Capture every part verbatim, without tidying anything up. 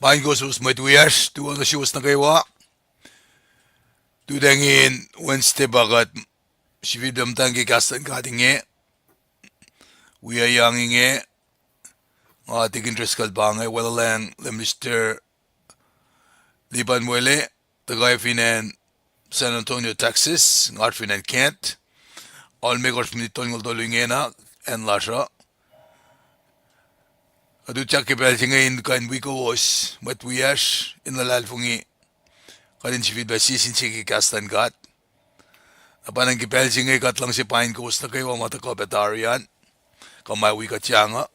Paing kowos mwet wiyacsr, tuh oasr nuh suwos nuh kwewa. Tuh tangin Wednesday pa kuht sifilpac muhtweng ke kahs luhn God inge, wiyacyang inge. Nga Tikin Driscoll pa inge, weluhlacng Minister Lipan Wele, tuhkuh fin acn San Antonio, Texas, nga fin acn Kent. Almekohsr minit tolngoul tolu ingena, acn lasr uh. Kuht utyak ke pacl se inge in kuh in wi kowos mwet wiyacsr in luhlahlfongi, kuht in sifilpac sie sin sie ke kahs luhn God. Na pa ingacn ke pacl se inge kuht luhngse paing kowos nuh kwewa ma tuhkuh pac tari an, kuh ma wi kuht yang uh.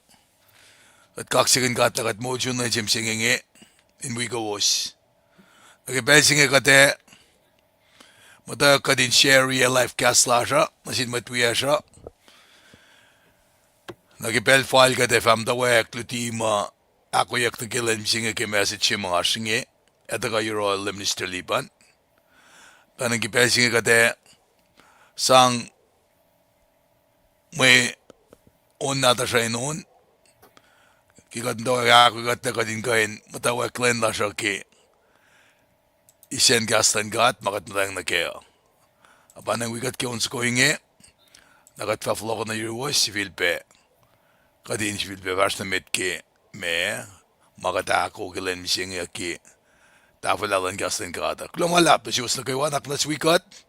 Kuht kaksakihn God lah kuht moul sun lwen se mihsenge inge in wi kowos. Na ke pacl se inge kuht ac muhtwacwacack kuht in share-i live cast lasr uh nuh sin mwet wiyacsr uh. Na ke pacl fal kuht ac fah muhtwacwacack luti ma ahkoeyuck nuh ke lwen mihsenge ke message se ma oasr inge, ac tuhkuh yohrohl Minister Lipan. Tuh ke pacl se inge kuht ac sang mwe on nahtuhsr uh in on, ke kuht muhtwacwacack ahkoekuhtlac kuht in kuh in muhtwacwacack lwen lasr uh ke isacn kahs luhn God ma kuht muhtweng nuh kac uh. Na pa ingacn wi kuht ke on soko inge, na kuht fah fohlohkoh nuh yuruwos sifilpac, kuht in sifilpac fahsr nuh met ke ma, ma kuht ahko ke lwen mihsenge ke tahfwelah luhn kahs luhn God uh. Kuloh ma luhlahp nuh suwos nuh kwewa, na kuht wi kuht,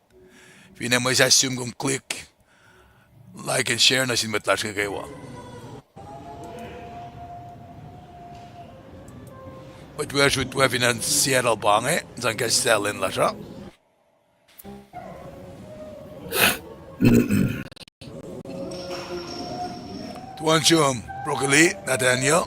finne mwesahs sum kom click like and share nuh sin mwet lasr inge kwewa. Mwet wiyacsr utwe fin acn Seattle pa inge, sang kahs se lwen lasr uh. Tuan sum, Broccoli, Nathaniel.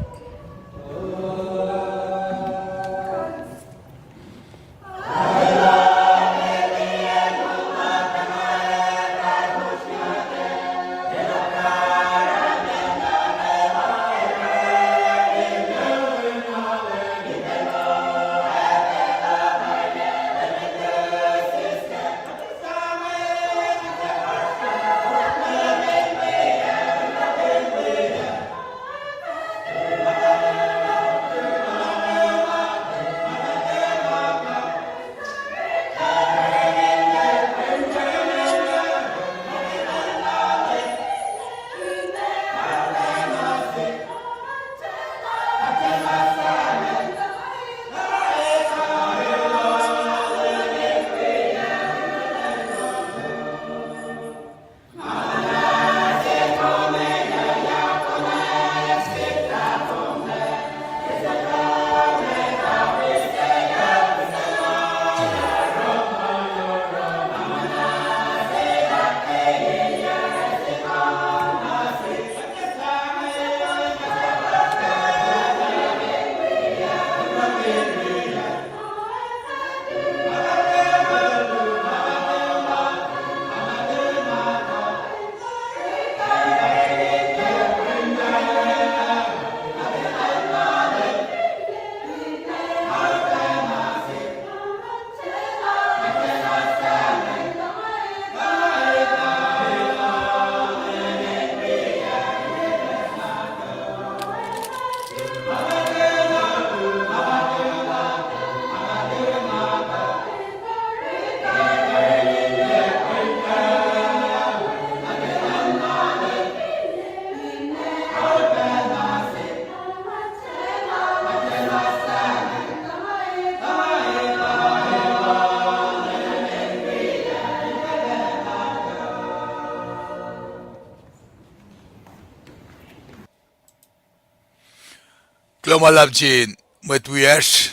Kuloh ma luhlahp sin mwet wiyacsr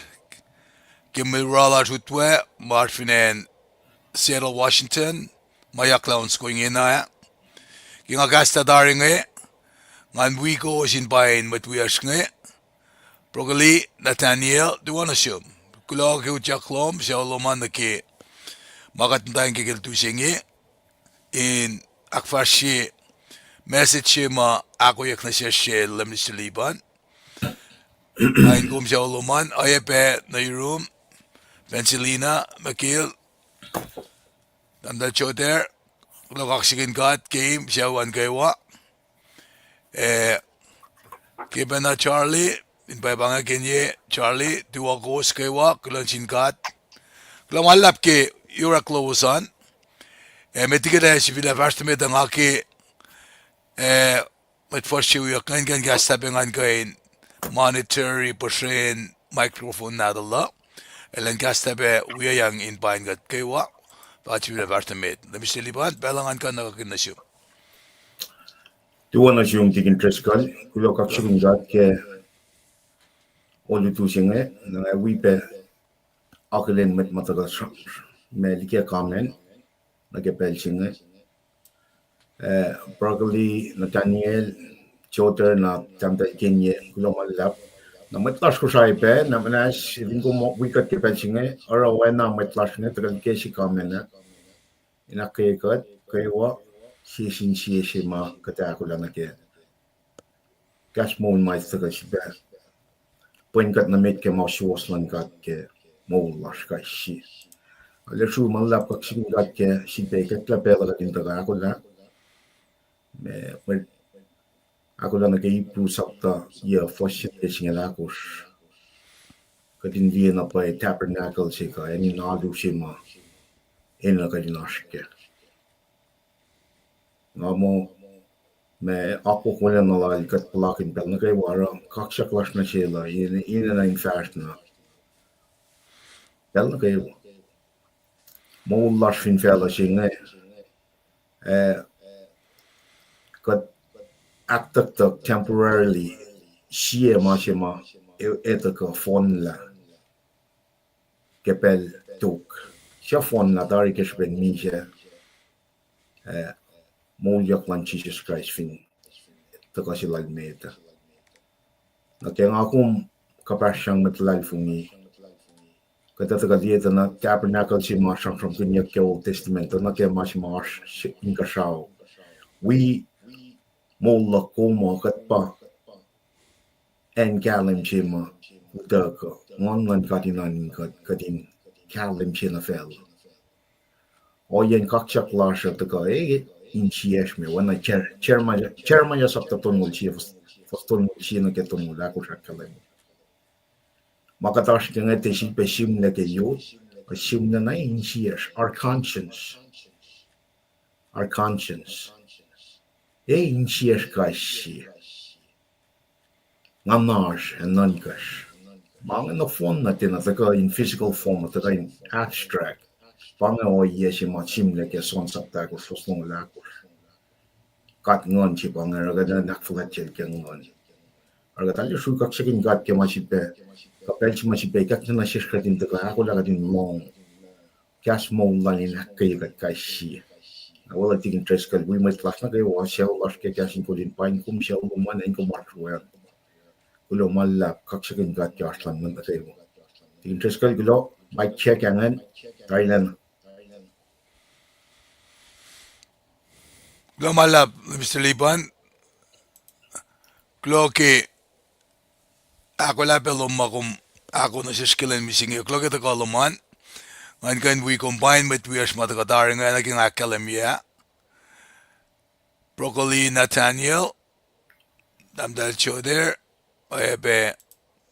ke mwe rala lasr utwe, ma oasr fin acn Seattle, Washington, ma yaklah on soko ingena ah. Ke nga kahs tari inge, ngan wi kowos in paing mwet wiyacsr inge, Broccoli, Nathaniel, tuh oasr nuh sum. Kuloh ke utyak lom, sucu lom an nuh ke ma kuht muhtweng ke ke lutu se inge, in ahkfahsrye message se ma ahkoeyuck nuh sesr sel Minister Lipan. Paing kom sucu lom an, oacyacpac nuh yurum, Pencilina, Mikhail, tahmtahel Joter, kuloh kaksakihn God ke sucu an kwewa. Eh, ke pacna Charlie, in pwacpa inge Kenye, Charlie, tuh kowos kwewa, kuloh nuh sin God. Kuloh ma luhlahp ke orekma lowos an. Ac met liki kuht ac sifil fahsr nuh met uh nga ke, eh, mwet fuhsr se wiyuck ingacn kuh in kahs tahpac ngan kuh in monitor-i puhsren microphone nahtuhl uh. Elan kahs tahpac wiyacyang in paing kuht kwewa. Pa sifil fahsr nuh met. Lah Mister Lipan, pacl uh ngan kuh in nuhnkuh nuh sum. Tuh wo nuh sum Tikin Driscoll, kuloh kaksakihn God ke olutu se inge, na nga wi pac akihlen mwet ma tuhkuh sra-, ma liki comment nuh ke pacl se inge. Eh, Broccoli, Nathaniel, Joter, na Tahmtahel Kenye, kuloh ma luhlahp. Na mwet lasr Kosrae pac, na muhnahs, fin kom wi kuht ke pacl se inge, oruh oacna mwet lasr inge tuhkuh liki sie comment ah. In ahkkweye kuht kwewa, sie sin sie se ma kuht ahkolah nuh kac. Kahs moul ma tuhkuh sifilpac pwen kuht nuh met ke ma suwohs luhn God ke moul lasr kais sie. Arlac sruhmuhn luhlahp kaksakihn God ke sifilpac ikacklah pacl uh kuht in tuhkuh ahkolah. Ma, ma ahkolah nuh ke Hebrew sapta yac fuhs se singucul ahkosr. Kuht in liye na pwacye tabernacle se kuh acn in alu se ma enenuh kuht in oasr kac. Nga muh ma akwuck wolacna lal kuht puhlakihn pacl nuh kwewa oruh kaksak lasr nuh sel uh in, enenuh in fahsr na pacl nuh kwewa. Moul lasr fin facluh se inge, eh, kuht ahktucktuck temporarily sie ma se ma e-, etuh kuh fohnlah ke pacl tok. Suc fohnlah tari ke srihpen misac, eh, moulyak luhn Jisus Kraist fin tuhkuh se lal met ah. Na ke nga kom kuhpahsr sang mwet luhlahlfongi, kuht tuhkuh liye tuh na tabernacle se ma sramsramkihnyuck ke Old Testament, tuh nuh ke ma se ma oasr inkuhsrao. Wi moul luhk kom uh, kuht pa acn kahlwem se ma utuckuh, nguhn luhn God in oan in kuht, kuht in kahlwem se nuh facluh. Ohiyacn kaksak lasr uh tuhkuh, eh, insiyacsr me, oacna Jer-, Jeremiah, Jeremiah sapta tolngoul sie, fuhs-, fuhs tolngoul sie nuh ke tolngoul ahkosr ahkkahlwemye. Ma kuht oasr ke inge tiac sifilpac sihmlac ke yot, kuh sihmlac na insiyacsr, our conscience. Our conscience. Eh, insiyacsr kais sie. Nguhnasr ac nuhnkacsr. Ma inge nohfohn na tiacna tuhkuh in physical form, tuhkuh in abstract. Pa inge ohiyac se ma sihmlac ke John sapta ahkosr, fuhs longoul ahkosr. God nguhn se pa inge, oruh kuht in ahkfuhlwactyacl ke nguhn. Oruh kuht arlac sruhmuhn kaksakihn God ke ma sifilpac, kuh pacl se ma sifilpac ikacklah nuh sesr kuht in tuhkuh ahkolah kuht in lohng kahs moul lal in ahkkweye kuht kais sie. Na weluhl Tikin Driscoll, wi mwet lasr nuh kwewa, sucu lasr ke kahs in kol in paing kom, sucu lom an, acn kom oasr we an. Kuloh ma luhlahp, kaksakihn God ke oasr lal nuh kwewa. Tikin Driscoll, kuloh, mic check, ingacn, tarilacna. Kuloh ma luhlahp, Mister Lipan. Kuloh ke ahkolah pac lom ma kom ahko nuh sesr ke lwen mihsenge. Kuloh ke tuhkuh lom an. Ngan kuh in wi kom paing mwet wiyacsr ma tuhkuh tari inge, na ke nga ahkkahlwemye ah. Broccoli Nathaniel, Tahmtahel Joder, oacyacpac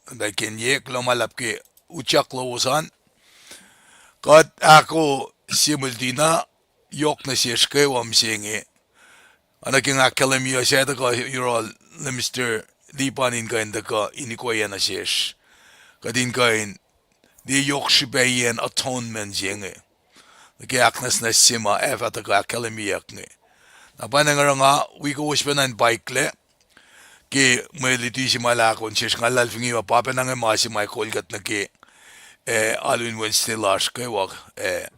Tahmtahel Kenye, kuloh ma luhlahp ke utyak lowos an. Kuht ahko sie mwe luti na yohk nuh sesr kwewa mihsenge. Oacna ke nga ahkkahlwemye, suc tuhkuh yohrohl Mister Lipan in kuh in tuhkuh in ikoac nuh sesr, kuht in kuh in liye yohk srihpacyacn atonement se inge, nuh ke ahknwacsnwacs se ma ac fah tuhkuh ahkkahlwemyeyuck inge. Na pa inge oruh nga wi kowos pacna in paiklac ke mwe luti se ma el ahko nuh sesr. Nga luhlahlfongi ma pa pacna inge ma se ma kol kuht nuh ke, eh, alu in Wednesday lasr kwewa, eh,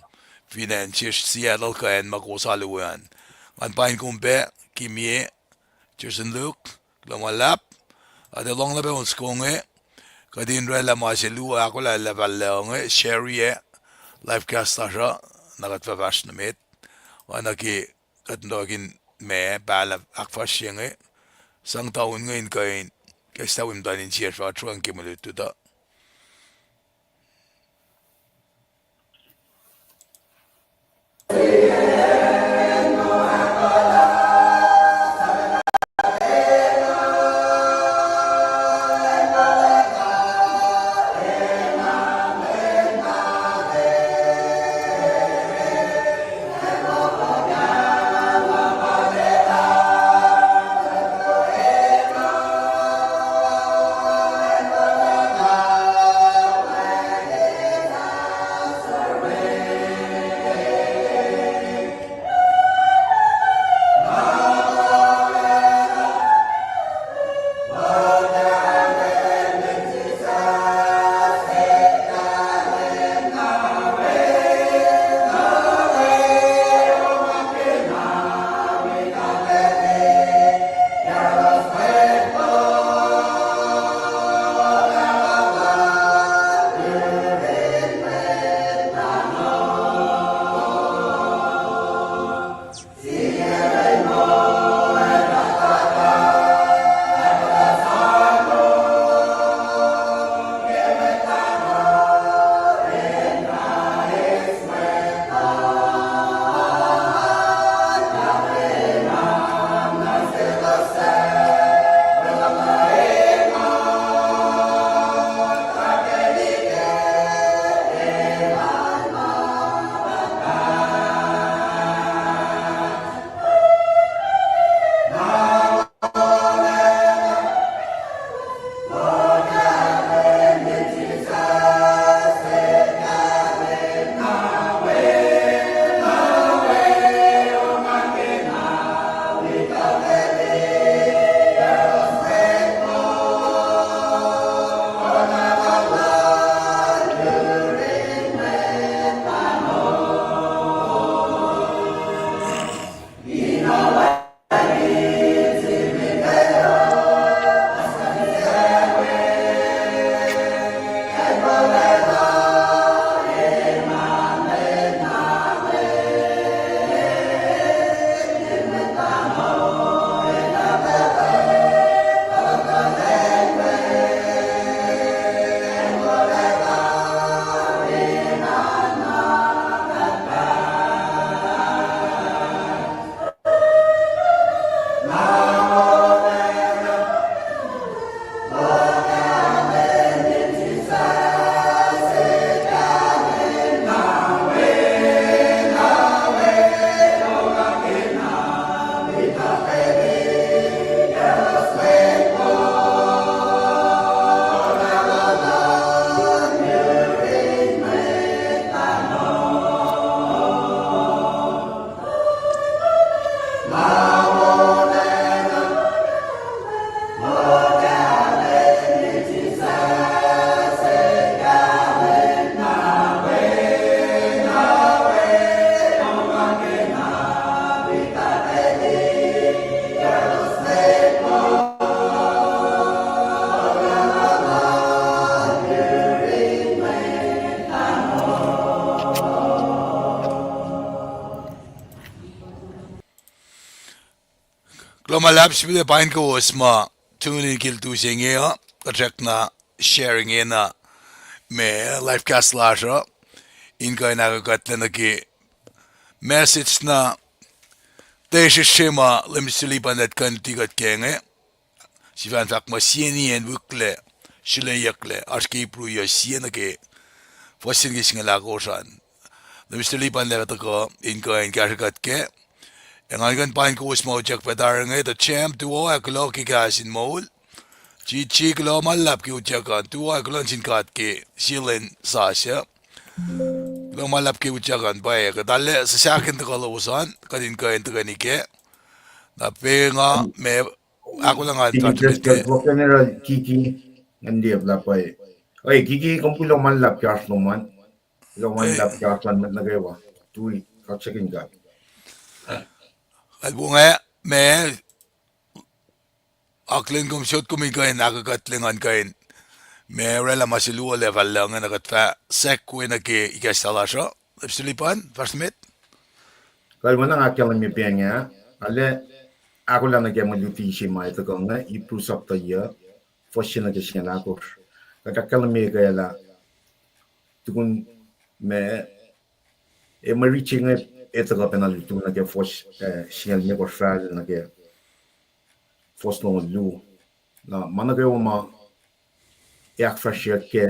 fin acn sesr Seattle kuh acn ma kowos alu we an. Ngan paing kom pac, Kimie, Jason Luke, kuloh ma luhlahp. Ac tuh lohng lah pac on soko inge, kuht in oraclah ma se luo ahkolah lah fal lah inge, share-i live cast lasr uh, na kuht fah fahsr nuh met. Oacna ke kuht in tokin ma pahlah ahkfahsrye inge, sang tau inge in kuh in kahs tawim tuh in siyacsr fah sruang ke mwe lutlut uh. Luhlahp sifilpac paing kowos ma tune in ke lutu se inge uh, kuht srackna share ingena ma live cast lasr uh, in kuh in ahkuhtlac nuh ke message na tiac srihsrihk ma Leum Mister Lipan el kuh in luti kuht ke inge. Sifacna fahk muh sie nien wihklac, srihkeyucklac, oasr ke Hebrew uh sie nuh ke fuhs se nuh ke singucul ahkosr an. Leum Mister Lipan el tuhkuh in kuh in kahsrwe kuht kac. Ac ngan kuh in paing kowos ma utyak pac tari inge, tuh Sam, tuo ac kuloh ke kahs in moul. Chichi, kuloh ma luhlahp ke utyak an, tuo ac kuloh nuh sin God ke sie lwen sasuc. Kuloh ma luhlahp ke utyak an, pwacye kuht arlac suhsahkihn tuhkuh lowos an, kuht in kuh in tuhkweni kac. Na pa nga ma ahkolah ngan Deacon Driscoll, General Kiki, ngan liye lah pwacye. Oi, Kiki, kom kuloh ma luhlahp ke oasr lom an. Kuloh ma luhlahp ke oasr lom an nuh kwewa. Tui, kaksakihn God. Kalpung ah, ma akihlen kom sot kom in kuh in ahkuhtlac ngan kuh in ma oraclah ma se luo lacfah luhngse na kuht fah segue nuh ke ikacslah lasr uh. Leum Mister Lipan, fahsr met. Kalmac na nga ahkkahlwemye pa inge, arlac ahkolah nuh ke mwe luti se ma tuhkuh inge, Hebrew sapta yuc, fuhs se nuh ke singucul ahkosr. Kuht ahkkahlwemye ke lah tukun ma, e, mwe rit se inge, e tuhkuh pacna lutu nuh ke fuhs, e, singucul limekohsr fal nuh ke fuhs longoul luo. Na ma nuh kwewa ma e ahkfahsryeyuck ke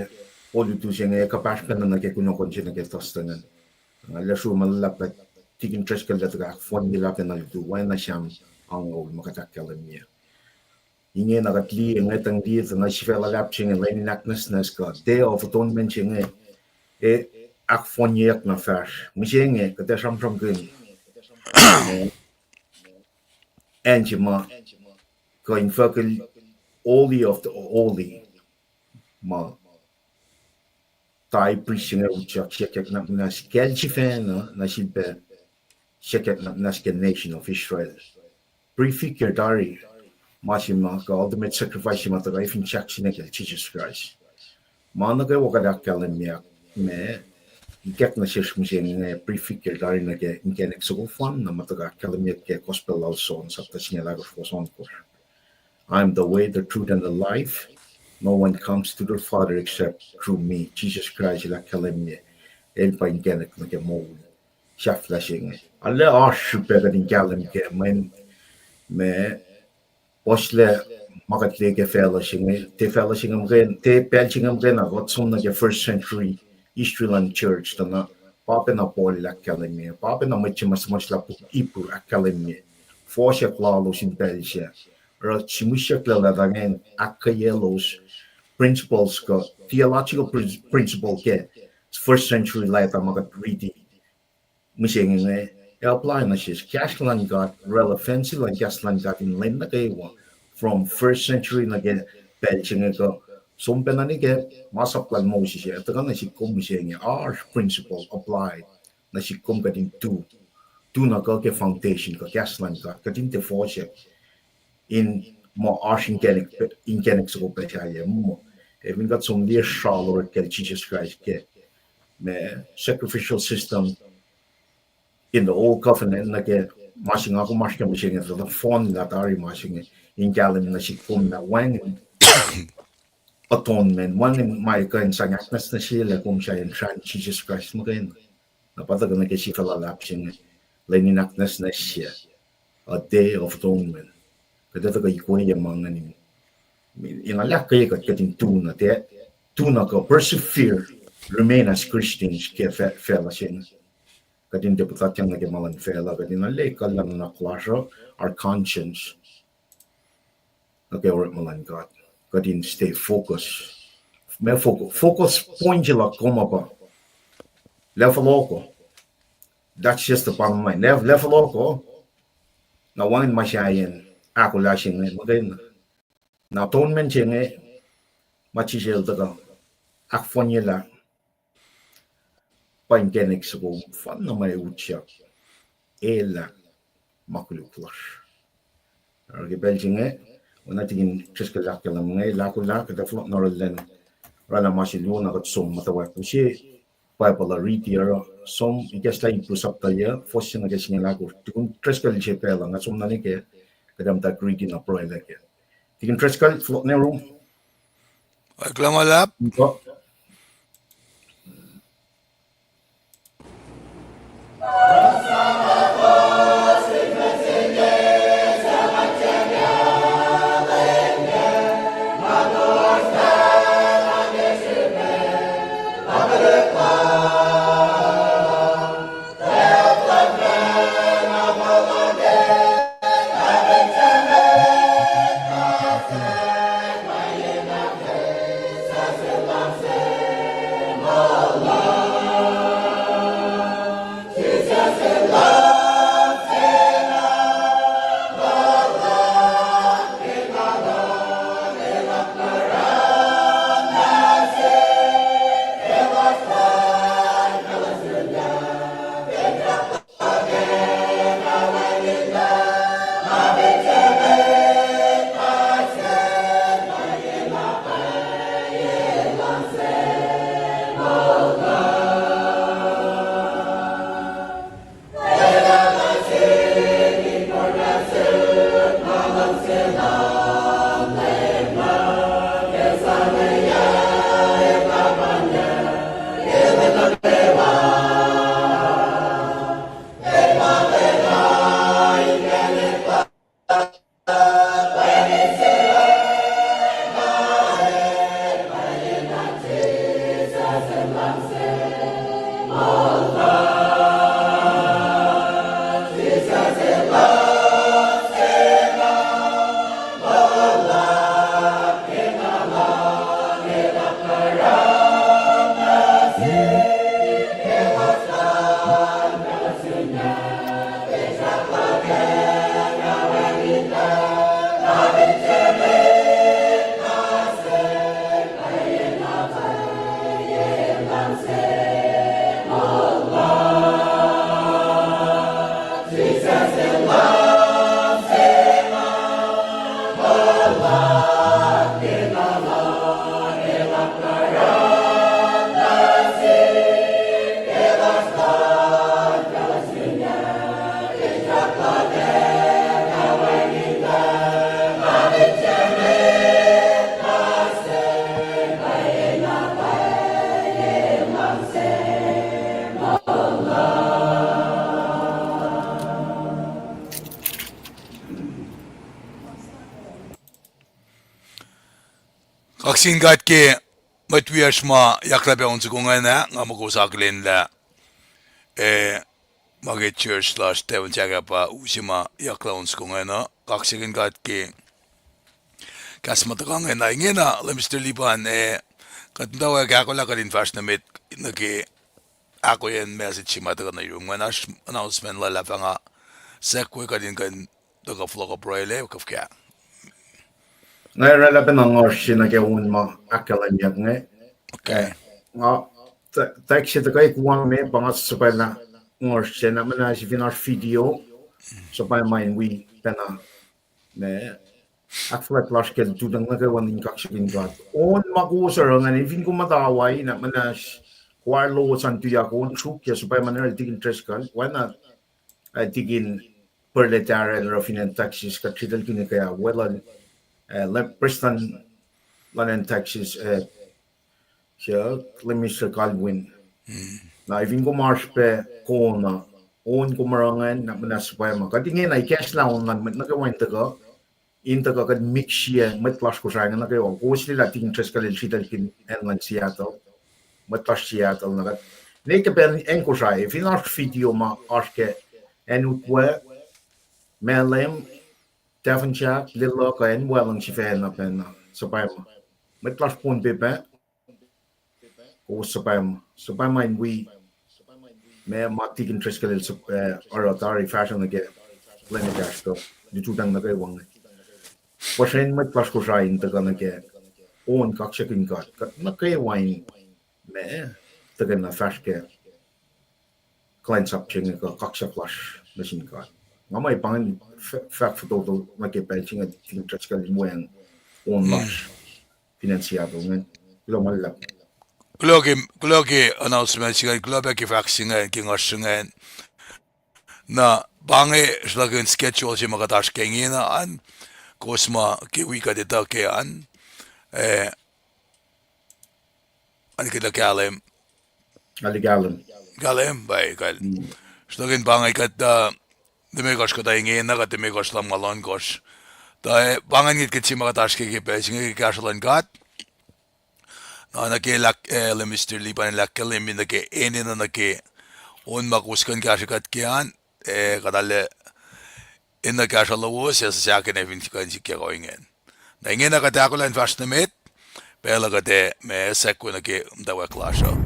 olutu se inge, kuhpahsr pacna nuh ke kunohkohn se nuh ke Thursday ingacn. Nga arlac sruhmuhn lah pac Deacon Driscoll el tuhkuh ahkfohnyelah pacna lutu, oacna Sam angngaul ma kuht ahkkahlwemye. Ingena kuht liye, inge tuhng liye tuh na sifac luhlahp se inge lwen in ahknwacsnwacs kuh Day of Atonement se inge, e, ahkfohnyeyuck na fahsr. Mihsenge kuht ac sramsramkihn acn se ma kuh infuckihl Holy of the Holy, ma high priest se inge utyak siyuck nuhnak muhnahs kacl sifacna, nuh sel pac siyuck nuhnak muhnahs ke nation of Israel. Prefigure tari ma se ma kuh ultimate sacrifice se ma tuhkuh fin sahk se nuh kacl Jisus Kraist. Ma nuh kwewa kuht ahkkahlwemye ma ikack nuh sesr mihsenge prefigure tari nuh ke inkacnek soko fon na ma tuhkuh ahkkahlwemye ke gospel lal John sapta singucul ahkosr, fuhs ohnkohsr. I am the way, the truth, and the life. No one comes to the Father except through me. Jisus Kraist el ahkkahlwemye, el pa inkacnek nuh ke moul sahflah se inge. Arlac oasr srihpac kuht in kahlwem ke mweyen ma puhslac ma kuht liye ke facluh se inge, tiac facluh se inge muhkwena, tiac pacl se inge muhkwena, kuht som nuh ke first century history luhn church tuh na pa pacna Paul el ahkkahlwemye, pa pacna mwet se ma suhmuhslah puk Hebrew ahkkahlwemye fohsack lalos in pacl sac. Oruh sihmihsyucklac lah ingacn ahkkweyaclos principles kuh theological prin-, principle ke first century leta ma kuht riti mihsenge inge, apply nuh sesr kahs luhn God, relevancy luhn kahs luhn God in lwen nuh kwewa, from first century nuh ke pacl se inge kuh som pacna nuh ke masap lal Moses ah, tuhkuh nuh sihk kom mihsenge, oasr principle apply nuh sihk kom kuht in tu, tu na kuh ke foundation kuh kahs luhn God, kuht in tiac fohsack in ma oasr inkacnek, inkacnek soko pac sahyac muh. Ac fin kuht som liye sral orek kacl Jisus Kraist ke ma sacrificial system in the old covenant nuh ke ma se nga kom oasr ke mihsenge, tuh fohnlah tari ma se inge in kahlwem nuh sihk kom lah wacngihn atonement, wacngihn ma kuh in sang ahknwacsnwacsyelah kom sahyacn srahn Jisus Kraist muhkwena. Na pa tuhkuh nuh ke sifac luhlahp se inge, lwen in ahknwacsnwacsye, a day of atonement. Kuht ac tuhkuh ikweye ma ingacn in, in ahkkweye kuht, kuht in tu na, tiac tu na kuh persevere, remain as Christians ke fa-, facluh se inge. Kuht in tiac puhtatyang nuh ke ma luhn facluh, kuht in arlac ekuhllah nuhnak lasr uh, our conscience, nuh ke orekma luhn God. Kuht in stay focus. Ma fo-, focus point se luhk kom uh pa level fohlohko. That's just the bottom line. Lev-, level fohlohko. Na wacngihn ma sahyacn ahkolah se inge muhkwena. Na atonement se inge, ma Jisus el tuhkuh ahkfohnyelah, pa inkacnek soko fon na ma utyak, elah ma koluk lasr. Oruh ke pacl se inge, oacna Deacon Driscoll el ahkkahlwemye, el ahkolah kuht ac fohlohk na arulacna oraclah ma se luo na kuht som muhtwacwacack use Bible uh riti oruh som ikacslah Hebrew sapta yuc, fuhs se nuh ke singucul ahkosr. Tukun Driscoll el sifacna nga som na nuh ke Tuh kom tuh greeting na pruhe liki. Tikin Driscoll, floor ne ru. Oacyacpac ma luhlahp. Kaksakihn God ke mwet wiyacsr ma yaklah pac on soko ingacn ah, nga muh kowos akihlen lah, eh, ma ke church lasr Tavern Sahkahpah use ma yaklah on soko ingacn uh. Kaksakihn God ke kahs ma tuhkuh ingacn ah. Ingena lah Mister Liban, eh, kuht muhtwacwacack ahkolah kuht in fahsr nuh met nuh ke ahkoeyacn message se ma tuhkuh nuh yurum ingacn. Oasr announcement luhlahp ah nga sek we kuht in kuh in tuhkuh fohlohk pruhelac kuh fuhkah. Nga oraclah pacna nga oasr se nuh ke on ma ahkkahlwemyeyuck inge. Okay. Eh, nga, text se tuhkuh ekuh me pa nga suhpwaclah nga oasr se na muhnahs fin oasr video, suhpwacma in wi pacna ma ahkfuhlwact lasr ke lututacng nuh kwewa in kaksakihn God. On ma kowos oruh ingacn, fin kom muhta Hawaii na muhnahs, koar lowos an tuyak on sruokyac, suhpwacma in oruh Tikin Driscoll, oacna, eh, Tikin Perle Tarel oruh fin acn Texas, kuht sritaclkihn ke ah weluhl, eh, Prestuhn luhn acn Texas, eh, Suk, Minister Calvin. Na fin kom oasr pac kona, on kom oruh ingacn, na muhnahs suhpwacma. Kuht ingena ikacslah on luhn mwet nuh kwewa in tuhkuh, in tuhkuh kuht mixye mwet lasr Kosrae inge nuh kwewa. Kowos liye lah Tikin Driscoll el sritaclkihn acn luhn Seattle. Mwet lasr Seattle na kuht, ne ke pacl acn Kosrae, fin oasr video ma oasr ke acn Ukwe, Malem, Tavern Sahk, Lelu kuh acn Walung sifacna pacna, suhpwacma. Mwet lasr Pohnpei pac, kowos suhpwacma. Suhpwacma in wi ma ma Tikin Driscoll el suhp-, eh, oruh tari fahsruh nuh ke lwen ekahsr kuh lututacng nuh kwewa inge. Puhsren mwet lasr Kosrae in tuhkuh nuh ke on kaksakihn God, kuht nuh kwewa in ma tuhkuh na fahsr ke kuhlwacnsap se inge kuh kaksak lasr nuh sin God. Nga muh pa ingacn fah-, fahk fototo nuh ke pacl se inge Tikin Driscoll in weacng on lasr fin acn Seattle ingacn. Kuloh ma luhlahp. Kuloh ke, kuloh ke announcement se inge, kuloh pac ke fahk se inge ke nga sruhngacn. Na pa inge sruhnakihn schedule se ma kuht oasr ke ingena an, kowos ma ke wi kuht etuh kac an, eh, an ke kahlwem. Kahlwem, pwacye, kal. Sruhnakihn pa inge kuht, uh, limekohsr kuhtuh ingena, kuht limekohsr lumngaul ohnkohsr. Tuh, eh, pa inge ngwet kuht se ma kuht oasr ke ke pacl se inge ke kahsruh luhn God. Na nuh ke lah, eh, Lemister Lipan el ahkkahlwemye nuh ke enenuh nuh ke on ma kowos kuh in kahsrwe kuht ke an, eh, kuht arlac enenuh kahsruh lowos, ac suc sahk in fin kuh in sikyak ohinge. Na ingena kuht ahkolah in fahsr nuh met, pacl uh kuht ac ma sahk nuh ke muhtwacwacack lasr uh.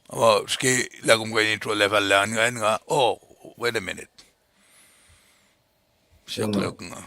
Ama srihke lah kom kuh in intro level lah an nga, oh, wait a minute. Siyuck luk nga.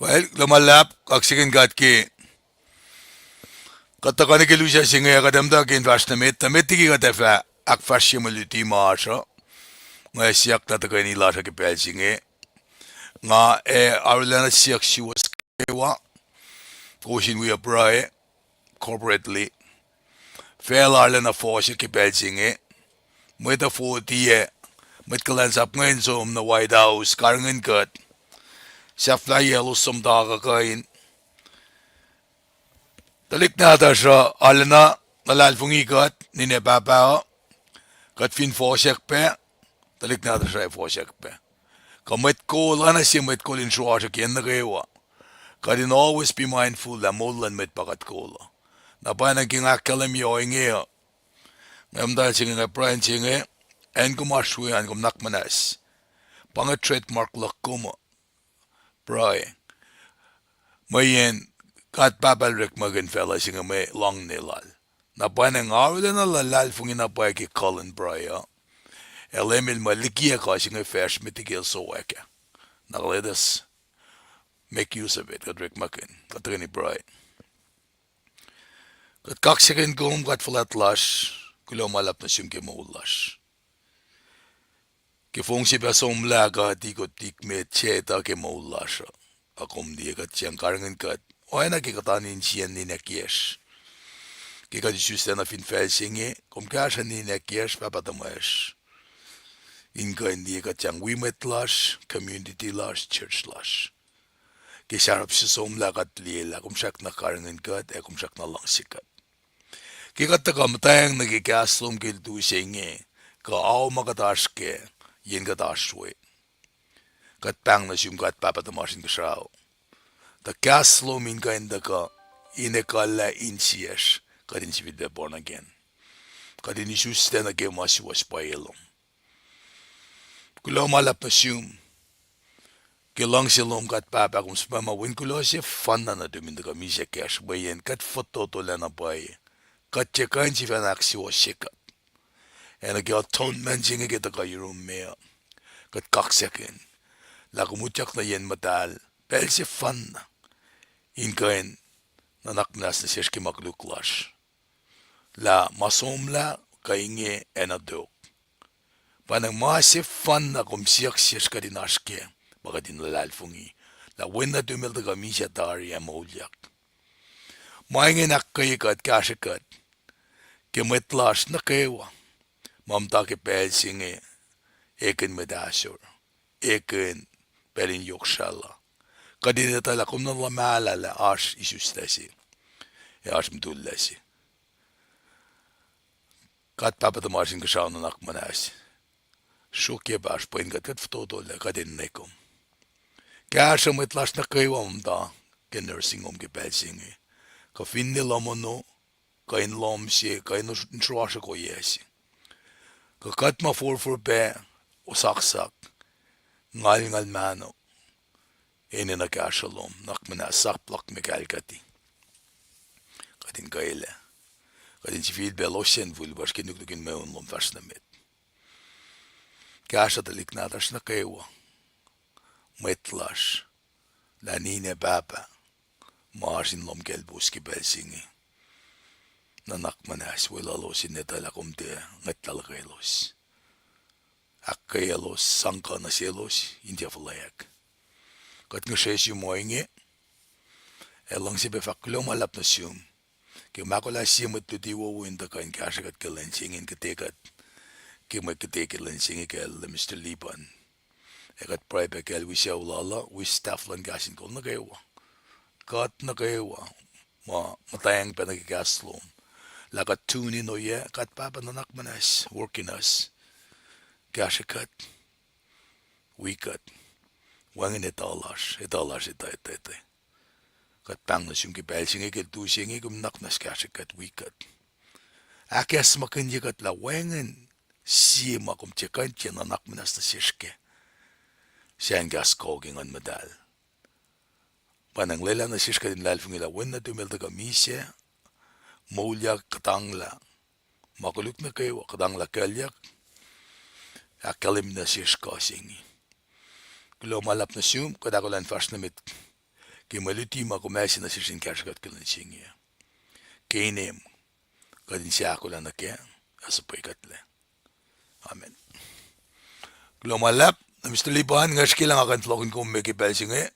Well, kuloh ma luhlahp, kaksakihn God ke kuht tuhkuh nuh ke lusac se inge, kuht muhta ke in fahsr nuh met, tuh met liki kuht ac fah ahkfahsrye mwe luti ma oasr uh, nga siyuck na tuhkweni lasr uh ke pacl se inge. Nga ac arulacna siyuck suwos kwewa, kowos in wi pruhe corporately. Facl arulacna fohsack ke pacl se inge. Mwet uh foti ac mwet kuhlwacnsap inge in som nuh White House karihngihn kuht. Sahflahiyac elos som tuhkuh kuh in. Tuhlihk nahtuhsr uh arulacna luhlahlfongi kuht, ninac pahpah uh, kuht fin fohsack pac, tuhlihk nahtuhsr uh ac fohsack pac. Kuh mwet kol, oacna sie mwet kol in sruasruhk yen nuh kwewa. Kuht in always be mindful lah moul luhn mwet pa kuht kol uh. Na pwacnwacng ke nga ahkkahlwemye ohinge uh, nga muhta se inge, nga pruhe se inge, acn kom oasr we an, kom nuhnak muhnahs. Pa inge trademark luhk kom uh. Pruhe. Mweyen God Pahpah El orekmakihn facluh se inge mwe loangne Lal. Na pwacnwacng arulacna luhlahlfongi na pwacye ke kuh luhn pruhe uh. El emet mwe likiyac kuh se inge facsr met liki el sowak ah. Na kuh let us make use of it, kuht orekmakihn, kuht tuhkweni pruhe. Kuht kaksakihn kom, God fuhlwact lasr, kuloh ma luhlahp nuh sum ke moul lasr. Ke fong se pac somlah kuht ikot ikmet se etuh ke moul lasr uh, a kom liye kuht sang karihngihn kuht oacna ke kuht oan insiyacn ninac kiyacsr. Ke kuht isuslac nuh fin facl se inge, kom kahsruh ninac kiyacsr, pahpah tuhmwacsr, in kuh in liye kuht sang wi mwet lasr, community lasr, church lasr. Ke sahruhp se somlah kuht liye lah kom srackna karihngihn kuht ac kom srackna luhngse kuht. Ke kuht tuhkuh muhtweng nuh ke kahs lom ke lutu se inge, kuh ao ma kuht oasr kac, yen kuht oasr we, kuht pahng nuh sum God Pahpah tuhmasr Inkuhsrao, tuh kahs lom in kuh in tuhkuh in ekuhllah insiyacsr, kuht in sifilpac born again, kuht in isuslac nuh ke ma suwohs pwacye lom. Kuloh ma luhlahp nuh sum ke luhngse lom, God Pahpah, kom suhpwacma wen kuloh sefanna nuhtum in tuhkuh misac kacsr, mweyen kuht fototolac na pwacye, kuht tiac kuh in sifacna ahksuwohsye kuht. Ac nuh ke atonement se inge ke tuhkuh yurum me uh, kuht kaksakihn lah kom utyak nuh yen muhtahl pacl sefanna in kuh in nuhnak muhnahs nuh sesr ke ma koluk lasr, lah ma somlah kuh inge ac nuh tok, Pa na ma sefanna kom siyuck sesr kuht in oasr kac, ma kuht in luhlahlfongi lah Wen nuhtum El tuhkuh misac tari ac moulyak. Ma ingacn ahkkweye kuht, kahsrwe kuht ke mwet lasr nuh kwewa ma muhta ke pacl se inge, ekihn mwet ahsor, ekihn pacl in yohk srah la. Kuht in etuh lah kom nuh luhmahlah lah oasr isuslac se ac oasr mutullac se. God Pahpah tuhmasr Inkuhsrao, nuhnak muhnahs, sruokyac pa oasr pwen kuht, kuht fototolac, kuht in ne kom. Kahsruh mwet lasr nuh kwewa muhta ke nursing home ke pacl se inge, kuh finne lomono, kuh in lohm se, kuh in sruasr ohiyac se, kuh kuht ma forfor pac, osaksak, ngalngal mahno, enenuh kahsruh lom, nuhnak muhnahs, sap luhk me kahlkuhti. Kuht in kwelac, kuht in sifilpac elos sacn fihl puhsr ke nuknuk in mweun lom fahsr nuh met. Kahsruh tuhlihk nahtuhsr nuh kwewa, mwet lasr, lah ninac pahpah, ma oasr in lohm kaclpous ke pacl se inge. Nuhnak muhnahs, weluhlos in etuh lah kom tiac ngwetlah luhkwelos. Ahkkweyaclos, sang kuh nuh selos in tiac fuhlweack. Kuht ngihsre sum ohinge, ac luhngse pac fahk kuloh ma luhlahp nuh sum ke kom ahkolah sie mwet luti wowo in tuhkuh in kahsrwe kuht ke lwen se inge, in kihte kuht ke mwe kihte ke lwen se inge kacl Mister Liban. Ac kuht pruhe pac kacl wi sucu lal uh, wi staff luhn Kahs in Kol nuh kwewa, kuht nuh kwewa ma muhtwacng pac nuh ke kahs lom, lah kuht tune in oyac, God Pahpah, nuhnak muhnahs, work in us. Kahsrwe kuht, wi kuht, wacngihn etuh lasr, etuh lasr etuh, etuh, etuh. Kuht pahng nuh sum ke pacl se inge, ke lutu se inge, kom nuhnak muhnahs kahsrwe kuht, wi kuht. Ahkacsmakihnye kuht lah wacngihn sie ma kom tiac kuh in tiac nuhnak muhnahs nuh sesr kac, sahyacn kahs kuh ke Nguhn Muhtahl. Pa na lwelah nuh sesr kuht in luhlahlfongi lah Wen nuhtum El tuhkuh misac, moulyak, kuhtanglah ma koluk nuh kwewa, kuhtanglah kuclyuck, ahkkahlwemye nuh sesr kuh se inge. Kuloh ma luhlahp nuh sum, kuht ahkolah in fahsr nuh met ke mwe luti ma kom ase nuh sesr in kahsrwe kuht ke lwen se inge. Ke inem kuht in sang ahkolah nuh kac, ac suhpwekuhtlac. Amen. Kuloh ma luhlahp, Mister Liban, nga srihke lah nga kuh in fohlohkihn kom me ke pacl se inge.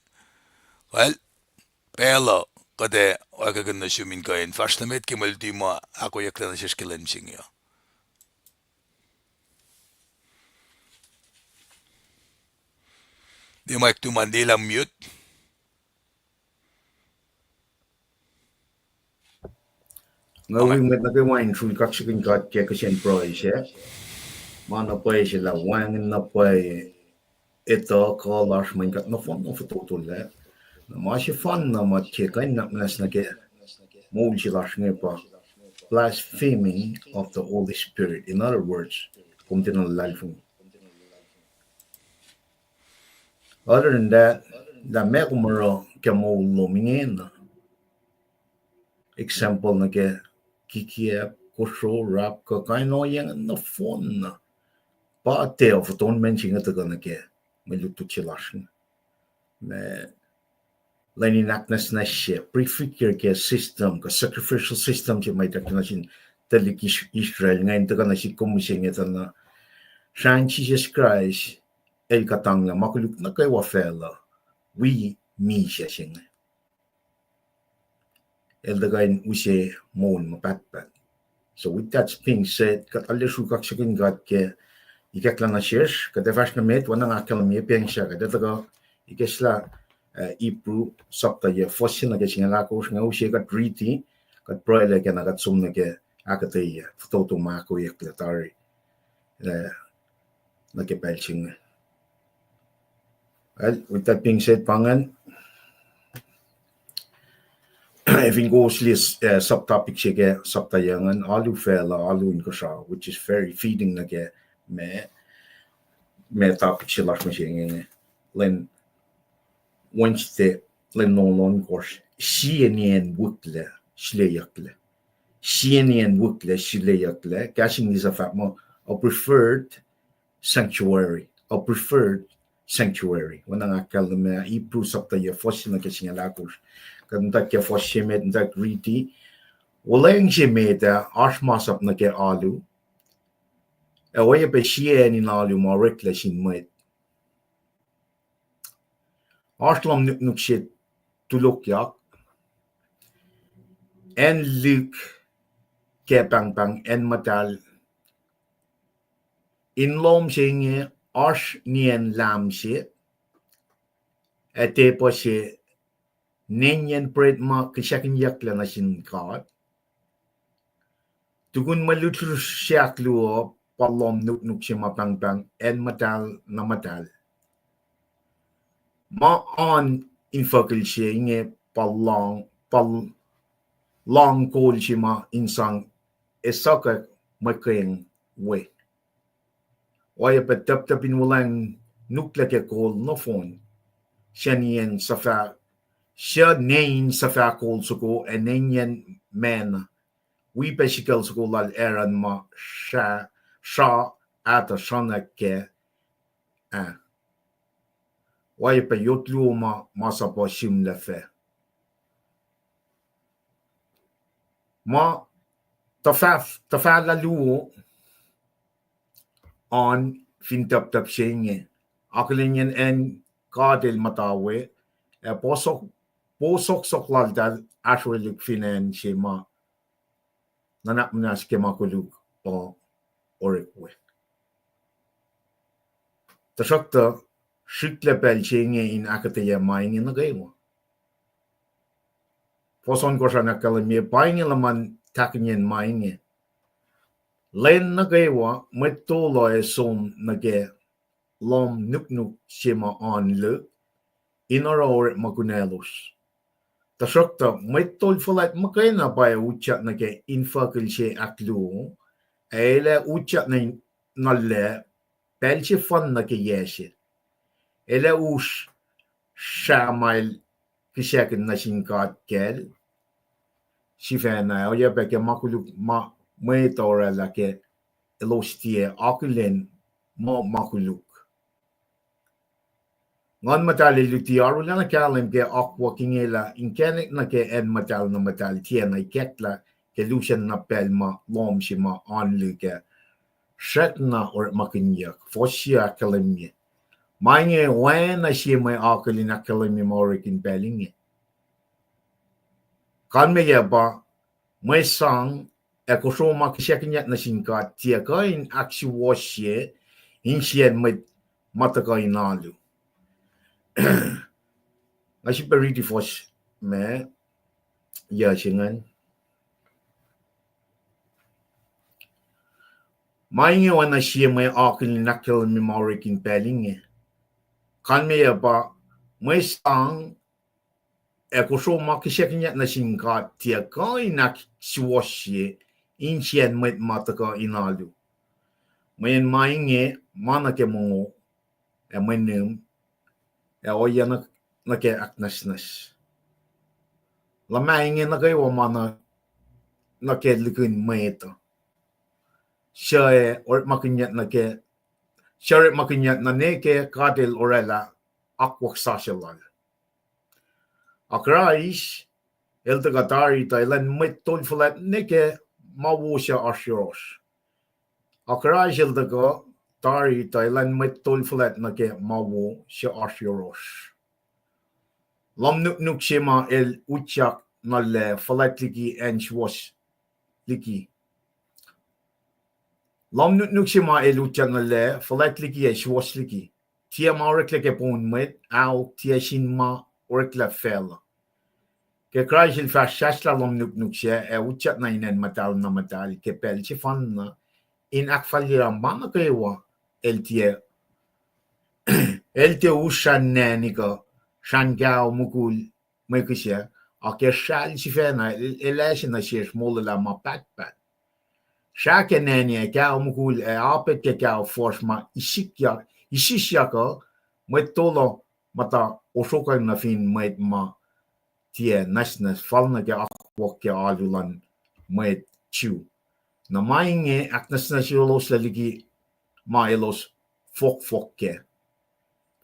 Kal, pacl uh kuht ac oakwuckihn nuh sum in kuh in fahsr nuh met ke mwe luti ma ahkoeyucklac nuh sesr ke lwen se inge uh. Tiac ma ek tuh ma liye lah mute. Nga wi mwet nuh kwewa in sruhk kaksakihn God ke kihsen pruhe se. Ma na pwacye se lah wacngihn na pwacye etuh kuh lasr mweyen kuht nohfohn na fototolac. Na ma sefanna ma tiac kuh in nuhnak muhnahs nuh ke moul se lasr inge pa blaspheming of the Holy Spirit. In other words, kom tiacna luhlahlfongi. Other than that, lah meac kom oruh ke moul lom ingena, example nuh ke kikiacp, kosro, rap, kuh kain ohiyacn nohfohn na, pa tiac fototo men se inge tuhkuh nuh ke mwe lutlut se lasr inge. Ma lwen in ahknwacsnwacsye, prefigure ke system, kuh sacrificial system se ma ituckyang nuh sin tuhlihk Is-, Israel, ingacn tuhkuh nuh sihk kom mihsenge tuh na srahn Jisus Kraist El kuhtanglah ma koluk nuh kwewa facluh wi misac se inge. El tuhkuh in use moul ma pahtpaht. So with that being said, kuht arlac sruhk kaksakihn God ke ikacklah nuh sesr, kuht ac fahsr nuh met, oacna nga ahkkahlwemye pacng sahyac, kuht ac tuhkuh ikacslah, uh, Hebrew sapta yac, fuhs se nuh ke singucul ahkosr, nga use kuht riti, kuht pruhelac ke na kuht som nuh ke ahkuhtweyac fototo ma ahkoeyucklac tari, uh, nuh ke pacl se inge. Well, with that being said, pa ingacn, fin kowos liye, uh, subtopic se ke sapta yac ingacn, alu facluh, alu inkuhsrao, which is very fitting nuh ke ma, ma topic se lasr mihsenge inge, lwen Wednesday, lwen longoul ohnkohsr, sie nien wihklac suleyucklac. Sie nien wihklac suleyucklac, kahs English uh fahk muh a preferred sanctuary, a preferred sanctuary. Oacna nga ahkkahlwemye, Hebrew sapta yac, fuhs se nuh ke singucul ahkosr. Kuht muhtwacta ke fuhs se met, muhtwacta riti. Olweacng se met ah oasr masap nuh ke alu, Ac oacyacpac sie acn in alu ma oreklac sin mwet. Oasr lohm nuknuk se tulokyak. Acn lik ke pahngpahng acn muhtahl. In lohm se inge oasr nien lahm se, ac tepuh se, nengyen pret ma kihsackuhnyucklac nuh sin God. Tukun mwe lutlut se ahkluo pa lohm nuknuk se ma pahngpahng acn muhtahl na muhtahl. Ma oan infuckihl se inge pa lohng, pa lohng kol se ma in sang esuhkack mwe keng we. Oacyacpac tuptup in wuhlweacng nukla ke kol nohfohn, suc nien suhfah, suc nein suhfah kol soko ac nengyen mena, wi pac sikacl soko lal Aaron ma sra, sra, ah, tuh sruhngwack kac, ah. Oacyacpac yot luo ma, ma sap uh sihmlac fac. Ma tuhfah, tuhfahlah luo an fin tuptup se inge. Akihlenyacn acn God El muhta we, ac posohk, posohksohk laltahl ahsrwelihk fin acn se ma nuhnak muhnahs ke ma koluk uh orek we. Tuhsruhktuh srihklac pacl se inge in ahkuhtweyac ma inge nuh kwewa. Fuhs ohnkohsr an ahkkahlwemye pa inge luhman tahkihnyacn ma inge. Lwen nuh kwewa mwet tolu ac som nuh ke lohm nuknuk se ma oan lik in oruh orekma kunaclos. Tuhsruhktuh mwet tol fuhlwact muhkwena pwacye utyak nuh ke infuckihl se ahkluo, ac el ac utyak nuh, nuh lac pacl sefanna ke yac se. El ac us srah ma el kihsackuhn nuh sin God kacl sifacna, oacyacpac ke ma koluk ma mwet uh oraclah ke elos tiac akihlen muh ma koluk. Nguhn Muhtahl el luti arulacna kahlwem ke akwuck inge lah inkacnek nuh ke acn muhtahl na muhtahl tiacna ikacklah ke lusen na pacl ma lohm se ma oan lik ah srackna orekmakihnyuck. Fuhs sie ahkkahlwemye. Ma inge oacna sie mwe akucl in ahkkahlwemye ma orek in pacl inge. Kalmeyac pa, mwe sang ac kosro ma kihsackuhnyuck nuh sin God tiac kuh in ahksuwohsye insiyacn mwet ma tuhkuh in alu. Nga sifilpac riti fuhs ma, yac se ingacn. Ma inge oacna sie mwe akucl in ahkkahlwemye ma orek in pacl inge. Kalmeyac pa, mwe sang ac kosro ma kihsackuhnyuck nuh sin God tiac kuh in ahksuwohsye insiyacn mwet ma tuhkuh in alu. Mweyen ma inge ma nuh ke mongo, ac mwe nihm, ac ohiyac nuh, nuh ke ahknwacsnwacs. Luhmah inge nuh kwewa ma nuh, nuh ke likihn mwet uh. Suc ac orekmakihnyuck nuh ke, suc orekmakihnyuck nuh ne ke God El oraclah akwuck sasuc lal. A Kraist el tuhkuh tari tuh elan mwet tol fuhlwact nuh ke ma wo suc oasr yohrohsr. A Kraist el tuhkuh tari tuh elan mwet tol fuhlwact nuh ke ma wo suc oasr yohrohsr. Lohm nuknuk se ma el utyak nuh lac fuhlwact liki acn suwohs liki. Lohm nuknuk se ma el utyak nuh lac fuhlwact liki ac suwohs liki. Tiac ma oreklac ke poun mwet, ahok, tiac sin ma oreklac facluh. Ke Kraist el fahsr sahslah lohm nuknuk sac ac utyak nuh in acn muhtahl na muhtahl ke pacl sefanna in ahkfalyelah ma nuh kwewa el tiac, el tiac us srah nani kuh srah kaho mukul mwe kihsac, a ke srah sifacna el, el ase nuh sesr molwelah ma pahtpaht. Srah ke nani ac kaho mukul ac apet ke kaho fuhsr ma isikyak, isisyak uh, mwet tolu muhta osrokwack nuh fin mwet ma tiac nwacsnwacs fal nuh ke akwuck ke alu luhn mwet Jew. Na ma inge ahknwacsnwacsyeloslac liki ma elos fohkfohk kac.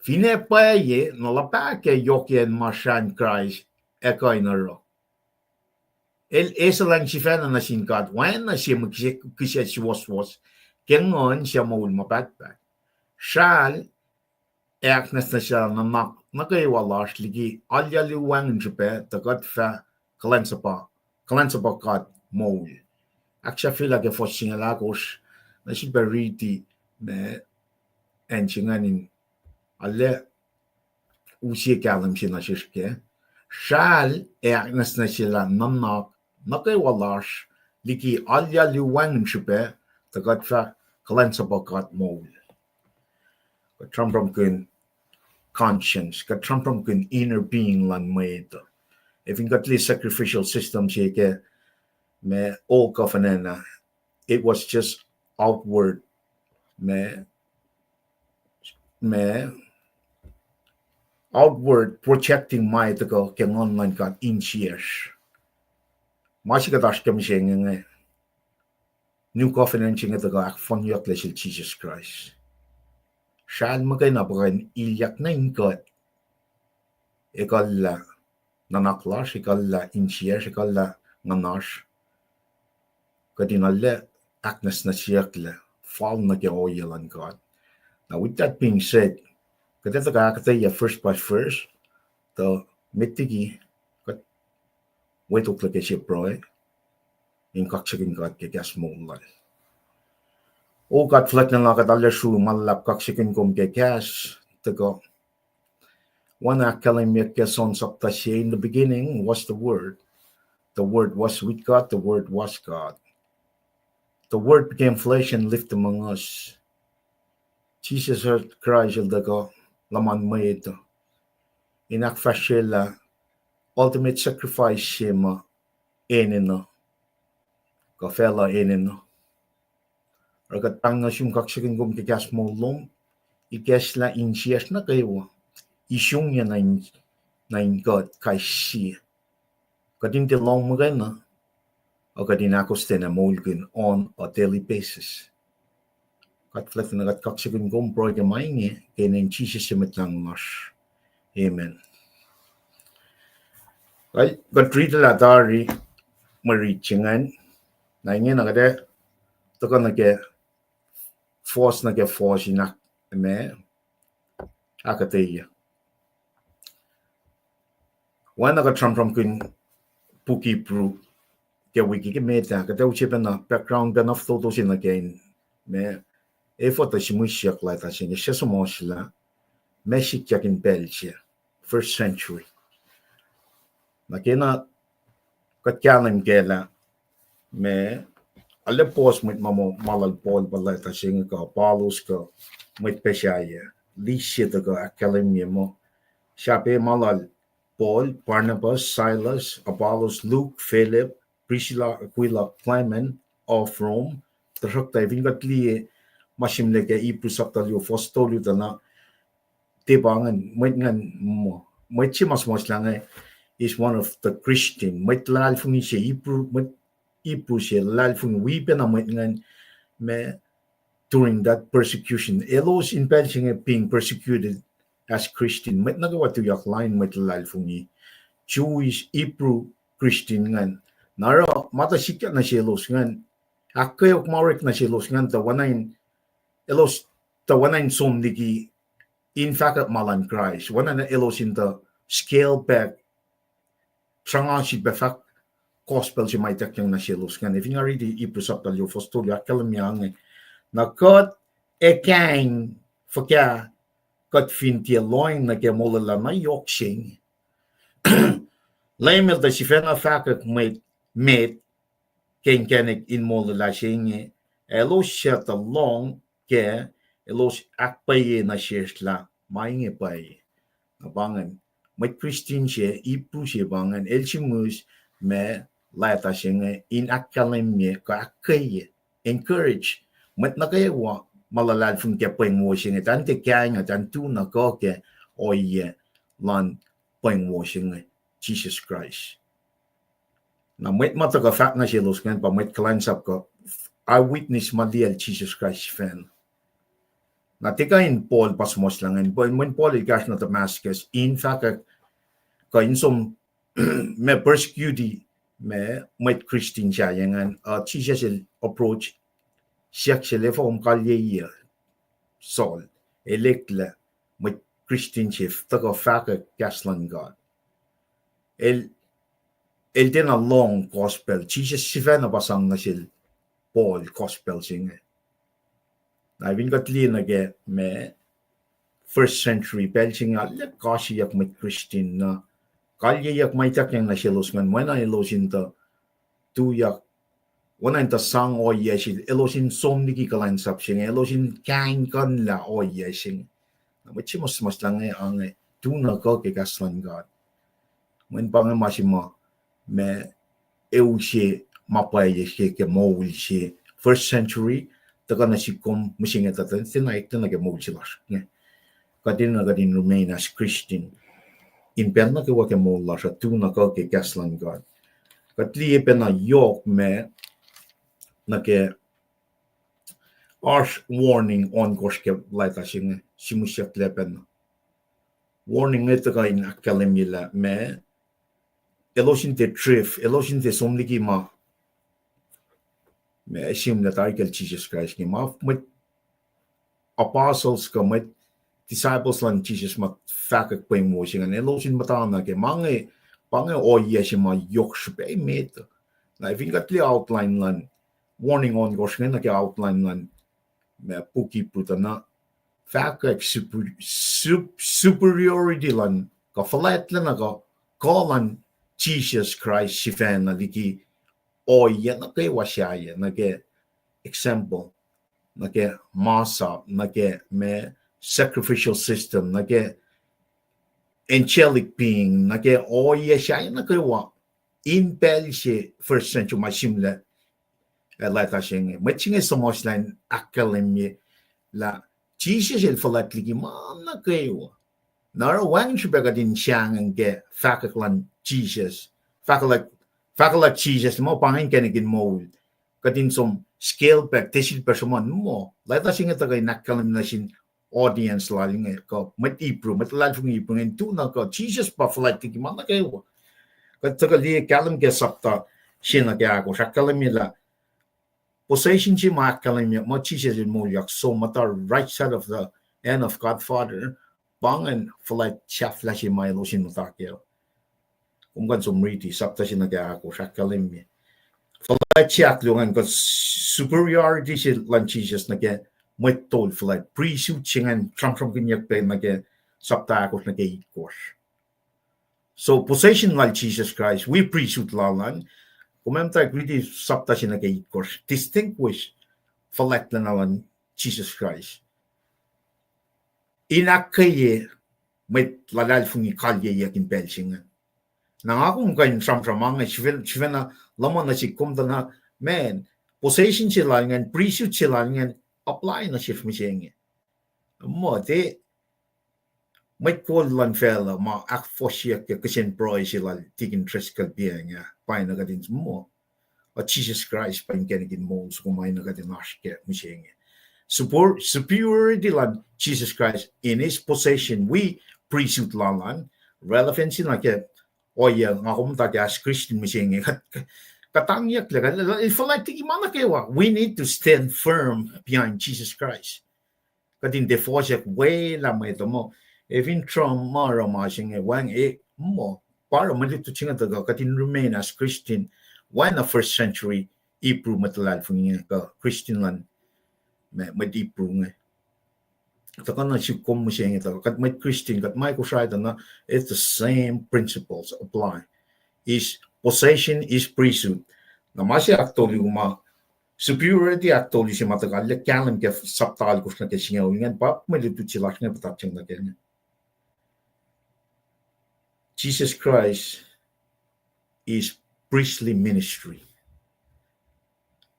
Finne pwacye, na luhpah ke yohkiyacn ma srahn Kraist ac kuh in oruh. El esuhlah sifacna nuh sin God oacna sie mwe kihsac, kihsac suwohswohs ke nguhn suc moul ma pahtpaht. Sral ac ahknwacsnwacsyelah nuhnak nuh kwewa lasr liki alyacl wacngihn srihpac, tuh kuht fah kuhlwacnsapuh, kuhlwacnsapuh God moul. Ahksahfyelah ke fuhs singucul ahkosr, nuh sel pac riti ma acn se ingacn in arlac use kahlwem se nuh sesr kac. Sral ac ahknwacsnwacsyelah nuhnak nuh kwewa lasr liki alyacl wacngihn srihpac, tuh kuht fah kuhlwacnsapuh God moul. Kuht sramsramkihn conscience, kuht sramsramkihn inner being luhn mwet uh. Ac fin kuht liye sacrificial system se ke ma old covenant ah, it was just outward, ma, ma outward projecting ma tuhkuh ke nguhn luhn God insiyacsr. Ma se kuht oasr ke mihsenge inge, new covenant se inge tuhkuh ahkfohnyucklac sel Jisus Kraist. Sral muhkwena pa kuh in ilyak nuh in kuht ekuhllah nuhnak lasr, ekuhllah insiyacsr, ekuhllah nguhnasr. Kuht in arlac ahknwacsnwacsyucklac fal nuh ke ohiyac luhn God. Now, with that being said, kuht ac tuhkuh ahkuhtweyac verse by verse, tuh met liki kuht wetoklac ke sie pruhe in kaksakihn God ke kahs moul lal. O God fuhlwactlacna, kuht arlac sruhi ma luhlahp kaksakihn kom ke kahs tuhkuh. Oacna ahkkahlwemyeyuck ke John sapta se, in the beginning was the Word. The Word was with God, the Word was God. The Word became flesh and lived among us. Jisus Kraist el tuhkuh luhman mwet uh in ahkfahsryelah ultimate sacrifice se ma enenuh, kuh facluh enenuh. Oruh kuht pahng nuh sum, kaksakihn kom ke kahs moul lom, ikacslah insiyacsr nuh kwewa, isungyac nuh in, nuh in kuht kais sie. Kuht in tiac lohng muhkwena, ac kuht in ahkostwen ac moulkihn on a daily basis. Kuht fuhlwactlacna kuht kaksakihn kom, pruhe ke ma inge ke inen Jisus se Mwet Lahngo lasr. Amen. Kuht riti lah tari mwe rit se ingacn. Na ingena kuht ac tuhkuh nuh ke fohs nuh ke fohs in ahk-, ma ahkuhtweyac. Oacna kuht sramsramkihn puk Hebrew ke wik ke met ah, kuht ac use pacna background pacna fototo se nuh kac in ma efuh tuh simwisyak leta se inge, suc suhmuhslah, ma sikyak in pacl se, first century. Na kena kuht kahlwem kac lah ma arlac puhs mwet ma, ma lal Paul pa leta se inge, kuh Apollos, kuh mwet pac sahyac, lis se tuhkuh ahkkahlwemye muh sahp ma lal Paul, Barnabas, Silas, Apollos, Luke, Philip, Priscilla, Aquila, Clement of Rome. Tuhsruhktuh fin kuht liye ma sihmlac ke Hebrew sapta luo fohs tolu tuh na tiac pa ingacn, mwet ingacn, mwet se ma suhmuhslah inge is one of the Christian, mwet luhlahlfongi se, Hebrew, mwet Hebrew se luhlahlfongi, wi pacna mwet ingacn ma during that persecution. Elos in pacl se inge being persecuted as Christian, mwet nuh kwewa tuyak lain mwet luhlahlfongi, Jewish, Hebrew, Christian ingacn. Na oruh ma tuh sikyak nuh selos ingacn, ahkkweok ma orek nuh selos ingacn tuh oacna in, elos tuh oacna in som liki in fahkwack ma luhn Kraist, oacna elos in tuh scale back, srangasil pac fahk gospel se ma ituckyang nuh selos ingacn. Fin nga riti Hebrew sapta luo fohs tolu, ahkkahlwemye inge, na kuht ac kaing fuhkah, kuht fin tiac lohacng nuh ke molwelah na yohk se inge? Leum el tuh sifacna fahkwack mwet met ke inkacnek in molwelah se inge, elos suc tuh lohng kac, elos ahkpwacye nuh sesr lah ma inge pwacye. Na pa ingacn, mwet Christian se, Hebrew se pa ingacn, el sihmihs ma leta se inge in ahkkahlwemye kuh ahkkweye, encourage mwet nuh kwewa ma luhlahlfongi ke pweng wo se inge, tuh in tiac kaing, tuh in tu na kuh ke ohiyac luhn pweng wo se inge, Jisus Kraist. Na mwet ma tuhkuh fahk nuh selos ingacn pa mwet kuhlwacnsap kuh eyewitness ma liyacl Jisus Kraist sifacna. Na tiac kuh in Paul pa suhmuhslah ingacn, mweyen Paul el kahsruh nuh Damascus in fahkwack kuh in som ma persecute ma mwet Christian sahyac ingacn, uh, Jisus el approach siyuck sel efuh kom kalyei Saul, el eklac mwet Christian se tuhkuh fahkwack kahs luhn God. El, el tiacna lohng gospel. Jisus sifacna pa sang nuh sel Paul gospel se inge. Na fin kuht liye nuh ke ma first century pacl se inge, arlac kasreyuck mwet Christian na kalyeyuck ma ituckyang nuh selos ingacn, oacna elos in tuh tuyak, oacna in tuh sang ohiyac se, elos in som liki kuhlwacnsap se inge, elos in kaingkuhnlah ohiyac se inge. Na mwet se ma suhmuhslah inge, inge, tu na kuh ke kahs luhn God. Mweyen pa inge ma se ma, ma, eu se ma pwacye se ke moul se first century, tuhkuh nuh sik kom mihsenge tuh, tuh, tiacna eklac nuh ke moul se lasr inge. Kuht enenuh kuht in remain as Christian in pacl nuh kwewa ke moul lasr uh, tu na kuh ke kahs luhn God. Kuht liye pacna yohk ma nuh ke oasr warning ohnkohsr ke leta se inge, simuhsyucklac pacna. Warning inge tuhkuh in ahkkahlwemye lah ma, elos in tiac drift, elos in tiac som liki ma, ma sihmlac tari kacl Jisus Kraist inge, ma mwet apostles kuh mwet disciples luhn Jisus ma fahkwack pweng wo se ingacn, elos in muhtana ke ma inge, pa inge ohiyac se ma yohk srihpac emet. Na fin kuht liye outline luhn, warning ohnkohsr inge nuh ke outline luhn ma puk Hebrew tuh na fahkwack super-, sup-, superiority luhn, kuh fuhlwactlacna kuh, kuh luhn Jisus Kraist sifacna liki ohiyac nuh kwewa sahyac, nuh ke example, nuh ke masap, nuh ke ma sacrificial system, nuh ke angelic being, nuh ke ohiyac sahyac nuh kwewa in pacl se first century ma sihmlac, eh, leta se inge. Mwet se inge suhmuhslah in ahkkahlwemye lah Jisus el fuhlwact liki ma nuh kwewa. Na oruh wacngihn srihpac kuht in sahngweng ke fahkwack luhn Jisus. Fahkwack, fahkwack luhn Jisus, muh pa inge inkacnek in moul. Kuht in som scale back, tiac sifilpac sruhmuhn muh leta se inge tuhkuh in ahkkahlwemye nuh sin audience lal inge, kuh mwet Hebrew, mwet luhlahlfongi Hebrew inge, tu na kuh Jisus pa fuhlwact liki ma nuh kwewa. Kuht tuhkuh liye kahlwem ke sapta se nuh ke ahkosr, ahkkahlwemye lah possession se ma ahkkahlwemye muh Jisus el moulyak som muhta right side of the hand of God Father, pa ingacn fuhlwact sahflah se ma elos in muhta kac. Kom kuh in som riti sapta se nuh ke ahkosr, ahkkahlwemye fuhlwact se ahkluo ingacn, kuh superiority se luhn Jisus nuh ke mwet tol fuhlwact, priesthood se ingacn sramsramkihnyuck pac nuh ke sapta ahkosr nuh ke itkosr. So possession lal Jisus Kraist, wi priesthood lal an, kom muhtwacwacack riti sapta se nuh ke itkosr, distinguish fuhlwactlacna luhn Jisus Kraist in ahkkweye mwet luhlahlfongi kalyeyuck in pacl se ingacn. Na nga kom kuh in sramsram ma inge, sifacna, sifacna luhman nuh sik kom tuh na, man, possession se lal ingacn, priesthood se lal ingacn, apply nuh sesr mihsenge. Muh tiac mwet kol luhn facluh ma ahkfohsyeyuck ke kihsen pruhe se lal Deacon Driscoll pa inge, pa na kuht in muh, uh, Jisus Kraist pa inkacnek in moul soko ma na kuht in oasr kac mihsenge. Superiority lal Jisus Kraist in his possession wi priesthood lal an, relevancy nuh ke ohiyac nga kom muhta ke as Christian mihsenge, kuht, kuhtangyucklac, kuht, el fuhlwact liki ma nuh kwewa. We need to stand firm behind Jesus Christ. Kuht in tiac fohsack welah mwet uh muh, efin Trump ma oruh ma se inge, wacng, e, muh, pa oruh mwe lutlut se inge tuhkuh, kuht in remain as Christian, oacna first century Hebrew mwet luhlahlfongi inge, kuh Christian luhn, ma, mwet Hebrew inge. Tuhkuh nuh sik kom mihsenge, tuhkuh kuht mwet Christian, kuht ma Kosrae tuh na, it's the same principles apply. His possession, his priesthood. Na ma se ahktolu ma, superiority ahktolu se ma tuhkuh arlac kahlwem ke sapta alkosr nuh ke singucul ingacn, pa mwe lutlut se lasr inge puhtatyang nuh ke Jesus Christ is priestly ministry.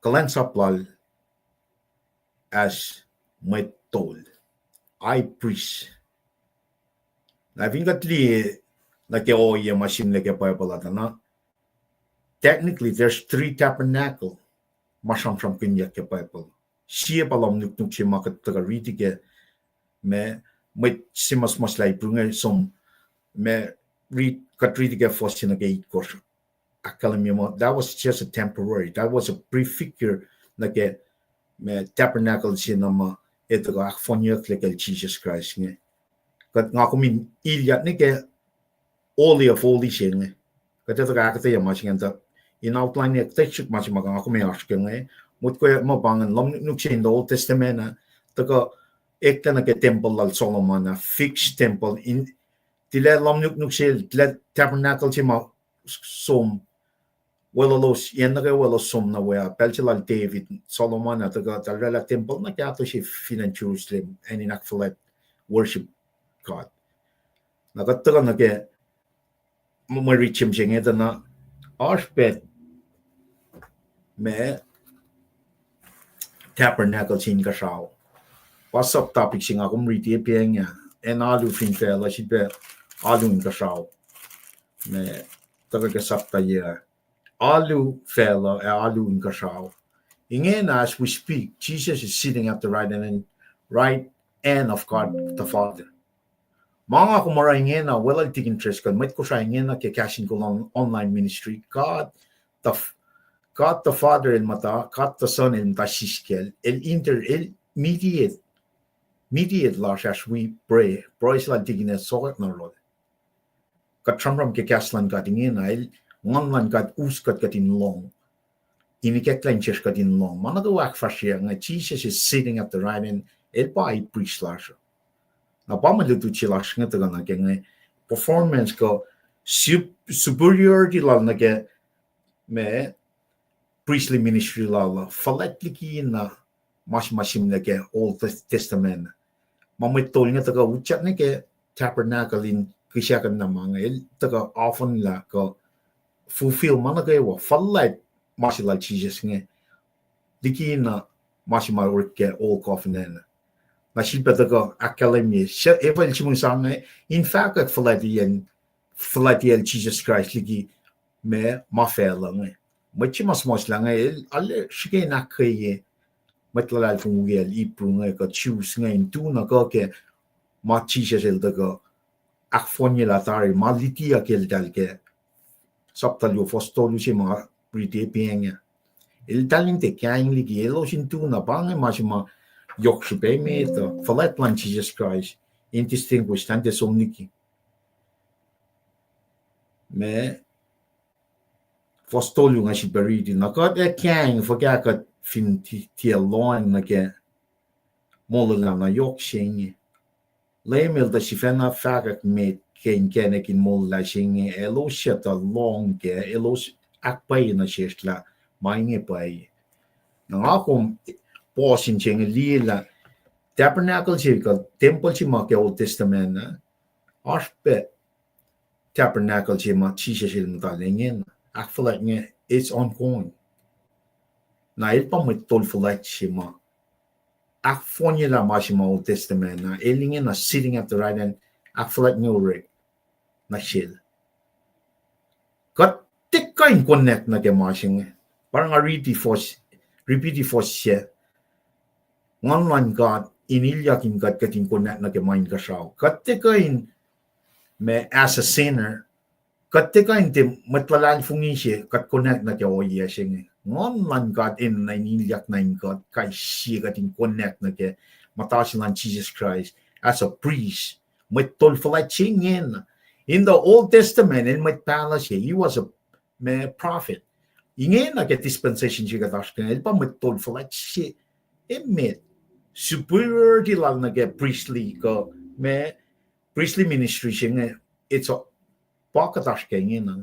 Kuhlwacnsap lal as mwet tol, high priest. Na fin kuht liye nuh ke ohiyac ma sihmlac ke Bible uh tuh na, technically there's three tabernacle ma sramsramkihnyuck ke Bible. Sie pa lohm nuknuk se ma kuht tuhkuh riti ke, ma, mwet se ma suhmuhslah Hebrew inge som, ma, kuht riti ke fuhs se nuh ke itkosr, ahkkahlwemye muh that was just a temporary, that was a prefigure nuh ke ma tabernacle se na ma etuh kuh ahkfohnyucklah kacl Jisus Kraist inge. Kuht nga kom in ilyak nuh ke Holy of Holies se inge. Kuht etuh kuh ahkuhtweyac ma se ingacn tuh in outline ac kuht suk ma se ma nga kom ac oasr ke inge. Motko ma pa ingacn lumnuknuk se in the Old Testament ah, tuhkuh eklac nuh ke tempuhl lal Solomon ah, fixed temple in, tilac lumnuknuk sel, tilac tabernacle se ma som, weluhlos, yen nuh ke weluhlos som nuh we ah, pacl se lal David, Solomon ah, tuhkuh tahl oraclah tempuhl na kahto se fin acn Jerusalem, acn in ahkfuhlwact, worship God. Na kuht tuhkuh nuh ke mwe rit se inge tuh na oasr pac ma tabernacle se inkuhsrao. Pa sub topic se nga kom riti e pacng ah, acn alu fin facluh, srihpac alu inkuhsrao. Ma tuhkuh ke sapta yac, alu facluh ac alu inkuhsrao. Ingena, as we speak, Jesus is sitting at the right hand, right hand of God the Father. Ma nga kom oruh ingena, weluhl Tikin Driscoll, mwet Kosrae ingena ke Kahs in Kol online ministry, God the, God the Father el muhta, God the Son el muhta siskacl, el inter, el mediate, mediate lasr as we pray, pruhe se lal Tikin ah sokwack na yohrohl. Kuht sramsram ke kahs luhn God ingena, el, Nguhn luhn God us kuht kuht in lohng. In ikacklah insesr kuht in lohng. Ma nuh kwewa ahkfahsrye inge, Jesus is sitting at the right hand, el pa high priest lasr. Na pa mwe lutlut se lasr inge tuhkuh nuh ke inge, performance kuh sup-, superiority lal nuh ke ma priestly ministry lal uh fuhlwact liki na ma se ma sihmlac ke Old Tes-, Testament. Ma mwet tol inge tuhkuh utyak nuh ke tabernacle in kihsackuhn na ma inge, el tuhkuh often lah kuh fulfill ma nuh kwewa, fuhlwact ma se lal Jesus inge liki na ma se ma orek ke Old Covenant. Na sifilpac tuhkuh ahkkahlwemye, se-, efuh el sihmihs inge, in fahkwack fuhlwactyacl, fuhlwactyacl Jesus Christ liki ma, ma facluh inge. Mwet se ma suhmuhslah inge, el, arlac srihke in ahkkweye mwet luhlahlfongi wiyacl Hebrew inge kuh Jews inge in tu na kuh ke ma Jesus el tuhkuh ahkfohnyelah tari, ma lutiyuck eltahl ke sapta luo, fuhs tolu se ma riti e pacng ah. Eltahl in tiac kaing liki, elos in tu na pa inge ma se ma yohk srihpac emet uh, fuhlwact luhn Jesus Christ, in distinguish, tahn tiac som liki. Ma fuhs tolu nga sifilpac riti, na kuht ac kaing fuhkah kuht fin ti-, tiac lohacng nuh ke molwelah na yohk se inge. Leum el tuh sifacna fahkwack met ke inkacnek in molwelah se inge, elos suc tuh lohng kac, elos ahkpwacye nuh sesr lah ma inge pwacye. Na nga kom pause in se inge liye lah tabernacle se kuh tempuhl se ma ke Old Testament ah, oasr pac tabernacle se ma Jesus el muhta ingena. Ahkfuhlwact inge, it's ongoing. Na el pa mwet tol fuhlwact se ma ahkfohnyelah ma se ma Old Testament ah, el ingena sitting at the right hand, ahkfuhlwact inge orek nuh sel. Kuht tiac kuh in connect nuh ke ma se inge. Pa nga riti fuhs, ripiti fuhs se. Nguhn luhn God in ilyak in kuht, kuht in connect nuh ke ma inkuhsrao. Kuht tiac kuh in, ma as a sinner, kuht tiac kuh in tiac mwet luhlahlfongi se kuht connect nuh ke ohiyac se inge. Nguhn luhn God enenuh in ilyak nuh in kuht kais sie kuht in connect nuh ke muhta se luhn Jesus Christ as a priest. Mwet tol fuhlwact se ingena. In the Old Testament, el mwet pahluh se, he was a, ma prophet. Ingena ke dispensation se kuht oasr ke inge, el pa mwet tol fuhlwact se emet. Superiority lal nuh ke priestly kuh, ma priestly ministry se inge, it's a, pa kuht oasr ke ingena.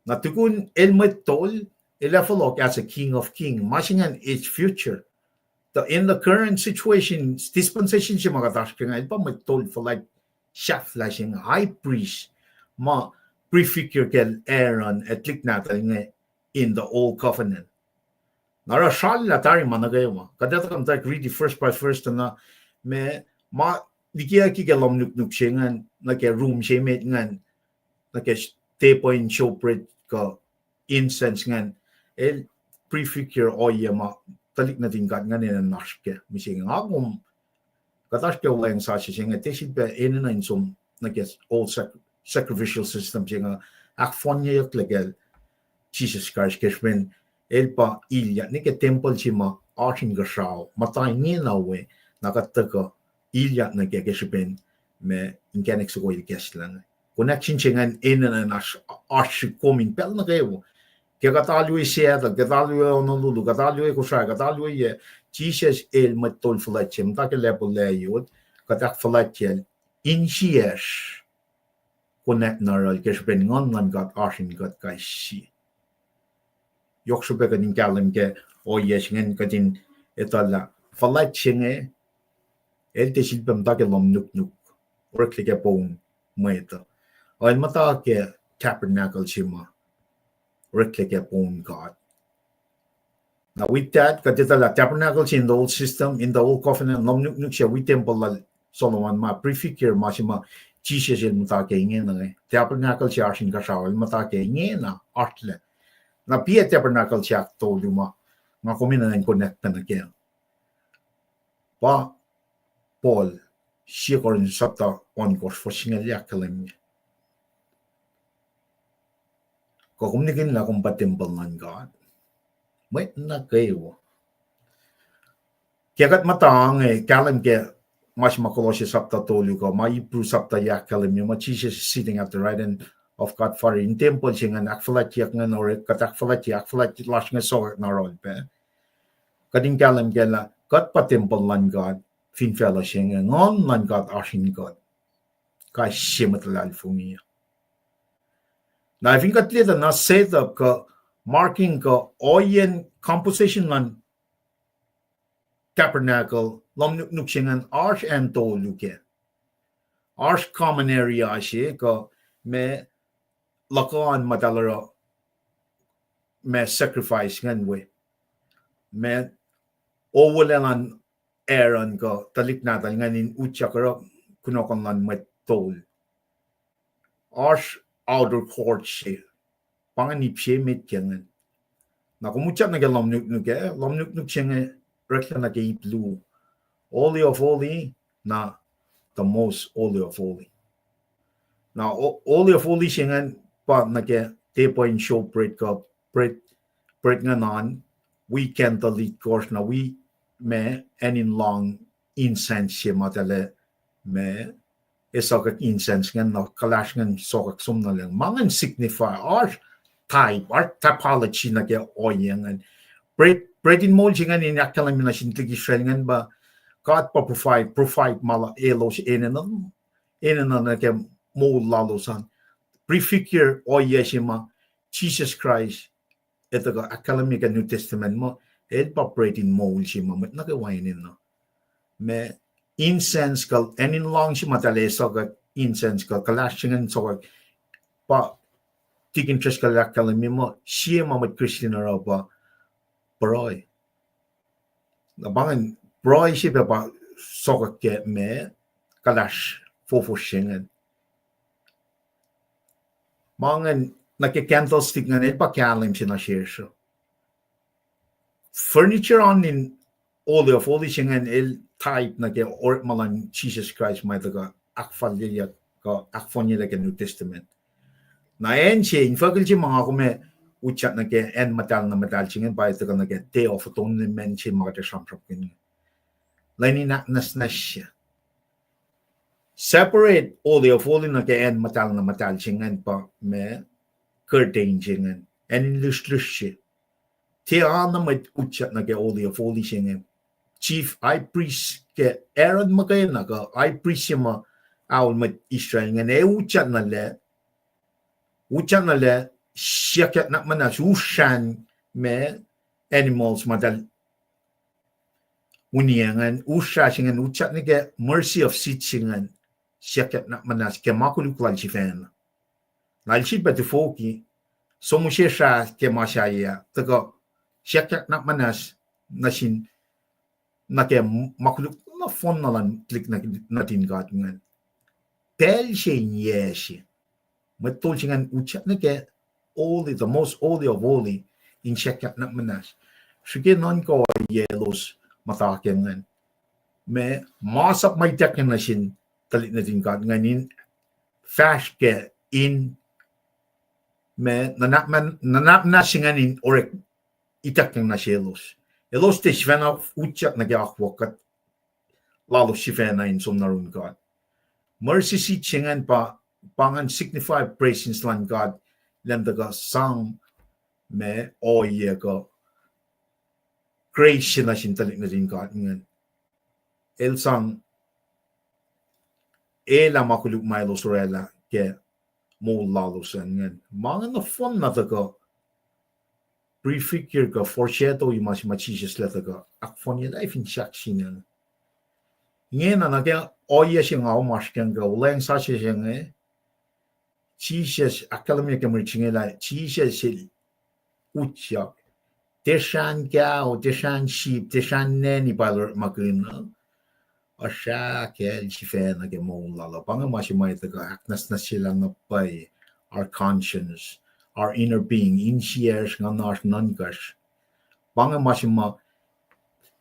Na tukun el mwet tol, el ac fohlohk as a King of King. Ma se ingacn, it's future. Tuh in the current situation, dispensation se ma kuht oasr ke inge, el pa mwet tol fuhlwact sahflah se inge, high priest, ma prefigure kacl Aaron ac tuhlihk nahtuhl inge in the old covenant. Na oruh srallah tari ma nuh kwewa. Kuht etuh kuh muhtwacwacack riti verse by verse tuh na, ma, ma likiyucki ke lumnuknuk se ingacn, nuh ke rum se emet ingacn, nuh ke s-, table in showbread kuh incense ingacn, el prefigure ohiyac ma tuhlihk nuhtin God ingacn enenuh in oasr ke mihsenge. Nga kom, kuht oasr ke olweacng sasuc se inge, tiac sifilpac enenuh in som nuh ke old sac-, sacrificial system se inge, ahkfohnyeyucklac kacl Jesus Christ ke srihpen el pa ilyak nuh ke tempuhl se ma oasr inkuhsrao, muhta ingena we, na kuht tuhkuh ilyak nuh ke, ke srihpen ma inkacnek soko el ikacslah inge. Connection se ingacn enenuh in oasr, oasr srihk kom in pacl nuh kwewa. Ke kuht alu we Seattle, kuht alu we Honolulu, kuht alu we Kosrae, kuht alu we, Jisus el mwet tol fuhlwact se, muhta ke level lac yot, kuht ahkfuhlwactyacl insiyacsr connect na yohrohl ke srihpen Nguhn luhn God oasr in kuht kais sie. Yohk srihpac kuht in kahlwem ke ohiyac se ingacn kuht in etuh lah fuhlwact se inge, el tiac sifilpac muhta ke lohm nuknuk, oreklac ke poun mwet uh. El muhta ke tabernacle se ma oreklac ke poun God. Na with that, kuht etuh lah tabernacle se in the old system, in the old covenant, lohm nuknuk se wi tempuhl lal Solomon ma prefigure ma se ma Jisus el muhta ke ingena inge. Tabernacle se oasr inkuhsrao, el muhta ke ingena, oasr lac. Na pa tabernacle se ahktolu ma nga kom enenuh in connect pac nuh kac, pa Paul, sie Corinth sapta ohnkohsr fuhs singucul ahkkahlwemye, kuh kom nihkihn lah kom pa tempuhl luhn God. Mwet nuh kwewa. Ke kuht muhta inge kahlwem ke ma se ma Colossians sapta tolu kuh ma Hebrew sapta ahkkahlwemye ma Jesus is sitting at the right hand of God Father. In tempuhl se ingacn ahkfuhlwactyeyuck ingacn, oruh kuht ahkfuhlwactye, ahkfuhlwactye lasr inge sokwack na yohrohl pac. Kuht in kahlwem kac lah kuht pa tempuhl luhn God fin facluh se inge, Nguhn luhn God oasr in kuht kais sie mwet luhlahlfongi. Na fin kuht liye tuh na setup kuh marking kuh ohiyacn composition luhn tabernacle, lohm nuknuk se ingacn oasr acn tolu kac. Oasr common area se kuh ma luhkuhn muhtahl oruh ma sacrifice ingacn we, ma o wolacna Aaron kuh tuhlihk nahtuhl ingacn in utyak oruh kunohkohn luhn mwet tol. Oasr outer court se, pa ingacn ip se met ke ingacn. Na kom utyak nuh ke lohm nuknuk ah, lohm nuknuk se inge oreklac nuh ke ip luo. Holy of Holy, na the Most Holy of Holy. Na Holy of Holy se ingacn pa nuh ke table in showbread kuh bread, bread ingacn an, wi candle itkohsr, na wi ma acn in lohng incense se ma tuhlac ma ac sokwack incense ingacn, na kuhlahsr ingacn sokwack som nuh lucng. Ma ingacn signify, oasr type, oasr typology nuh ke ohiyac ingacn. Bread, bread in moul se ingacn in ahkkahlwemye nuh sin tuhlihk Israel ingacn pa God pa provide, provide ma elos enenuh, enenuh nuh ke moul lalos an. Prefigure ohiyac se ma Jesus Christ el tuhkuh ahkkahlwemye ke New Testament muh el pa bread in moul se ma mwet nuh kwewa enenuh. Ma incense kuh acn in lohng se ma tuhlac sokwack incense kuh kuhlahsr se ingacn sokwack, pa tikin treskuhl ahkkahlwemye muh sie ma mwet Christian oruh pa pruhe. Na pa ingacn pruhe se pac pa sokwack ke ma kuhlahsr fohfohsr se ingacn. Ma ingacn nuh ke candlestick ingacn el pa kahlwem se nuh sesr uh. Furniture an in Holy of Holies se ingacn el type nuh ke orekma luhn Jesus Christ ma tuhkuh ahkfalyeyuck kuh ahkfohnyelah ke New Testament. Na acn se, infuckihl se ma nga kom ac utyak nuh ke acn muhtahl na muhtahl se ingacn pa tuhkuh nuh ke Day of Atonement se ma kuht ac sramsramkihn, lwen in ahknwacsnwacsye. Separate Holy of Holy nuh ke acn muhtahl na muhtahl se ingacn pa ma curtain se ingacn, acn in lihsrlihsr se. Tiac na mwet utyak nuh ke Holy of Holy se inge. Chief high priest ke Aaron muhkwena kuh high priest se ma aol mwet Israel ingacn ac utyak nuh lac, utyak nuh lac, siyuckyak nuhnak muhnahs usrah ma animals ma eltahl uniyac ingacn, usrah se ingacn utyak nuh ke mercy of seat se ingacn, siyuckyak nuhnak muhnahs ke ma koluk lal sifacna. Na el sifilpac tufoki, som use srah ke ma sahyac, tuhkuh siyuckyak nuhnak muhnahs nuh sin, nuh ke ma koluk nohfohn na luhn tuhlihk nuhtin God ingacn. Pacl se in yac se, mwet tol se ingacn utyak nuh ke Holy, the most holy of holy, in siyuckyak nuhnak muhnahs. Srihke nuhnkuh ohiyac elos muhta ke ingacn. Ma, masap ma ituckyang nuh sin tuhlihk nuhtin God ingacn in fahsr ke in ma, nuhnak muhnahs se ingacn in orek ituckyang nuh selos. Elos tiac sifacna utyak nuh ke akwuck kuht lalos sifacna in som nuh yurin God. Mercy seat se ingacn pa, pa ngan signify presence luhn God, elan tuhkuh sang ma ohiyac kuh grace se nuh sin tuhlihk nuhtin God ingacn. El sang elah ma koluk ma elos orwaclah ke moul lalos an ingacn. Ma inge nohfohn na tuhkuh prefigure kuh foreshadow-i ma se ma Jisus el tuhkuh ahkfohnyelah fin sahk sin inge. Ingena nuh ke ohiyac se nga oasr ke, ke olweacng sasuc se inge, Jisus ahkkahlwemye ke mwe riti se inge lah Jisus el utyak. Tiac srahn cow, tiac srahn sheep, tiac srahn neni pa el orekmakihn uh. Oasr kacl sifacna ke moul lal uh. Pa inge ma se ma tuhkuh ahknwacsnwacsyelah na pwacye our conscience, our inner being, insiyacsr, nguhnasr, nuhnkacsr. Pa inge ma se ma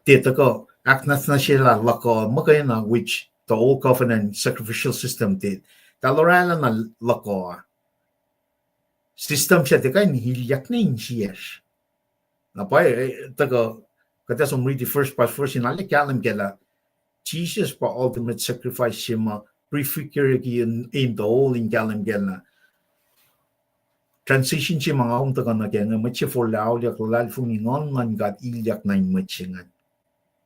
tiac tuhkuh ahknwacsnwacsyelah luhk uh muhkwena, which the old covenant sacrificial system did. Eltahl orwaclah na luhk uh. System sac tiac kuh in ilyak nuh insiyacsr. Na pwacye, eh, tuhkuh, kuht ac som riti verse by verse in arlac kahlwem kac lah Jisus pa ultimate sacrifice se ma prefigure-ki in, in the whole in kahlwem kac lah transition se ma nga kom tuhkuh nuh kac inge, mwet se forlah auliyak, luhlahlfongi, Nguhn luhn God ilyak nuh in mwet se ingacn.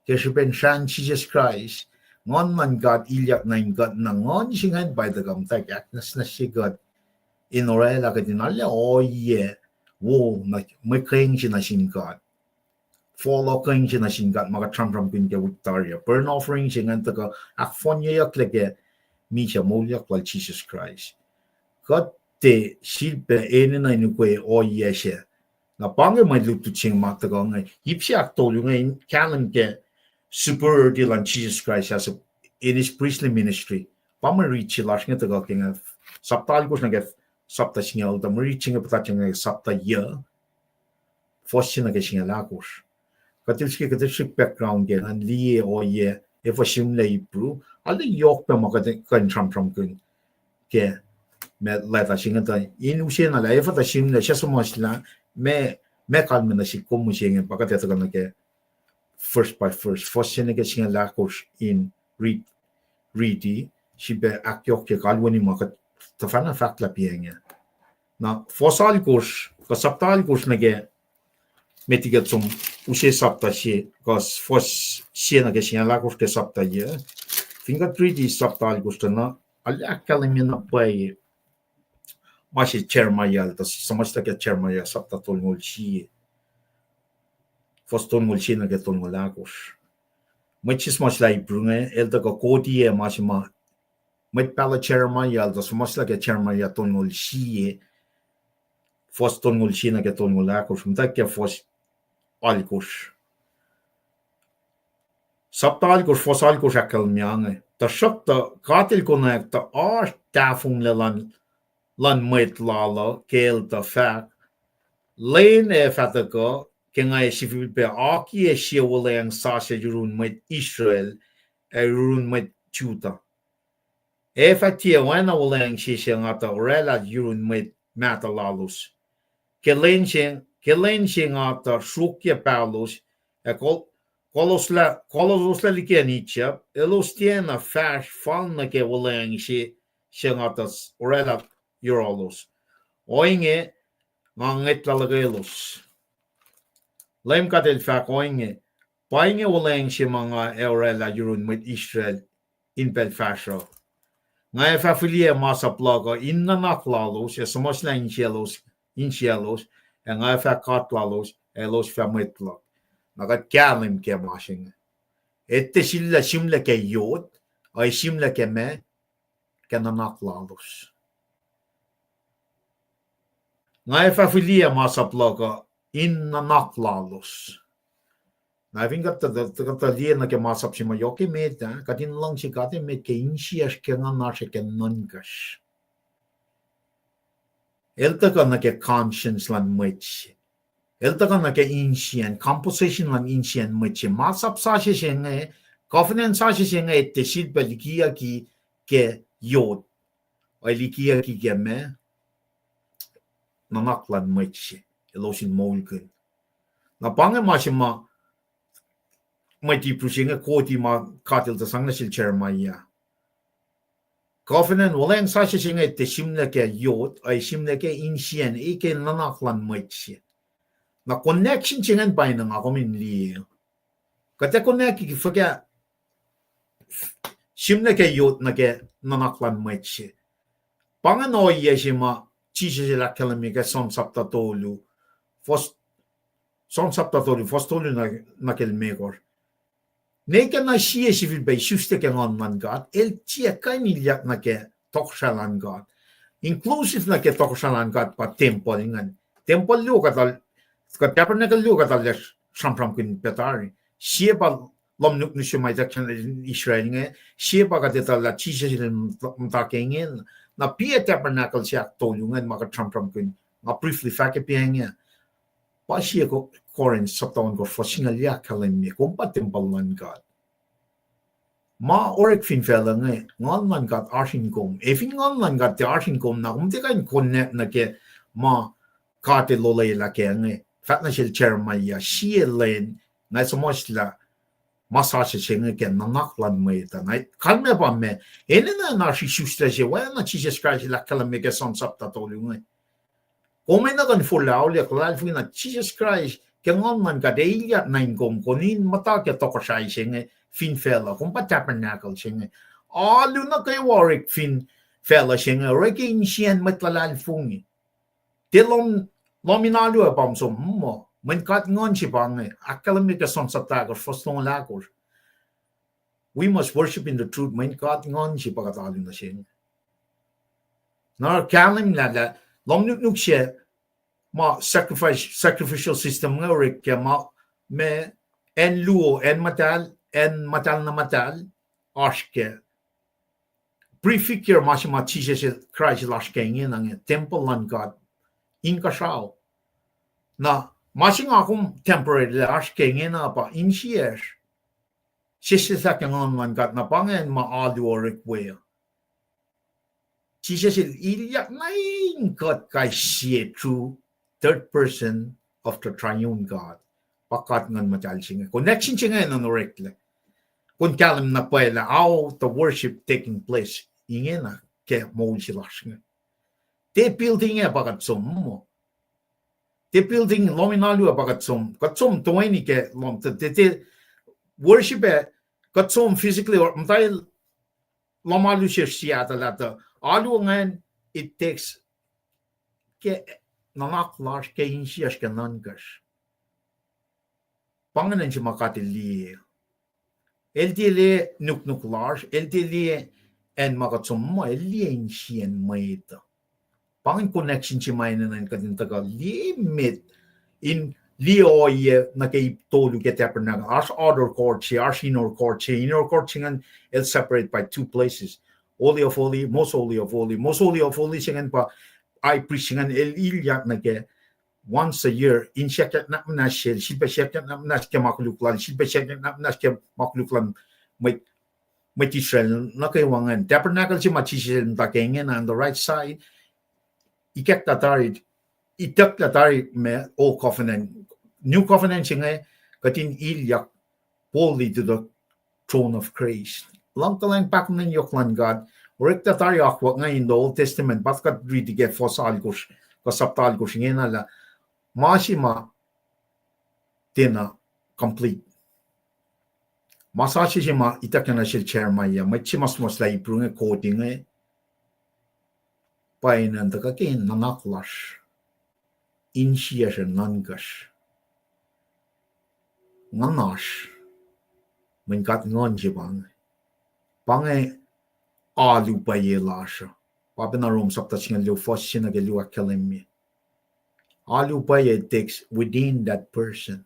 Ke srihpen srahn Jisus Kraist, Nguhn luhn God ilyak nuh in kuht, na Nguhn se ingacn pa tuhkuh muhtwacwacack ahknwacsnwacsye kuht in orwaclah kuht in arlac ohiyac wo, na mwe keng se nuh sin God. Fohlohkihn se nuh sin God ma kuht sramsramkihn ke wik tari uh. Burnt offering se ingacn tuhkuh ahkfohnyeyucklac ke misac moulyak lal Jisus Kraist. Kuht tiac sifilpac enenuh in ukwe ohiyac sac. Na pa inge mwe lutlut se ma tuhkuh inge. Ip se ahktolu inge in kahlwem ke superiority luhn Jisus Kraist as a, in his priestly ministry. Pa mwe riti lasr inge tuhkuh ke inge, sapta alkosr nuh ke sapta singucul, tuh mwe riti se inge puhtatlac inge sapta yuc, fuhs se nuh ke singucul ahkosr. Kuht el srihke, kuht el srihk background ke ngan liye ohiyac, efuh sihmlac Hebrew, arlac yohk pac ma kuht kuh in sramsramkihn ke ma leta se inge tuh in use na lah efuh tuh sihmlac, suc suhmuhslah, ma, ma kalmac nuh sihk kom mihsenge, pa kuht ac tuhkuh nuh ke verse by verse, fuhs se nuh ke singucul ahkosr in rit, riti, srihpac ahkyohkye kalweni ma kuht tuhfahna fahk lah pa inge. Na fuhs alkosr, kuh sapta alkosr nuh ke, met liki kuht som use sapta se, kuh fuhs se nuh ke singucul ahkosr ke sapta yuc. Fin kuht riti sapta alkosr tuh na, arlac ahkkahlwemye na pwacye ma se Jeremiah el tuh suhmuhslah ke Jeremiah sapta tolngoul sie, fuhs tolngoul sie nuh ke tolngoul ahkosr. Mwet se suhmuhslah Hebrew inge, el tuhkuh koti ma se ma, mwet pahluh Jeremiah el tuh suhmuhslah ke Jeremiah tolngoul sie, fuhs tolngoul sie nuh ke tolngoul ahkosr, muhtwacwacack ke fuhs alkosr. Sapta alkosr, fuhs alkosr ahkkahlwemye inge. Tuhsruhktuh God el konwacack tuh oasr tahfonglac luhn, luhn mwet lal uh ke el tuh fahk, Lwen ac fah tuhkuh ke nga ac sifilpac akiyac sie wuhlweacng sasuc yurun mwet Israel ac yurun mwet Judah. Ac fah tiac oacna wuhlweacng se suc nga tuh orwaclah yurun mwet mahtuh lalos. Ke lwen se, ke lwen se nga tuh sruokyac paholos, ac kol-, koloslah, koloslah liki acn Egypt, elos tiacna fahsr fal nuh ke wuhlweacng se suc nga tuh orwaclah yohrohlos. Ohinge nga ngwetlah luhkwelos. Leum God El fahk, ohinge, pa inge wuhlweacng se ma nga ac orwaclah yurun mwet Israel in pacl fahsruh. Nga ac fah fihliyac masap luhk uh in nuhnak lalos, ac suhmuhslah insiyaclos, insiyaclos, ac nga ac fah God lalos, ac elos fah mwet luhk. Na kuht kahlwem ke ma se inge. Etuh sihmlac, sihmlac ke yot, ac sihmlac ke ma, ke nuhnak lalos. Nga ac fah fihliyac masap luhk uh in nuhnak lalos. Na fin kuht tuh, tuh, tuh, tuh liye nuh ke masap se ma yohk emet ah, kuht in luhngse God emet ke insiyacsr, ke nguhnasr, ke nuhnkacsr. El tuhkuh nuh ke conscience luhn mwet se. El tuhkuh nuh ke insiyacn, composition luhn insiyacn mwet se. Masap sasuc se inge, covenant sasuc se inge, etuh sifilpac likiyucki ke yot, ac likiyucki ke ma, nuhnak luhn mwet se, elos in moulkihn. Na pa inge ma se ma mwet Hebrew se inge koti ma God El tuh sang nuh sel Jeremiah. Covenant, wuhlweacng sasuc se inge tiac sihmlac ke yot, ac sihmlac ke insiyacn, e ke nuhnak luhn mwet se. Na connection se ingacn pa inge nga kom in liye. Kuht ac connect fuhkah sihmlac ke yot nuh ke nuhnak luhn mwet se. Pa ingacn ohiyac se ma Jisus El ahkkahlwemye ke Psalm sapta tolu, fuhs-, Psalm sapta tolu, fuhs tolu nuh, nuh ke limekohsr. Nwe ke na sie sifilpac isuslac ke Nguhn luhn God, el tiac kuh in ilyak nuh ke tohkohsrahi luhn God. Inclusive nuh ke tohkohsrahi luhn God pa tempuhl ingacn. Tempuhl luo kuhtuh, kuh tabernacle luo kuhtuh lah sramsramkihn pac tari. Sie pa lohm nuknuk se ma ituckyang Israel inge, sie pa kuht etuh lah Jisus El muhta ke ingena. Na piac tabernacle se ahktolu ingacn ma kuht sramsramkihn, nga briefly fahkwack pac inge. Pa sie Corinth sapta ohnkohsr fuhs singucul yac ahkkahlwemye, kom pa tempuhl luhn God. Ma orek fin facluh inge, Nguhn luhn God oasr in kom. Ac fin Nguhn luhn God tiac oasr in kom, na kom tiac kuh in connect nuh ke ma God El olwelah kac inge. Fahk nuh sel Jeremiah, sie lwen, nga suhmuhslah ma sasuc se inge ke nuhnak luhn mwet uh. Na kalmac pa ma, enenuh in oasr isuslac se oacna Jisus Kraist El ahkkahlwemye ke Psalm sapta tolu inge. Kom enenuh kuh in forlah auliyak luhlahlfongi na Jisus Kraist ke Nguhn luhn God ac ilyak nuh in kom, kom in muhta ke tohkohsrahi se inge fin facluh, kom pa tabernacle se inge. Alu nuh kwewa orek fin facluh se inge, orek insiyacn mwet luhlahlfongi. Tiac lohm, lohm in alu ah pa som muh, mweyen God Nguhn se pa inge, ahkkahlwemye ke Psalm sapta ahkosr, fuhs longoul ahkosr. We must worship in the truth, mweyen God Nguhn se pa kuht alu nuh se inge. Na kahlwem lah, lah lohm nuknuk se ma sacrifice, sacrificial system inge orek ke ma, ma acn luo, acn muhtahl, acn muhtahl na muhtahl, oasr ke prefigure ma se ma Jisus Kraist El oasr ke ingena inge, tempuhl luhn God inkuhsrao. Na ma se nga kom temporary lah oasr ke ingena pa insiyacsr. Sesseslah ke Nguhn luhn God, na pa ingacn ma alu orek we uh. Jisus El ilyak nuh in kuht kais sie through third person of the triune God. Pa God Nguhn Muhtahl se inge. Connection se inge enenuh in oreklac. Kom kahlwem na pwacye lah how the worship taking place ingena ke moul se lasr inge. Tiac building ac pa kuht som muh. Tiac building, lohm in alu ah pa kuht som. Kuht som toeni ke lohm, tiac, tiac worship ac kuht som physically or muhta lohm alu se Seattle ah tuh. Alu ingacn, it takes ke nuhnak lasr, ke insiyacsr, ke nuhnkacsr. Pa ingacn se ma God El liye. El tiac liye nuknuk lasr, El tiac liye acn ma kuht som muh, El liye insiyacn mwet uh. Pa ingacn connection se ma enenuh in kuht in tuhkuh liye met in liye ohiyac nuh ke ip tolu ke tabernacle. Oasr outer court se, oasr inner court se. Inner court se ingacn el separate by two places. Holy of Holy, Most Holy of Holy. Most Holy of Holy se ingacn pa high priest se ingacn el ilyak nuh ke once a year, in siyuck nuhnak muhnahs sel, sifilpac siyuck nuhnak muhnahs ke ma koluk lal, sifilpac siyuck nuhnak muhnahs ke ma koluk lal mwet, mwet Israel nuh kwewa ingacn. Tabernacle se ma Jisus El muhta ke ingena on the right side, ikacklah tari, itucklah tari ma Old Covenant. New Covenant se inge kuht in ilyak boldly to the throne of grace. Luhngkuhlwacng, pahkomuhta yohk luhn God. Orekta tari akwuck inge in the Old Testament, pa kuht riti ke fuhs alkosr, kuh sapta alkosr ingena lah ma se ma tiacna complete. Ma sasuc se ma ituckyang nuh sel Jeremiah, mwet se ma suhmuhslah Hebrew inge, koti inge, pa enenuh in tuhkuh ke nuhnak lasr, insiyacsr, nuhnkacsr, nguhnasr, mweyen God Nguhn se pa inge. Pa inge alu pwacye lasr uh. Pa pacna Rom sapta singucul luo, fuhs se nuh ke luo ahkkahlwemye. Alu pwacye takes within that person.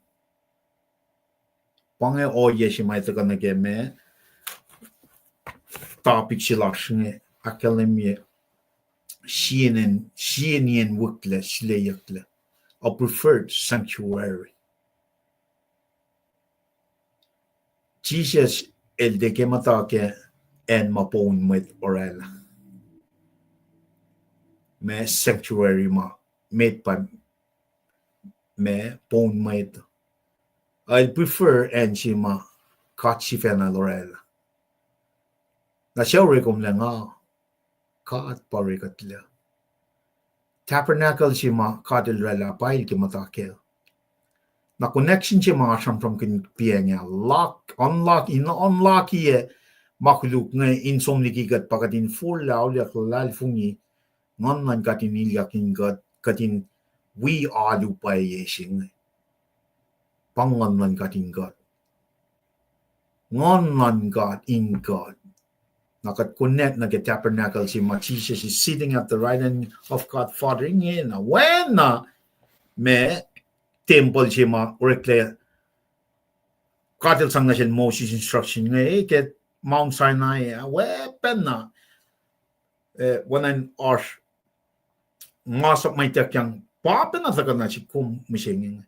Pa inge ohiyac se ma tuhkuh nuh ke ma topic se lasr inge, ahkkahlwemye sie nien, sie nien wihklac, sileyucklac, a preferred sanctuary. Jisus El tiac ke muhta ke acn ma poun mwet orwaclah. Ma sanctuary ma met pa ma poun mwet. El prefer acn se ma God sifacna El orwaclah. Na suc orekomlac nga, God pa orekuhtlac. Tabernacle se ma God El orwaclah pa El ke muhta kac. Na connection se ma nga sramsramkihn piacng ah, lock, unlock, in unlock-iyac ma koluk inge in som liki kuht pa kuht in forlah auliyak luhlahlfongi, Nguhn luhn God in ilyak in kuht, kuht in wi alu pwacye se inge. Pa Nguhn luhn God in kuht. Nguhn luhn God in kuht. Na kuht connect nuh ke tabernacle se ma Jesus is sitting at the right hand of God Father ingena. Oacna ma tempuhl se ma oreklac God El sang nuh sel Moses instruction inge, eh, ke Mount Sinai ah, weapon na, eh, oacna in oasr masap ma ituckyang, pa pacna tuhkuh nuh sihk kom mihsenge inge.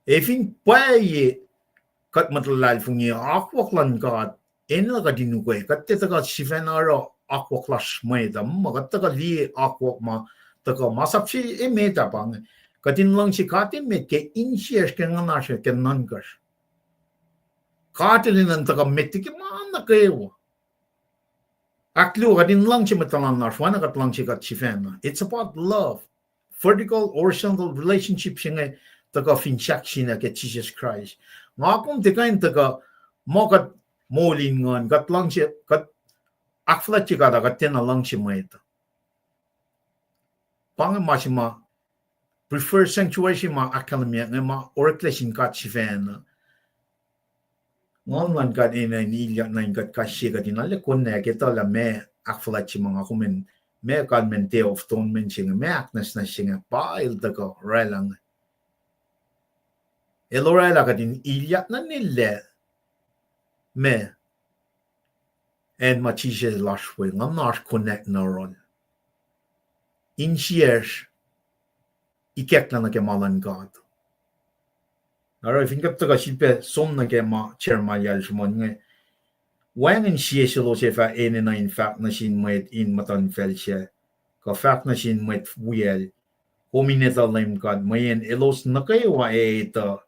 Ac fin pwacye kuht mwet luhlahlfongi akwuck luhn God, enenuh kuht in ukwe, kuht tiac tuhkuh sifacna oruh akwuck lasr mwet uh, ma kuht tuhkuh liye akwuck ma tuhkuh masap se emet ah pa inge. Kuht in luhngse God emet ke insiyacsr, ke nguhnasr, ke nuhnkacsr. God El enenuh in tuhkuh met liki ma nuh kwewa. Ahkluo, kuht in luhngse mwet tuhlan lasr oacna kuht luhngse kuht sifacna. It's about love. Vertical, horizontal relationship se inge tuhkuh fin sahk sina ke Jesus Christ. Nga kom tiac kuh in tuhkuh muh kuht moul in nguhn, kuht luhngse, kuht ahkfuhlwactye God, kuht tiacna luhngse mwet. Pa inge ma se ma prefer sanctuary se ma ahkkahlwemye inge ma oreklac sin God sifacna. Nguhn luhn God enenuh in ilyak nuh in kuht kais sie kuht in arlac konwacack etuh lah meac ahkfuhlwact se ma nga kom in, meac kalmacn Day of Atonement se inge, meac ahknwacsnwacs se inge, pa El tuhkuh orwaclah inge. El orwaclah kuht in ilyak nuh nelac ma acn ma Jisus El oasr we, nguhn oasr connect nuh yohrohl. Insiyacsr ikacklah nuh ke ma luhn God. Oruh fin kuht tuhkuh sifilpac som nuh ke ma Jeremiah el sruhmuhn inge, wacngihn sie selos ac fah enenuh in fahk nuh sin mwet in muhtuhnfacl sac, kuh fahk nuh sin mwet wiyacl, kom in etuh Leum God, mweyen elos nuh kwewa ac etuh,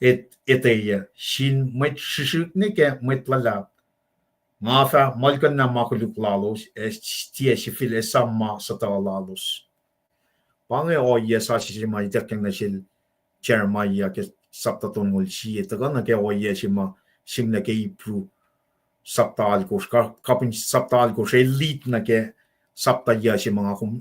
et-, etweyuc, sin mwet srihsrihk nuh ke mwet luhlahp. Nga fah muhlkuhnlah ma koluk lalos, ac tiac sifil esam ma suhtuh lalos. Pa inge ohiyac sasuc se ma ituckyang nuh sel Jeremiah ke sapta tolngoul sie, tuhkuh nuh ke ohiyac se ma sihmlac ke Hebrew sapta alkosr, ka-, kapihn sapta alkosr, el lead nuh ke sapta yuc se ma nga kom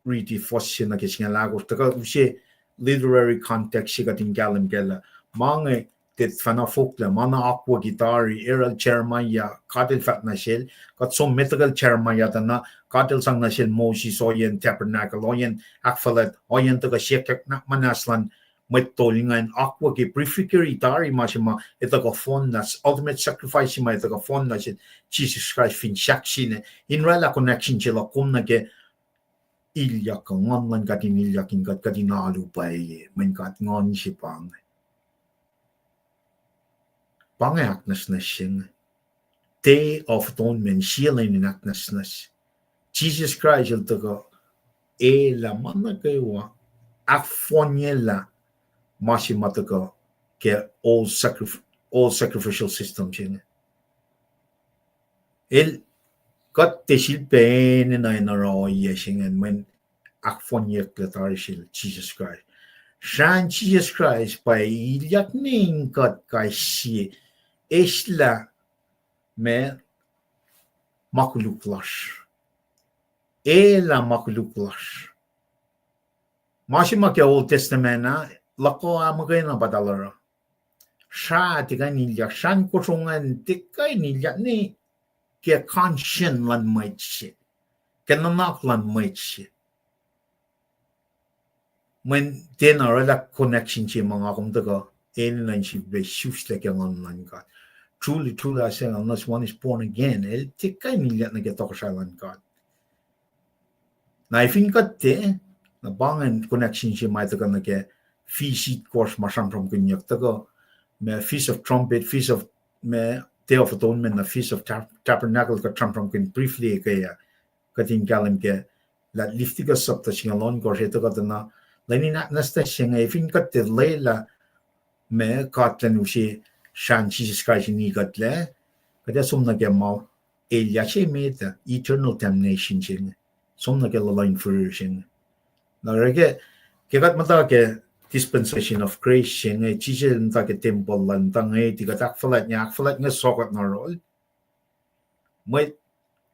riti fuhs se nuh ke singucul ahkosr, tuhkuh use literary context se kuht in kahlwem kac lah ma inge tiac fahna fohlohk, ma na akwucki tari, eruhl Jeremiah, God El fahk nuh sel, kuht som metucl Jeremiah tuh na, God El sang nuh sel Moses ohiyacn tabernacle, ohiyacn ahkfuhlwact, ohiyacn tuhkuh siyuckyak muhnahs luhn mwet tol ingacn, akwucki prefigure tari ma se ma etuh kuh fohnlah, ultimate sacrifice se ma etuh kuh fohnlah sel Jesus Christ fin sahk sina, in orwaclah connection se luhk kom nuh ke ilyak, kuh nguhn luhn God in ilyak in kuht, kuht in alu pwacye, mweyen God nguhn se pa inge. Pa inge ahknwacsnwacs se inge. Day of Atonement, sie lwen in ahknwacsnwacs. Jesus Christ El tuhkuh elah ma nuh kwewa, ahkfohnyelah ma se ma tuhkuh ke old sacrif-, old sacrificial system se inge. El, kuht tiac sifilpac enenuh in oruh ohiyac se ingacn mweyen ahkfohnyucklah tari sel Jesus Christ. Srahn Jesus Christ pa ilyak nuh in kuht kais sie, eslah ma, ma koluk lasr. Elah ma koluk lasr. Ma se ma ke Old Testament ah, luhkuh ah muhkwena pa tuh oruh. Srah tiac kuh in ilyak, srahn kosro ingacn tiac kuh in ilyak ne ke conscience luhn mwet se, ke nuhnak luhn mwet se. Mweyen tiacna orwaclah connection se ma nga kom tuhkuh enenuh in sifilpac isuslac ke nguhn luhn God. Truly, truly, I say, unless one is born again, el tiac kuh in ilyak nuh ke tohkohsrahi luhn God. Na fin kuht tiac, na pa ingacn connection se ma tuhkuh nuh ke feast itkohsr ma sramsramkihnyuck tuhkuh, ma Feast of Trumpet, Feast of, ma Day of Atonement, na Feast of Tab-, Tabernacle kuht sramsramkihn briefly ke ah, kuht in kahlwem ke lah Leviticus sapta singucul ohnkohsr, tuhkuh tuh na lwen in ahknwacsnwacs se inge, fin kuht tiac lwelah ma God El use srahn Jisus Kraist in ikuhtlac, kuht ac som nuh ke ma elyah se met ah, eternal damnation se inge. Som nuh ke luhluh in fihrihr se inge. Na oruh ke, ke kuht muhta ke dispensation of grace se inge, Jisus el muhta ke tempuhl lal, muhta ngwet, kuht ahkfuhlwact inge, ahkfuhlwact inge sokwack nuh yohrohl. Mwet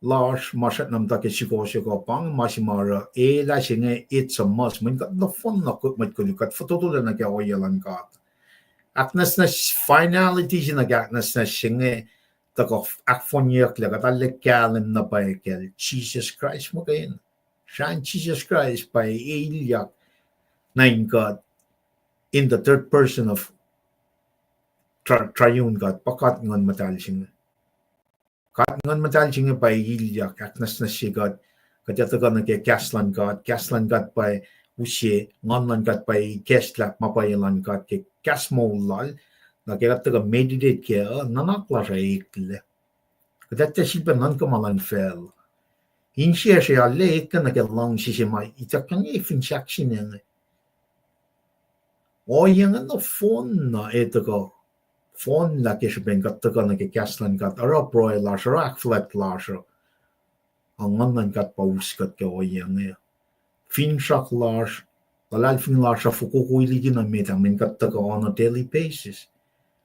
lasr ma srackna muhta ke sukohsohk uh, pa inge ma se ma oruh elah se inge, it's a must. Mweyen kuht nohfohn na mwet koluk, kuht fototolac nuh ke ohiyac luhn God. Ahknwacsnwacs, finality se nuh ke ahknwacsnwacs se inge, tuhkuh ahkfohnyucklac, kuht arlac kahlwem na pwacye kacl Jisus Kraist muhkwena. Srahn Jisus Kraist pa ilyak nuh in God, in the third person of tri-, triune God, pa God Nguhn Muhtahl se inge. God Nguhn Muhtahl se inge pa ilyak, ahknwacsnwacs se God. Kuht ac tuhkuh nuh ke kahs luhn God, kahs luhn God pa use, Nguhn luhn God pa ikacslah ma pwacye luhn God ke kahs moul lal. Na ke kuht tuhkuh meditate kac uh, nuhnak lasr uh eklac. Kuht ac tiac sifilpac nuhnkuh ma luhn facluh. Insiyacsr ac arlac eklac nuh ke luhngse se ma ituckyang fin sahk se inge. Ohiyac inge nohfohn na ac tuhkuh fohnlah ke srihpen kuht tuhkuh nuh ke kahs luhn God, oruh pruhe lasr uh, oruh ahkfuhlwact lasr uh, a Nguhn luhn God pa us kuht ke ohiyac inge. Finsrak lasr, luhlahlfongi lasr uh fokoko liki na met ah, mweyen kuht tuhkuh on a daily basis.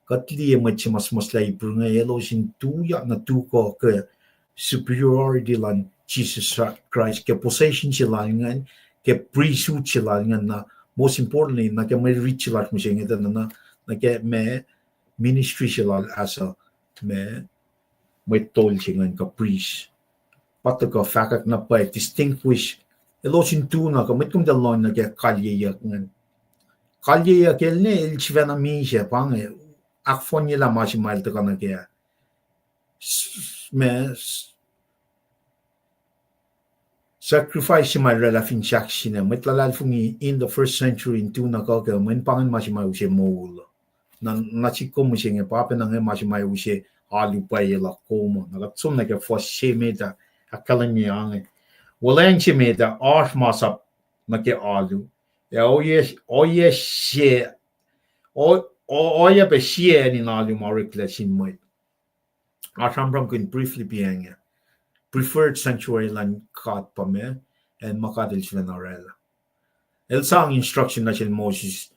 Kuht liye mwet se ma suhmuhslah Hebrew inge, elos in tuyak na tuhkuh ke superiority luhn Jisus Kraist, ke possession se lal ingacn, ke priesthood se lal ingacn, na most importantly, nuh ke mwe rit se lasr mihsenge tuh na, na, nuh ke ma ministry se lal as a ma mwet tol se ingacn kuh priest. Pa tuhkuh fahkwack na pwacye, distinguish, elos in tu na kuh mwet kom tuh lohng nuh ke kalyeyuck ingacn. Kalyeyuck el ne, el sifacna misac, pa inge, ahkfohnyelah ma se ma el tuhkuh nuh ke, s-, ma, s-, sacrifice se ma el oraclah fin sahk se inge, mwet luhlahlfongi in the first century in tu na kuh ke, mweyen pa ingacn ma se ma use moul. Na, na sihk kom mihsenge, pa pacna inge ma se ma use alu pwacye luhk kom uh. Na kuht som nuh ke fuhs se met ah, ahkkahlwemye inge. Wuhlweacng se met ah, oasr masap nuh ke alu. Ac ohiyac, ohiyac se, o-, o-, ohiyac pac sie acn in alu ma oreklac sin mwet. Nga sramsramkihn briefly pa inge. Preferred sanctuary luhn God pa ma, acn ma God el sifacna oraclah. El sang instruction nuh sel Moses,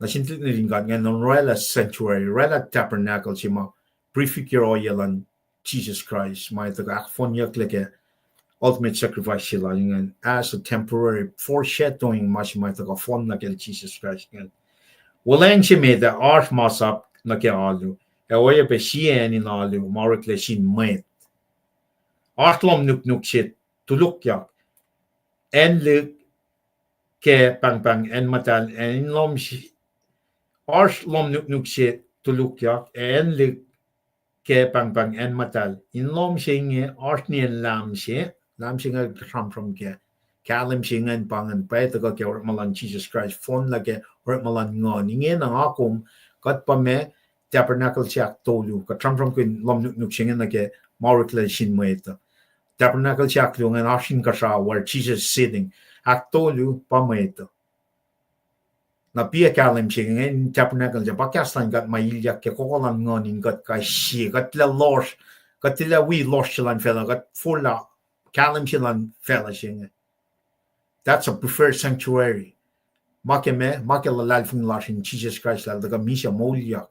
nuh sin tuhlihk nuhtin God, ingacn in oraclah sanctuary, oraclah tabernacle se ma prefigure ohiyac luhn Jisus Kraist, ma el tuhkuh ahkfohnyucklac ke ultimate sacrifice se lal ingacn as a temporary foreshadowing ma se ma el tuhkuh fohnlah kacl Jisus Kraist ingacn. Wuhlweacng se met ah, oasr masap nuh ke alu, ac ohiyac pac sie acn in alu ma oreklac sin mwet. Oasr lohm nuknuk se tulokyak, acn lik ke pahngpahng acn muhtahl, ac in lohm se, oasr lohm nuknuk se tulokyak, ac acn lik ke pahngpahng acn muhtahl. In lohm se inge oasr nien Lam se, Lam se inge sramsram ke, kahlwem se ingacn pa ingacn, pa tuhkuh ke orekma luhn Jisus Kraist, fohnlah ke orekma luhn Nguhn. Ingena nga kom, kuht pa ma tabernacle se ahktolu, kuht sramsramkihn lohm nuknuk se inge nuh ke ma oreklac sin mwet uh. Tabernacle se ahkluo ingacn oasr inkuhsrao where Jesus is sitting. Ahktolu pa mwet uh. Na piac kahlwem se inge in tabernacle se pa kahs luhn God ma ilyak ke kohkoh luhn nguhn in kuht kais sie, kuht tilac lohsr, kuht tilac wi lohsr se luhn facluh, kuht forlah kahlwem se luhn facluh se inge. That's a preferred sanctuary. Ma ke ma, ma ke luhlahlfongi lasr in Jisus Kraist lah el tuhkuh misac moulyak,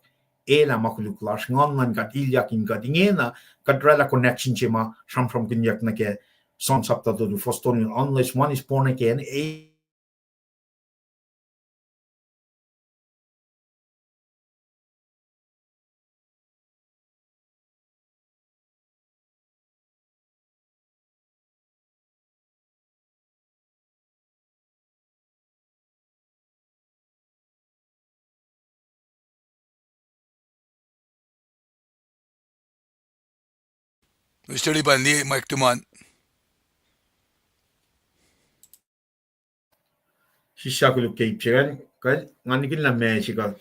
elah ma koluk lasr, nguhn luhn God ilyak in kuht. Ingena kuht oraclah connection se ma sramsramkihnyuck nuh ke John sapta tolu, fuhs tolu, unless one is born again, e Mister Liban, liye mic tuhmom. Sislah koluk ke ip se ingacn, kal, nga nikinlah ma se kuh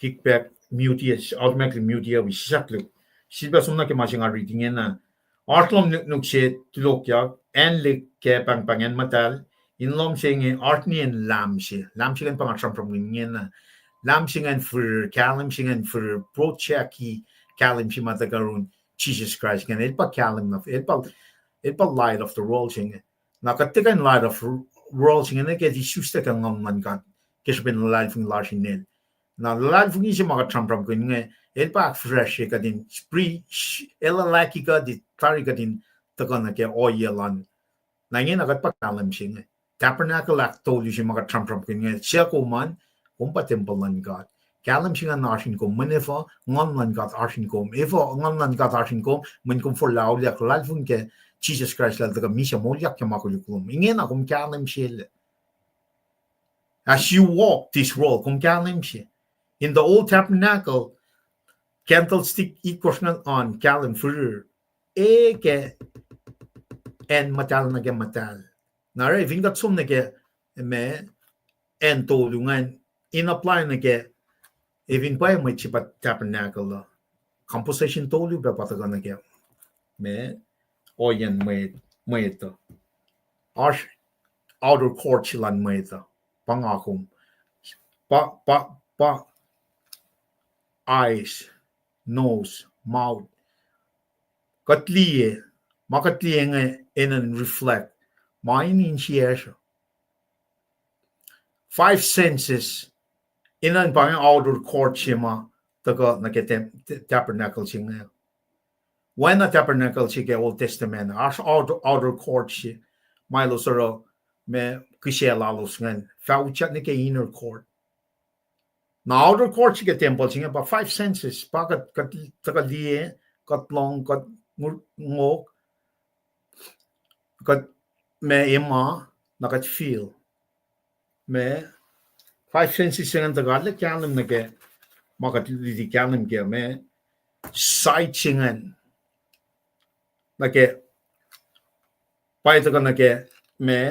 kickback, mute, automatically mute wi sislah koluk. Sifilpac som nuh ke ma se nga read ingena. Oasr lohm nuknuk se tulokyak, acn lik ke pahngpahng acn muhtahl, in lohm se inge oasr nien Lam se. Lam se ingacn pa nga sramsramkihn ingena. Lahm se ingacn firir, kahlwem se ingacn firir, project-i kahlwem se ma tuhkuh yurin Jisus Kraist ingacn. El pa kahlwem na, el pa, el pa light of the world se inge. Na kuht tiac kuh in light of world se inge nuh ke isuslac ke Nguhn luhn God ke srihpen luhlahlfongi lasr in el. Na luhlahlfongi se ma kuht sramsramkihn inge, el pa ahkfihsracsrye kuht in pre-, el luhlahlfongi kuht, tari kuht in tuhkuh nuh ke ohiyac lal. Na ingena kuht pa kahlwem se inge. Tabernacle ahktolu se ma kuht sramsramkihn inge, suc kom an, kom pa tempuhl luhn God. Kahlwem se ingacn oasr in kom, mweyen efuh, Nguhn luhn God oasr in kom. Efuh Nguhn luhn God oasr in kom? Mweyen kom forlah auliyak, luhlahlfongi ke Jisus Kraist lah el tuhkuh misac moulyak ke ma koluk lom. Ingena kom kahlwem se lac. As you walk this world, kom kahlwem se. In the old tabernacle, candlestick itkohsr ingacn an kahlwem firir, e, ke acn muhtahl nuh ke muhtahl. Na oruh fin kuht som nuh ke, ma, acn tolu ingacn, in apply nuh ke, e, fin pwacye mwet se pa tabernacle uh, composition tolu pac pa tuhkuh nuh ke, ma, ohiyacn mwet, mwet uh. Oasr outer court se luhn mwet uh. Pa nga kom. Pa, pa, pa eyes, nose, mouth. Kuht liye, ma kuht liye inge enenuh in reflect ma in insiyacsr uh. Five senses, enenuh in pa outer court se ma tuhkuh nuh ke tem-, t-, tabernacle se inge. Oacna tabernacle se ke Old Testament, oasr outer, outer court se, ma elos oruh, ma, kihsac lalos ingacn fah utyak nuh ke inner court. Na outer court se ke tempuhl se inge pa five senses, pa kuht, kuht tuhkuh liye, kuht lohng, kuht ngu-, ngohk, kuht, ma, ema, na kuht feel. Ma, five senses se ingacn tuhkuh arlac kahlwem nuh ke, ma kuht liti kahlwem ke, ma, sight se ingacn. Nuh ke, pa tuhkuh nuh ke, ma,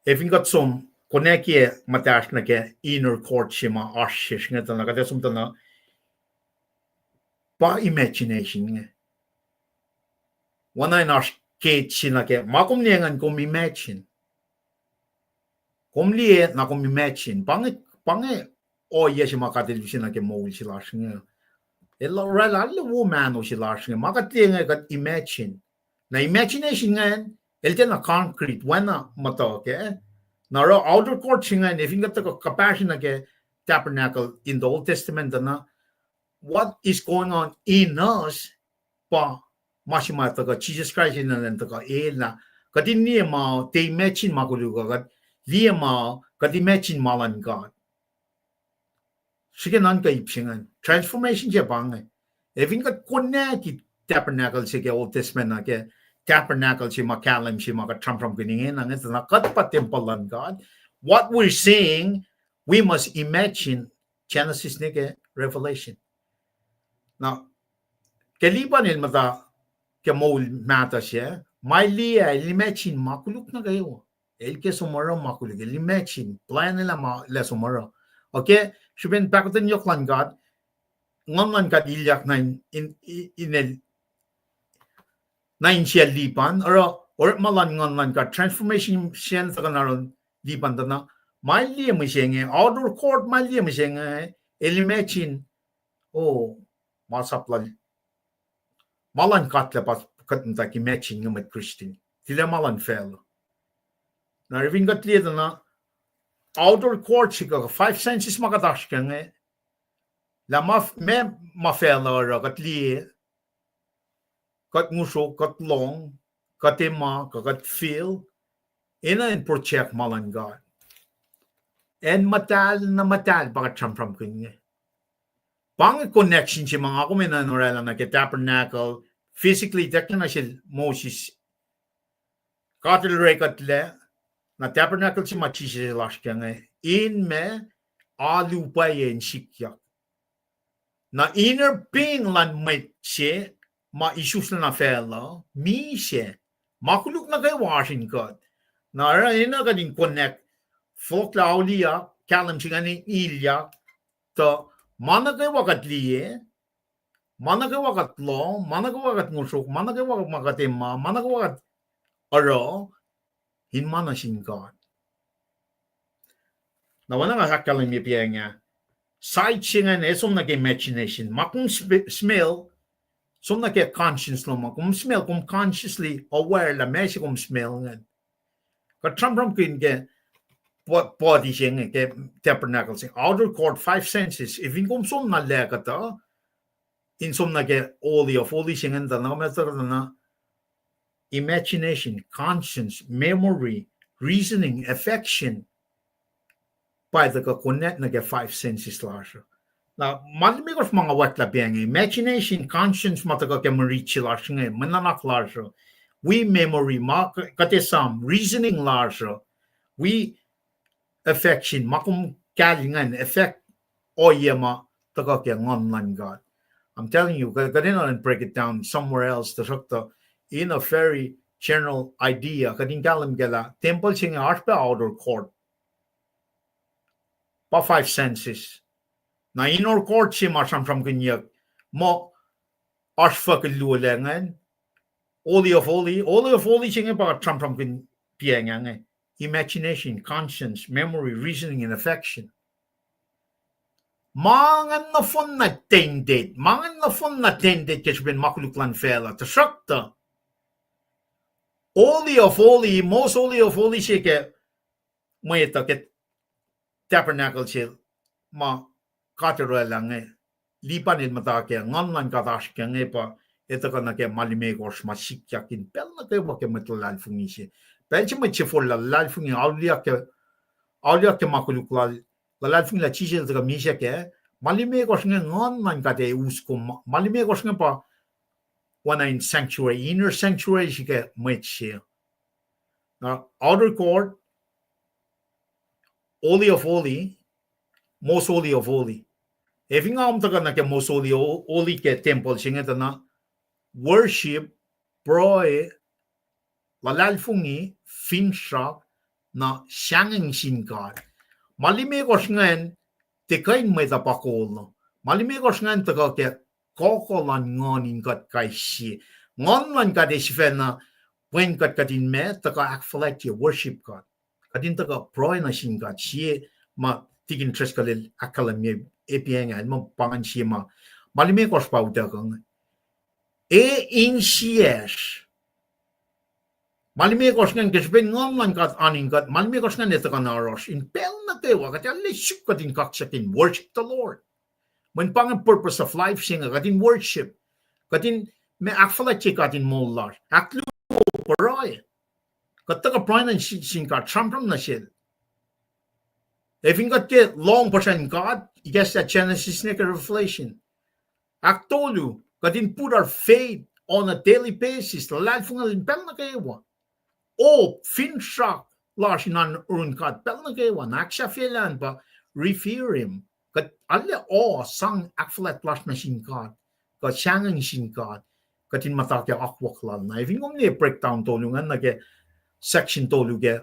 e, fin kuht som, konwacack muhtahsr nuh ke inner court se ma oasr sesr inge tuh na kuht ac som tuh na, pa imagination inge. Oacna in oasr ke se nuh ke, ma kom liye ingacn kom imagine. Kom liye na kom imagine. Pa inge, pa inge ohiyac se ma kuht elusen nuh ke moul se lasr inge. El oraclah arlac wo mahno se lasr inge. Ma kuht liye inge kuht imagine. Na imagination ingacn, el tiacna concrete, oacna muhtuhk ah. Na oruh outer court se ingacn, e, fin kuht tuhkuh kuhpahsr nuh ke tabernacle in the Old Testament tuh na, what is going on in us, pa ma se ma tuhkuh Jisus Kraist enenuh in tuhkuh el na, kuht in liye ma, tiac imagine ma koluk uh, kuht liye ma, kuht imagine ma luhn God. Srihke nuhnkuh ip se ingacn. Transformation se pa inge. E, fin kuht konwacack tabernacle se ke Old Testament nuh ke tabernacle se ma kahlwem se ma kuht sramsramkihn ingena inge tuh na kuht pa tempuhl luhn God. What we're seeing, we must imagine Genesis nuh ke Revelation. Na, ke Lipan el muhta ke moul mahtuh se, ma el liye, el imagine ma koluk nuh kwewa. El ke som oruh ma koluk, el imagine, plwacnelah ma el ac som oruh. Okay, srihpen pahkotwen yohk luhn God, Nguhn luhn God ilyak na in, in, in el, na insiyacl Lipan, oruh, orekma luhn Nguhn luhn God, transformation se tuhkuh na oruh Lipan tuh na, ma el liye mihsenge, outer court ma el liye mihsenge, el imagine, oh, ma sap lal, ma luhn God lah pa kuht muhta ke imagine inge mwet Christian. Tilac ma luhn facluh. Na oruh fin kuht liye tuh na, outer court se kuh five senses ma kuht oasr ke inge, lah ma, ma, ma facluh oruh kuht liye, kuht ngusruk, kuht lohng, kuht ema, kuh kuht feel, enenuh in project ma luhn God. Acn muhtahl na muhtahl pa kuht sramsramkihn inge. Pa inge connection se ma nga kom enenuh in oraclah nuh ke tabernacle, physically, tiac ke na sel Moses. God el rekotlac, na tabernacle se ma Jisus el oasr ke inge, in ma, alu pwacye in sikyak. Na inner being luhn mwet se, ma isuslac nuh facluh, misac, ma koluk nuh kwewa oasr in kuht. Na oruh enenuh kuht in connect, fohlohklah auliyak, kahlwem se ingacn in ilyak, tuh ma nuh kwewa kuht liye, ma nuh kwewa kuht lohng, ma nuh kwewa kuht ngusruk, ma nuh kwewa ma kuht ema, ma nuh kwewa kuht oruh, in ma nuh sin God. Na oacna nga ahkkahlwemye pacng ah, sight se ingacn ac som nuh ke imagination. Ma kom sp-, smell, som nuh ke conscience lom. Ma kom smell, kom consciously aware lah meac se kom smell ingacn. Kuht sramsramkihn ke body se inge, ke tabernacle se, outer court, five senses. Fin kom som na lac kuhtuh, in som nuh ke Holy of Holies se ingacn tuh na, ma tuhkuh na, imagination, conscience, memory, reasoning, affection, pa tuhkuh connect nuh ke five senses lasr uh. Na ma limekohsr ma nga wacklah pa inge, imagination, conscience, ma tuhkuh ke mwe riti lasr inge, mwe nuhnak lasr uh, wi memory, ma kuht esam, reasoning lasr uh, wi affection, ma kom kahl ingacn, affect ohiyac ma tuhkuh ke Nguhn luhn God. I'm telling you, kuht enenuh in break it down somewhere else, tuhsruhktuh in a very general idea, kuht in kahlwem kac lah tempuhl se inge oasr pac outer court, pa five senses. Na inner court se ma sramsramkihnyuck, muh oasr fuhkah luo lac ingacn, Holy of Holy, Holy of Holy se inge pa sramsramkihn pa inge, imagination, conscience, memory, reasoning, and affection. Ma ingacn nohfohn na tainted, ma ingacn nohfohn na tainted ke srihpen ma koluk luhn facluh, tuhsruhktuh Holy of Holy, most Holy of Holy se ke mwet uh ke tabernacle se ma God El oraclah inge, Lipan el muhta kac, Nguhn luhn God oasr kac inge pa, ac tuhkuh nuh ke ma limekohsr ma sikyak in pacl nuh kwewa ke mwet luhlahlfongi se. Pacl se mwet se forlah luhlahlfongi, auliyak ke, auliyak ke ma koluk lal, luhlahlfongi lah Jisus El tuhkuh misac kac, ma limekohsr inge Nguhn luhn God ac us kom, ma limekohsr inge pa oacna in sanctuary, inner sanctuary se ke mwet se. Na outer court, Holy of Holy, most Holy of Holy. Ac fin nga om tuhkuh nuh ke most Holy, Holy ke tempuhl se inge tuh na worship, pruhe, luhlahlfongi, finsrak, na sahngweng sin God. Ma limekohsr ingacn tiac kuh in mwet uh pa kol uh. Ma limekohsr ingacn tuhkuh ke kohkoh luhn Nguhn in kuht kais sie. Nguhn luhn God ac sifacna pwen kuht, kuht in ma tuhkuh ahkfuhlwactye worship God. Kuht in tuhkuh pruhe nuh sin God, sie ma Tikin Driscoll el ahkkahlwemye, e pa inge, el muh pa ingacn sie ma, ma limekohsr pa utuckuh inge. E insiyacsr. Ma limekohsr ingacn ke srihpen Nguhn luhn God oan in kuht, ma limekohsr ingacn ac tuhkuh na oasr in pacl nuh kwewa, kuht arlac suk kuht in kaksakihn worship the Lord. Mweyen pa inge purpose of life se inge, kuht in worship, kuht in ma ahkfuhlwactye God in moul lasr, ahkluo pruhe. Kuht tuhkuh pruhe nuh sin God, sramsram nuh sel. Ac fin kuht ke lohng puhsren God, ikacslah Genesis nuh ke Revelation. Ahktolu, kuht in put our faith on a daily basis, luhlahlfongi in pacl nuh kwewa. O, finsrak lasr in oan God pacl nuh kwewa, na ahksahfyelah an pa revere him. Kuht arlac o sang ahkfuhlwact lasr nuh sin God, kuh sahngweng sin God, kuht in muhta ke akwuck lal. Na fin kom liye breakdown tolu ingacn nuh ke section tolu ke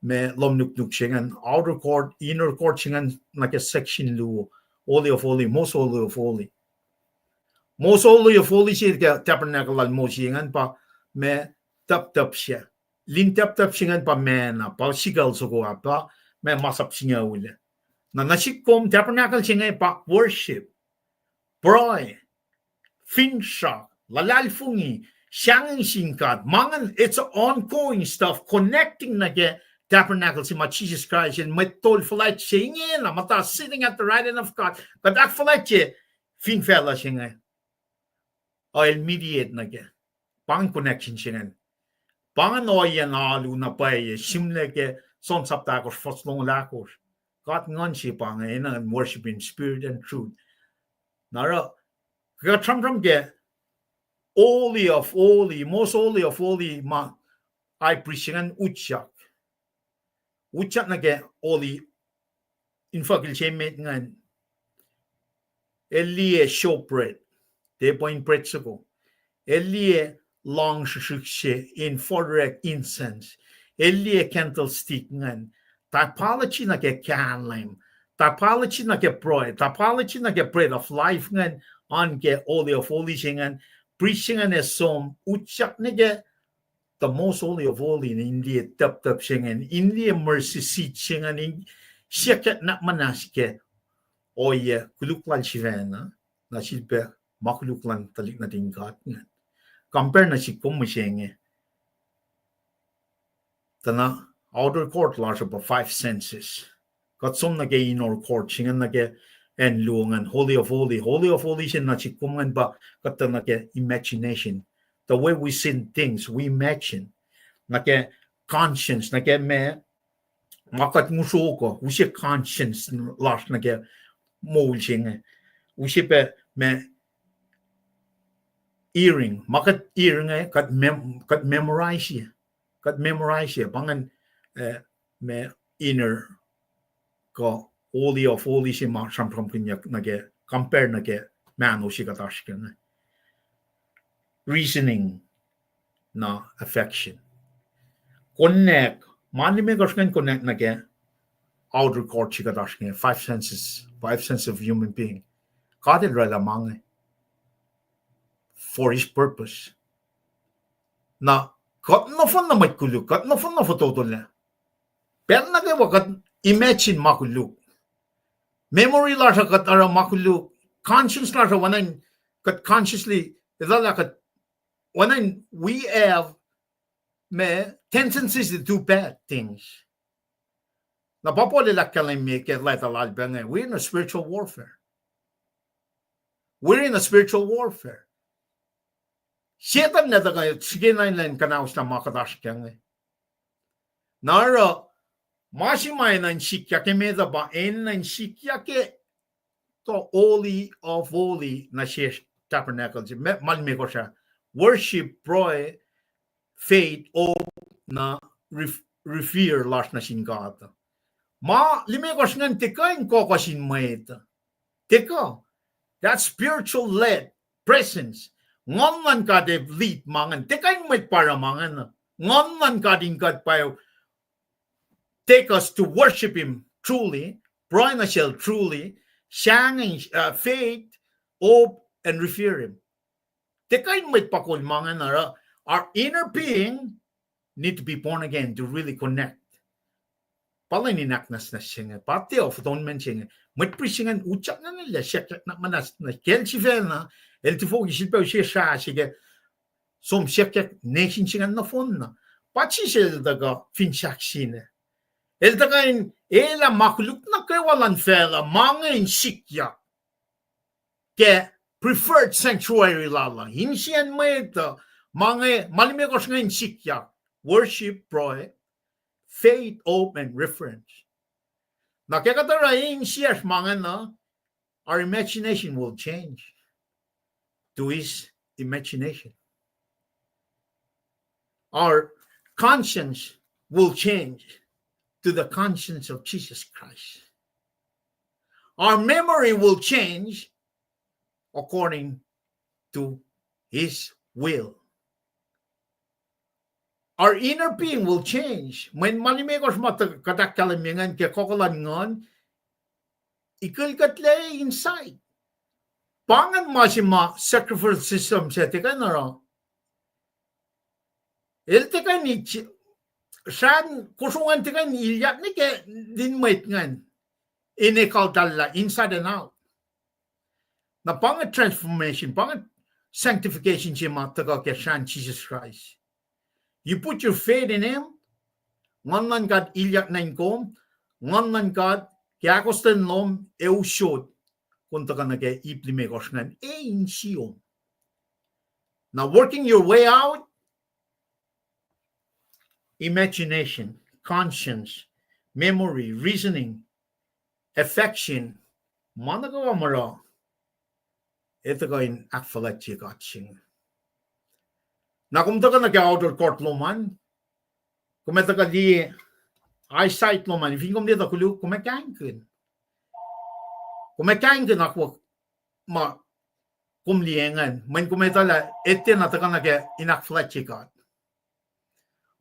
ma lohm nuknuk se ingacn, outer court, inner court se ingacn nuh ke section luo, Holy of Holy, most Holy of Holy. Most Holy of Holy se ke tabernacle lal Moses ingacn pa ma tuptup se. Lin tuptup se ingacn pa manna, pa sickle soko ah, pa ma masap singucul ah. Na nuh sihk kom, tabernacle se inge pa worship, pruhe, finsrak, luhlahlfongi, sahngweng sin God. Ma ingacn, it's ongoing stuff connecting nuh ke tabernacle se ma Jisus Kraist el mwet tol fuhlwact se ingena, muhta sitting at the right hand of God. Kuht ahkfuhlwactye fin facluh se inge, el mediate nuh ke. Pa ingacn connection se ingacn. Pa ingacn ohiyacn alu na pwacye, sihmlac ke John sapta ahkosr fuhs longoul ahkosr. God Nguhn se pa inge, enenuh in worship in spirit and truth. Na oruh, kuht sramsram ke Holy of Holy, most Holy of Holy ma high priest se ingacn utyak. Utyak nuh ke Holy, infuckihl se met ingacn, el liye showbread, tiac pwen bread soko. El liye lohng srihsrihk se in forek incense. El liye candlestick ingacn. Typology nuh ke kahlwem. Typology nuh ke pruhe. Typology nuh ke bread of life ingacn, oan ke Holy of Holies ingacn. Priest se ingacn ac som utyak nuh ke the most holy of holy, in liye tuptup se ingacn, in liye mercy seat se ingacn, in siyuck nuhnak muhnahs kac. ohiyac koluk lal sifacna, na sifilpac ma koluk luhn tuhlihk nuhtin God ingacn. Compare nuh sihk kom mihsenge. Tuh na outer court lasr uh pa five senses. Kuht som nuh ke inner court, se ingacn nuh ke acn luo ingacn, Holy of Holy. Holy of Holy se nuh sihk kom ingacn pa kuht tuh nuh ke imagination. The way we see things, we imagine. Nuh ke conscience, nuh ke ma, ma kuht ngihsre uh, use conscience lasr nuh ke moul se inge. Use pac ma hearing, ma kuht hearing, kuht mem-, kuht memorize-i. Kuht memorize-i, pa ingacn, eh, ma inner kuh Holy of Holy se ma sramsramkihnyuck nuh ke, compare nuh ke mahno se kuht oasr kac inge. Reasoning, na affection. Connect, ma limekohsr ingacn connect nuh ke outer court se kuht oasr kac inge, five senses, five senses of human being. God El oraclah ma inge for his purpose. Na kuht nohfohn na mwet koluk, kuht nohfohn na fototo lac. Pacl nuh kwewa kuht imagine ma koluk. Memory lasr uh kuht oruh ma koluk. Conscience lasr uh oacna in kuht consciously, etuhlah kuht, oacna in we have ma tendencies to do bad things. Na pa Paul el ahkkahlwemye ke leta lal pac inge, we're in a spiritual warfare. We're in a spiritual warfare. Setuhn el tuhkuh srihke na in kuhnauslah ma kuht oasr kac inge. Na oruh, ma se ma enenuh in sikyak ke met uh pa enenuh in sikyak ke the Holy of Holy nuh sesr tabernacle se, ma, ma limekohsr ah, worship, pruhe, faith, hope, na ref-, revere lasr nuh sin God. Ma limekohsr ingacn tiac kuh in kohkoh sin mwet. Tiac kuh. That spiritual led presence. Nguhn luhn God ac lead ma ingacn. Tiac kuh in mwet pa oruh ma ingacn. Nguhn luhn God in kuht pa take us to worship him truly, pruhe nuh sel truly, sahngweng, uh, faith, hope, and revere him. Tiac kuh in mwet pa kol ma ingacn oruh, our inner being need to be born again to really connect. Pa lwen in ahknwacsnwacs se inge, pa tiac fototo men se inge. Mwet prist se ingacn utyak na lah siyuck na muhnahs na kacl sifacna, el tifoki sifilpac use srah se ke som siyuck nation se ingacn nohfohn na. Pa Jisus el tuhkuh fin sahk sina. El tuhkuh in elah ma koluk nuh kwewa luhn facluh, ma inge in sikyak ke preferred sanctuary lal uh. Insiyacn mwet uh, ma inge, ma limekohsr inge in sikyak, worship, pruhe, faith, hope, and reverence. Na ke kuht oruh insiyacsr ma inge na, our imagination will change to his imagination. Our conscience will change to the conscience of Jesus Christ. Our memory will change according to his will. Our inner being will change. Mweyen ma limekohsr ma tuh kuht ahkkahlwemye ingacn ke kohkoh luhn nguhn, ikilkuhtlac inside. Pa ingacn ma se ma sacrificial system se tiac kuh in oruh. El tiac kuh in, srahn kosro ingacn tiac kuh in ilyak nuh ke lin mwet ingacn in ekuhllah inside and out. Na pa inge transformation, pa inge sanctification se ma tuhkuh ke srahn Jisus Kraist. You put your faith in him, Nguhn luhn God ilyak nuh in kom, Nguhn luhn God ke ahkostwen lom ac usot, kom tuhkuh nuh ke ip limekohsr ingacn ac insiyom. Now working your way out, imagination, conscience, memory, reasoning, affection, ma nuh kwewa ma oruh, ac tuhkuh in ahkfuhlwactye God se inge. Na kom tuhkuh nuh ke outer court lom an, kom ac tuhkuh liye eyesight lom an, fin kom liye tuh koluk, kom ac kahingkihn. Kom ac kahingkihn akwuck ma kom liye ingacn, mweyen kom etuh lah tiacna tuhkuh nuh ke in ahkfuhlwactye God.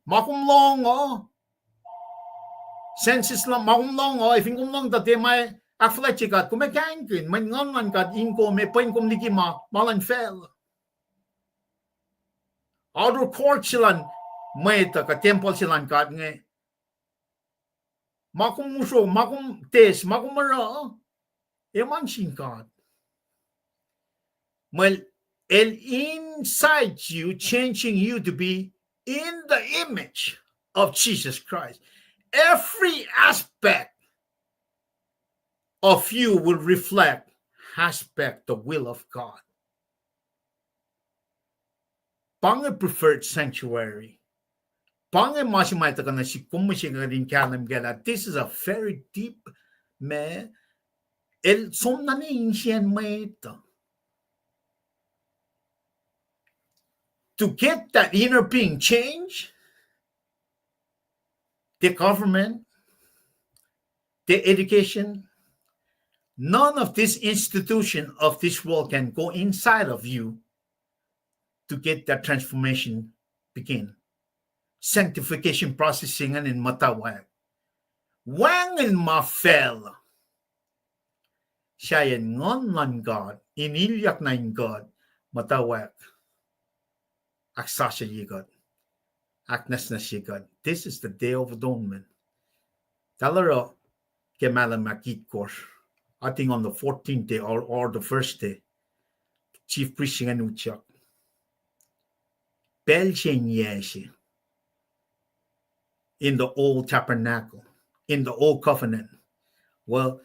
Ma kom lohng uh, senses luhn ma kom lohng uh, ac fin kom lohng tuh tiac ma ahkfuhlwactye God, kom ac kahingkihn, mweyen Nguhn luhn God in kom, ac pwen kom liki ma, ma luhn facluh. Outer court se luhn mwet uh, kuh tempuhl se luhn God inge. Ma kom usro, ma kom test, ma kom oruh, Eman sin God. Mwel el inside you, changing you to be in the image of Jesus Christ. Every aspect of you will reflect, aspect the will of God. Pa inge preferred sanctuary. Pa inge ma se ma tuhkuh nuh sihk kom mihsenge kuht in kahlwem kac lah this is a very deep, ma el som na ne insiyacn mwet uh. To get that inner being change, the government, the education, none of this institution of this world can go inside of you to get that transformation begin. Sanctification process se ingacn in muhtwacwacack. Wacngihn ma facluh. Sahyacn Nguhn luhn God in ilyak nuh in God, muhtwacwacack, ahksasucye kuht, ahknwacsnwacsye kuht. This is the Day of Atonement. Tahl oruh ke mahlwem ahkitkosr, I think on the fourteenth day or, or the first day, chief priest se ingacn utyak. Pacl se in yac se in the old tabernacle, in the old covenant. Well,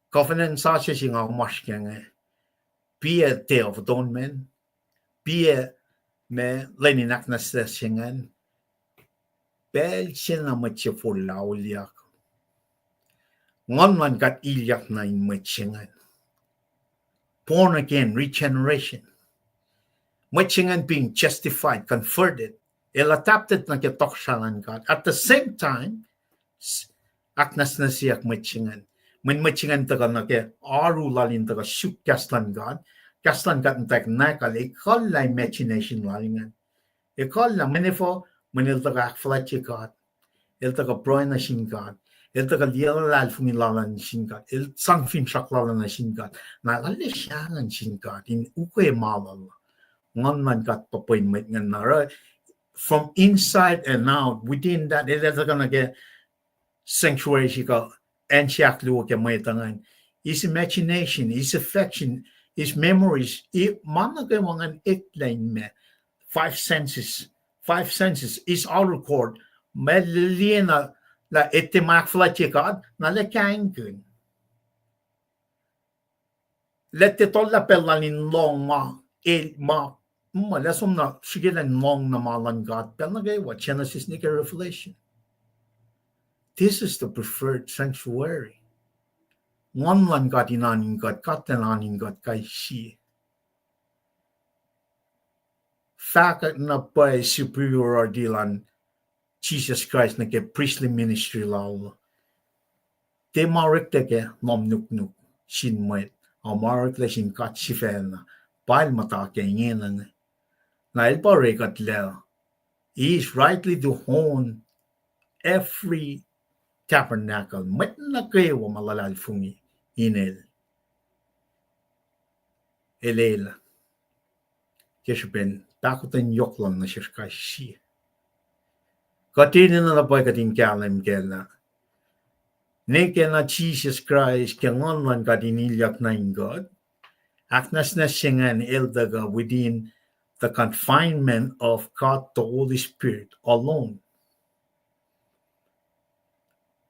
covenant sasuc se nga oasr kac inge, piac Day of Atonement, piac ma lwen in ahknwacsnwacs se ingacn, pacl se na mwet se forlah auliyak. Nguhn luhn God ilyak nuh in mwet se ingacn. Born again, regeneration. Mwet se ingacn being justified, converted. El adapted nuh ke tohkohsrahi luhn God. At the same time, s-, ahknwacsnwacsyeyuck mwet se ingacn. Mweyen mwet se ingacn tuhkuh nuh ke oaru lal in tuhkuh suk kahs luhn God. Kahs luhn God in tuh nwacklah, ekuhllah imagination lal ingacn. Ekuhllah, mweyen efuh, mweyen el tuhkuh ahkfuhlwactye God. El tuhkuh pruhe nuh sin God. El tuhkuh liye luhlahlfongi lal nuh sin God. El sang finsrak lal nuh sin God. Na lal sahngweng sin God in ukwe ma lal. Nguhn luhn God pa pwen mwet ingacn na oruh, from inside and out, within that, el tuhkuh nuh ke sanctuary se kuh acn se ahkluo ke mwet uh ingacn. His imagination, his affection, his memories, ma nuh kwewa ingacn eklac in ma, five senses, five senses, his outer court, ma liye na lah etuh ma ahkfuhlwactye God, na lah kaingkihn. Lah tiac tohllah pacl lal in lohng ma, el ma, ma lah som na srihke elan lohng na ma luhn God pacl nuh kwewa, Genesis nuh ke Revelation. This is the preferred sanctuary. Nguhn luhn God in oan in kuht, kuht elan oan in kuht kais sie. Fahkwack na pwacye superiority luhn Jisus Kraist nuh ke priestly ministry lal. Tiac ma oreklac ke lohm nuknuk sin mwet, a ma oreklac sin God sifacna, pa el muhta ke ingena inge. Na el pa orekuhtlac, he is rightly to own every tabernacle, mwet nuh kwewa ma luhlahlfongi in el. El elah ke srihpen pahkotwen yohk lal nuh sesr kais sie. Kuht enenuh na pwacye kuht in kahlwem kac lah nwe ke na Jisus Kraist ke Nguhn luhn God in ilyak nuh in kuht, ahknwacsnwacs se ingacn el tuhkuh within the confinement of God the Holy Spirit alone.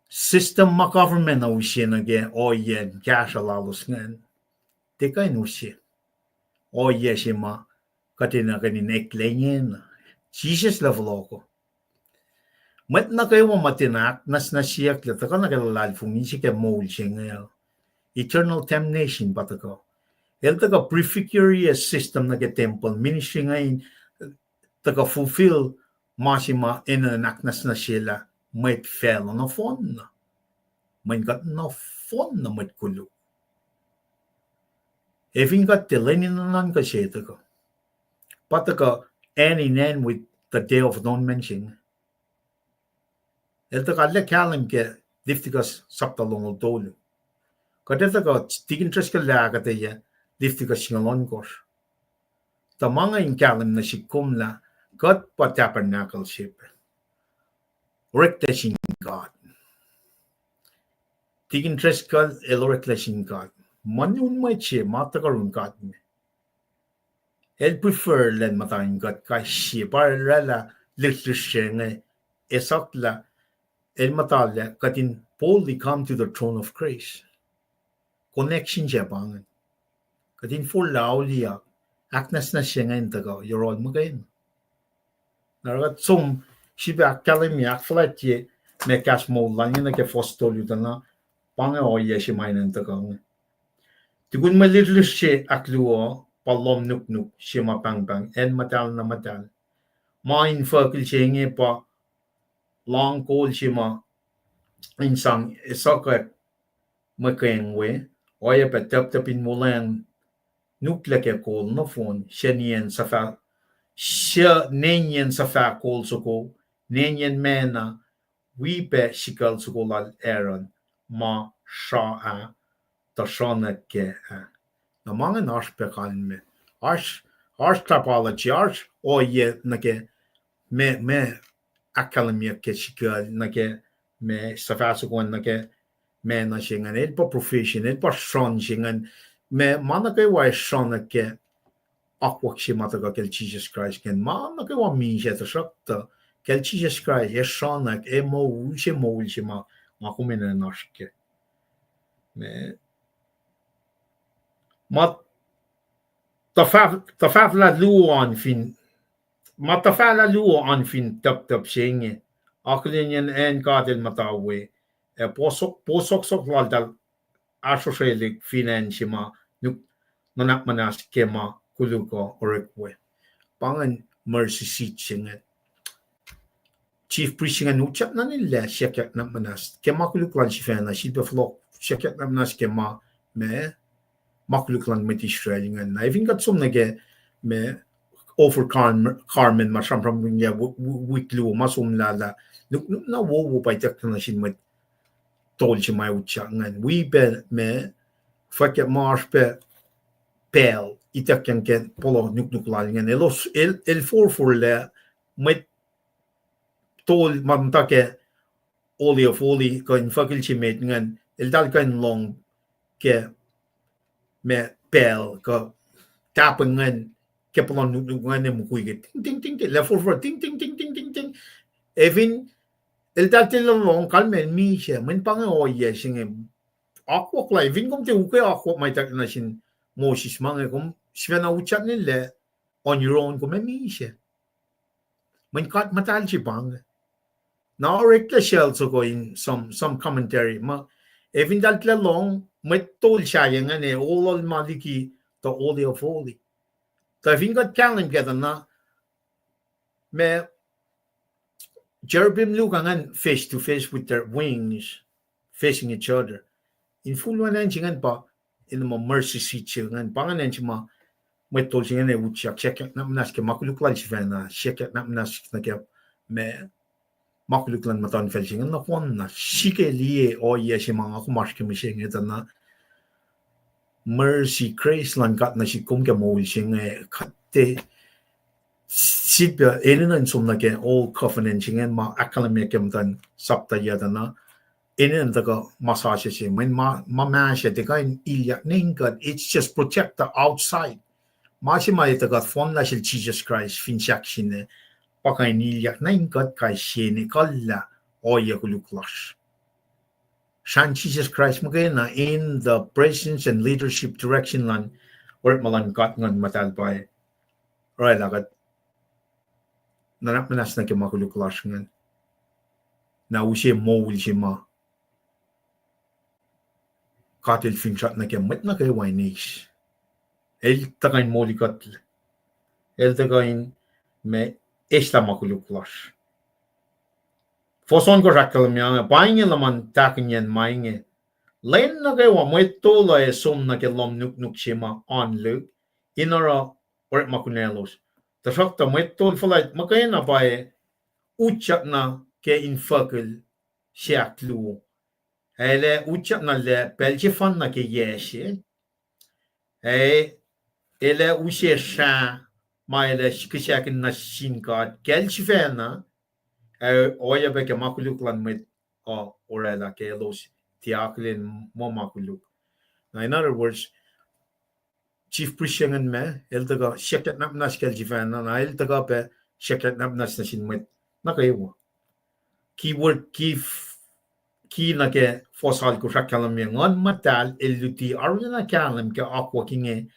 System ma government uh use nuh ke ohiyacn kahsruh lalos ingacn, tiac kuh in use ohiyac se ma kuht enenuh kuht in eklac ingena. Jisus el fohlohkoh. Mwet nuh kwewa ma tiacna ahknwacsnwacsyeyucklac tuhkuh nuh ke luhlahlfongi se ke moul se inge, eternal damnation pa tuhkuh. El tuhkuh prefigure system nuh ke tempuhl, ministry inge in tuhkuh fulfill ma se ma enenuh in ahknwacsnwacsyelah mwet facluh nohfohn na. Mweyen kuht nohfohn na mwet koluk. Ac fin kuht tiac, lwen in nuhnuhnkuh se tuhkuh. Pa tuhkuh hand in hand with the Day of Atonement se inge. El tuhkuh lah kahlwem ke Leviticus sapta longoul tolu. Kuht ac tuhkuh, tikin Driscoll el ahkuhtweyac Leviticus singucul ohnkohsr. Tuh ma inge in kahlwem nuh sihk kom lah kuht pa tabernacle se pac. Oreklac sin God. Tikin Driscoll el oreklac sin God. Mweun mwet se ma tuhkuh yurin God me, el prefer lwen muhta in kuht kais sie pa oraclah lihsrlihsr se inge, esuhklah el muhta lah kuht in boldly come to the throne of grace. Connection se pa inge. Kuht in forlah auliyak, ahknwacsnwacs se inge in tuhkuh yohrohl muhkwena. Na oruh kuht som sifilpac ahkkahlwemye, ahkfuhlwactye ma kahs moul lal inge nuh ke fuhs tolu tuh na pa inge ohiyac se ma enenuh in tuhkuh inge. Tukun mwe lihsrlihsr se ahkluo pa lohm nuknuk se ma pahngpahng acn muhtahl na muhtahl. Ma infuckihl se inge pa lohng kol se ma in sang esuhkack mwe keng we, oacyacpac taptap in wuhlweacng nuklah ke kol nohfohn, se niyacn suhfah, se niyacn suhfah kol soko, niyacn mena, wi pac sikucl soko lal Aaron, ma sra ah, tuh sruhngwack kac ah. Na ma ingacn oasr pac kalmac. Oasr, oasr typology, oasr ohiyac nuh ke ma, ma ahkkahlwemyeyuck ke sikucl nuh ke ma suhfah soko an nuh ke mena se ingacn, el pa profession, el pa sruhn se ingacn, ma, ma nuh kwewa sruhngwack ke akwuck se ma tuhkuh kacl Jisus Kraist ingacn, ma nuh kwewa misac, tuhsruhktuh kacl Jisus Kraist, ac sruhngwack, ac moul, use moul se ma nga kom enenuh in oasr kac. Ma, ma tuhfah-, tuhfahlah luo an fin, ma tuhfahlah luo an fin taptap se inge, akihlenyacn acn God El muhta we, ac posok-, posohksohk laltahl ahsrohsrelihk fin acn se ma nuk-, nuhnak muhnahs ke ma koluk uh orek we. Pa ingacn mercy seat se inge. Chief priest se ingacn utyak nuh inel lah siyuckyak nuhnak muhnahs ke ma koluk lal sifacna, sifilpac fohlohk siyuckyak nuhnak muhnahs ke ma, ma, ma koluk luhn mwet Israel ingacn. Na efin kuht som nuh ke ma overgarment ma sramsramkihn wi-, wi-, wik luo ma somlah lah nuknuk na wowo pa ituckyang nuh sin mwet tol se ma utyak ingacn. Wi pac ma, fahk ma oasr pac pacl ituckyang ke pohloh nuknuk lal ingacn. Elos, el, el forfor lah mwet tol ma muhta ke Holy of Holy kuh infuckihl se met ingacn, eltahl kuh in lohng ke ma pacl kuh tahpweng ingacn ke pohloh nuknuk ingacn ac mukwi ke ting, ting, ting, ting, lah forfor ting, ting, ting, ting, ting, ting. Efin eltahl tiac lohng, kalmac el misac, mweyen pa inge ohiyac se inge. Akwuck la, efin kom tiac ukwe akwuck ma ituckyang nuh sin Moses ma inge, kom sifacna utyak nuh inel lah on your own, kom ac misac. Mweyen God muhtahl se pa inge. Na oreklac sel soko in some, some commentary ma, efin eltahl tilac lohng, mwet tol sahyac ingacn ac olol ma liki the Holy of Holy. Tuh fin kuht kahlwem kac tuh na, ma cherubim luo ingacn face to face with their wings, facing each other. Infulwacn acn se ingacn pa, in ma mercy seat se ingacn, pa ingacn acn se ma mwet tol se ingacn ac utyak, siyuckyak nuhnak muhnahs ke ma koluk lal sifacna, siyuckyak nuhnak muhnahs nuh ke ma, ma koluk luhn muhtuhnfacl se ingacn nohfohnna. Srihke liye ohiyac se ma nga kom oasr ke mihsenge tuh na mercy, grace luhn God nuh sihk kom ke moul se inge, kuht tiac sifilpac enenuh in som nuh ke old covenant se ingacn ma ahkkahlwemye ke muhtuhn sapta yac tuh na, enenuh in tuhkuh ma sasuc se, mweyen ma, ma mahsr ac tiac kuh in ilyak nuh in kuht, it's just protect the outside. Ma se ma ac tuhkuh fohnlah sel Jisus Kraist fin sahk sine, pa kuh in ilyak nuh in kuht kais sie in ekuhllah ohiyac koluk lasr. Srahn Jisus Kraist muhkwena in the presence and leadership direction luhn orekma luhn God Nguhn Muhtahl pa oraclah kuht nuhnak muhnahs nuh ke ma koluk lasr ingacn. Na use moul se ma God El finsrak nuh ke mwet nuh kwewa in eis. El tuhkuh in molikuhtlac. El tuhkuh in ma eslah ma koluk lasr. Fohs ohnkohsr ahkkahlwemye inge, pa inge luhman tahkihnyacn ma inge. Lwen nuh kwewa mwet tol uh ac som nuh ke lohm nuknuk se ma oan lihk in oruh orekma kunaclos. Tuhsruhktuh mwet tol fuhlwact muhkwena pa ac utyak na ke infuckihl se ahkluo. Ac el ac utyak na lah pacl sefanna ke yac se, ac el ac use srah ma el ac kihsackuhn nuh sin God kacl sifacna, ac oacyacpac ke ma koluk luhn mwet uh oraclah ke elos tiac akihlen muh ma koluk. Na in other words, chief priest se ingacn ma, el tuhkuh siyuck nuhnak muhnahs kacl sifacna, na el tuhkuh pac siyuck nuhnak muhnahs nuh sin mwet nuh kwewa. Keyword, key, key nuh ke fuhs alkosr ahkkahlwemye Nguhn Muhtahl el luti arulacna kahlwem ke akwuck inge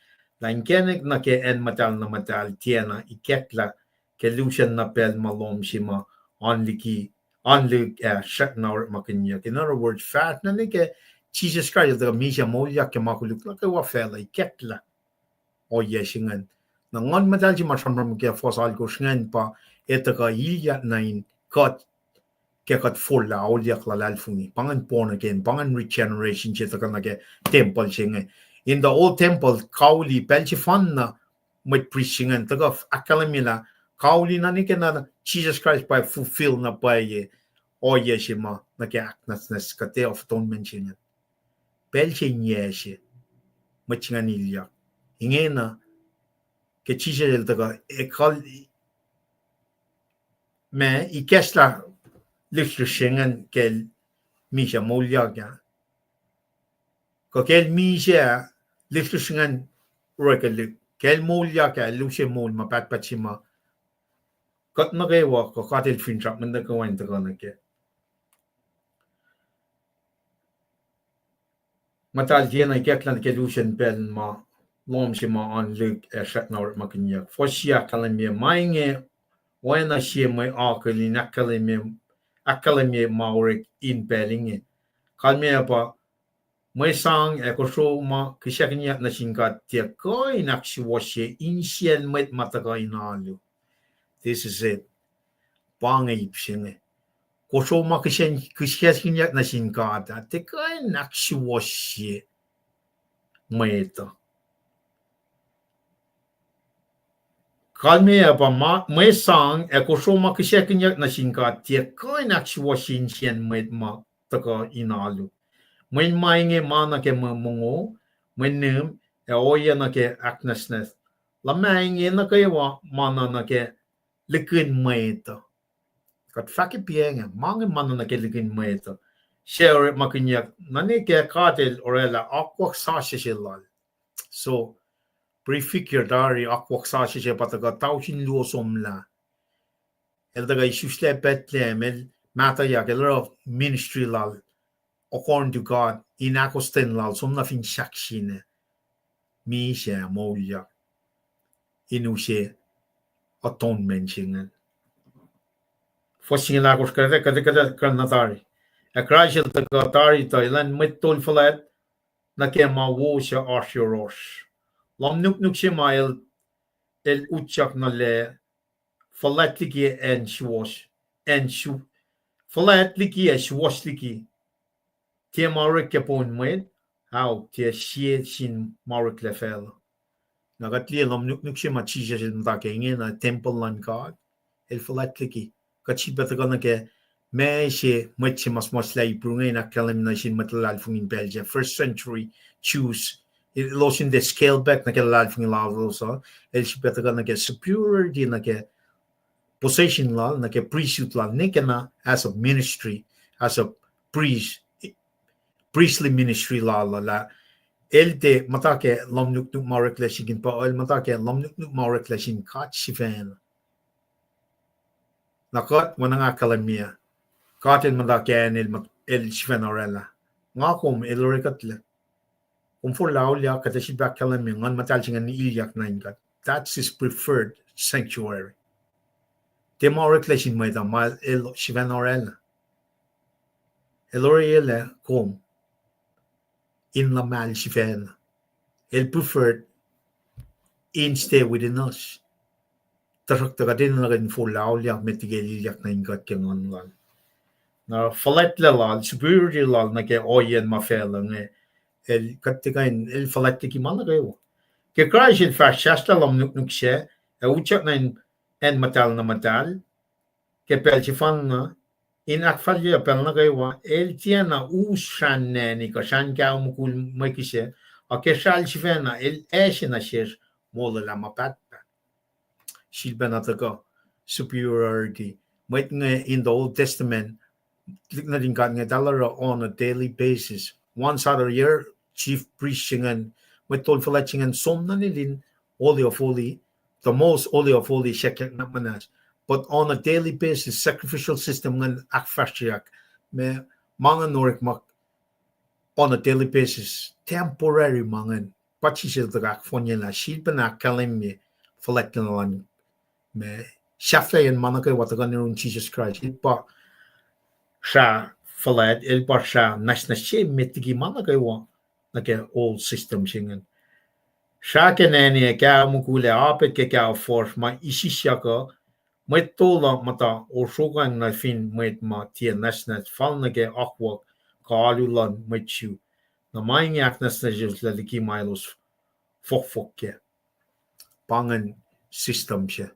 lah inkacnek nuh ke acn muhtahl na muhtahl tiacna ikacklah ke lusen na pacl ma lohm se ma oan liki, oan lihk ah srackna orekmakihnyuck. In other words, fahsr na nuh ke Jisus Kraist el tuhkuh misac moulyak ke ma koluk nuh kwewa facluh ikacklah ohiyac se ingacn. Na Nguhn Muhtahl se ma sramsram ke fuhs alkosr ingacn pa el tuhkuh ilyak nuh in kuht ke kuht forlah auliyak luhlahlfongi. Pa ingacn born again, pa ingacn regeneration se tuhkuh nuh ke tempuhl se inge. In the old temple, kauli pacl sefanna mwet prist se ingacn tuhkuh ahkkahlwemye lah kauli na nuh ke na Jisus Kraist pa fulfill na pwacye ohiyac se ma nuh ke ahknwacsnwacs kuh Day of Atonement se ingacn. Pacl se in yac se, mwet se ingacn ilyak. Ingena ke Jisus el tuhkuh ekuhl ma ikacslah lihsrlihsr se ingacn ke el misac moulyak ah. Kuh ke el misac lihsrlihsr se ingacn orekolihk. Ke el moulyak ah, el use moul ma pahtpaht se ma kuht nuh kwewa kuh God el finsrak mwet nuh kwewa in tuhkuh nuh kac. Muhtahl tiacna ikacklah ke lusen pacl ma lohm se ma oan lihk ah srackna orekmakihnyuck. Fuhs sie ahkkahlwemye ma inge oacna sie mwe akucl in ahkkahlwemye, ahkkahlwemye ma orek in pacl inge. Kalmeyac pa mwe sang ac kosro ma kihsackuhnyak nuh sin God tiac kuh in ahksuwohsye insiyacn mwet ma tuhkuh in alu. This is it. Pa inge ip se inge. Kosro ma kihsackuhnyak nuh sin God ah tiac kuh in ahksuwohsye mwet uh. Kalmeyac pa ma, mwe sang ac kosro ma kihsackuhnyak nuh sin God tiac kuh in ahksuwohsye insiyacn mwet ma tuhkuh in alu. Mweyen ma inge ma nuh ke mwe mongo, mwe nihm, ac ohiyac nuh ke ahknwacsnwacs. Luhmah inge nuh kwewa ma na nuh ke likihn mwet uh. Kuht fahkwack pa inge, ma inge ma na nuh ke likihn mwet uh. Suc orekmakihnyuck, na nuh ke God el orwaclah akwuck sasuc se lal. So, prefigure tari akwuck sasuc se pa tuhkuh tausin luo somlah. El tuhkuh isuslac Bethlehem, el mahtuhyak, el oruh ministry lal, according to God, in ahkostwen lal, som na fin sahk se inge, misac moulyak in use atonement se ingacn. Fuhs singucul ahkosr, kuht, kuht, kuht, kuht na tari. Ac Kraist el tuhkuh tari tuh elan mwet tol fuhlwact nuh ke ma wo suc oasr yohrohsr. Lohm nuknuk se ma el, el utyak nuh lac, fuhlwact liki acn suwohs, acn su-, fuhlwact liki ac suwohs liki. Tiac ma orek ke poun mwet, ao, tiac sie sin ma oreklac facluh. Na kuht liye lohm nuknuk se ma Jisus el muhta ke ingena tempuhl luhn God, el fuhlwact liki. Kuht sifilpac tuhkuh nuh ke ma se mwet se ma suhmuhslah Hebrew inge in ahkkahlwemye nuh sin mwet luhlahlfongi in pacl se, first century Jews, elos in tiac scale back nuh ke luhlahlfongi lalos uh, el sifilpac tuhkuh nuh ke superiority nuh ke position lal, nuh ke priesthood lal, ne ke na as a ministry, as a priest, priestly ministry lal uh, lah el tiac muhta ke lohm nuknuk ma oreklac sin kihn pa, el muhta ke lohm nuknuk ma oreklac sin God sifacna. Na kuht, oacna nga ahkkahlwemye, God el muhta ke acn el, el sifacna orwaclah. Nga kom el orekuhtlac. Kom forlah auliyak, kuht ac sifilpac ahkkahlwemye Nguhn Muhtahl se ingacn ilyak nuh in kuht. That's his preferred sanctuary. Tiac ma oreklac sin mwet uh ma el sifacna orwaclah. El orwaclah kom in luhmahl sifacna. El preferred in stay within us. Tuhsruhktuh kuht enenuh in forlah auliyak met liki el ilyak nuh in kuht ke Nguhn lal. Na fuhlwactlacna lal, superiority lal nuh ke ohiyacn ma facluh inge, el kuht tiac kuh in, el fuhlwact liki ma nuh kwewa. Ke Kraist el fahsr sahslah lohm nuknuk sac, ac utyak nuh in acn muhtahl na muhtahl, ke pacl sefanna, in ahkfalye pacl nuh kwewa, el tiacna us srannani kuh srahn kaho mukul mwe kihsac, a ke sracl sifacna, el ase nuh sesr molwelah ma pahtpaht. Sifilpac na tuhkuh superiority. Mwet inge in the Old Testament, nuhtin God inge, eltahl oruh on a daily basis. Once out of a year, chief priest se ingacn, mwet tol fuhlwact se ingacn som nuh nil in Holy of Holy, the most Holy of Holy, srackna muhnahs. But on a daily basis, sacrificial system ingacn ahkfahsryak. Ma, ma ingacn orekma on a daily basis, temporary ma ingacn. Pa Jisus el tuhkuh ahkfohnyelah, sifilpacna ahkkahlwemye fuhlwact lal an, ma sahflahiyacn ma nuh kwewa tuhkuh nuh yurin Jisus Kraist. El pa srah fuhlwact, el pa srah nwacsnwacs se met liki ma nuh kwewa nuh ke old system se ingacn. Srah ke nane, kaho mukul ac apet ke kaho fuhsr ma isisyak uh, mwet tol uh muhta osrokang nuh fin mwet ma tiac nwacsnwacs, fal nuh ke akwuck kuh alu luhn mwet Jew. Na ma inge ahknwacsnwacsyelos liki ma elos fohkfohk kac. Pa ingacn system se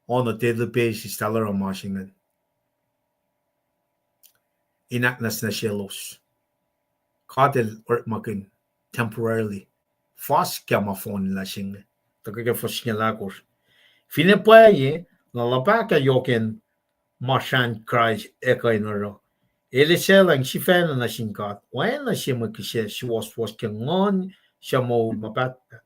on a daily basis, eltahl oruh ma se ingacn in ahknwacsnwacsyelos. God el orekmakihn temporarily. Fuhs ke ma fohnlah se inge. Tuhkuh ke fuhs singucul ahkosr. Finne pwacye, na luhpah ke yohkacn ma srahn Kraist ac kuh in oruh, el eisaclacng sifacna nuh sin God, oacna sie mwe kihsac suwohswohs ke nguhn suc moul ma pahtpaht.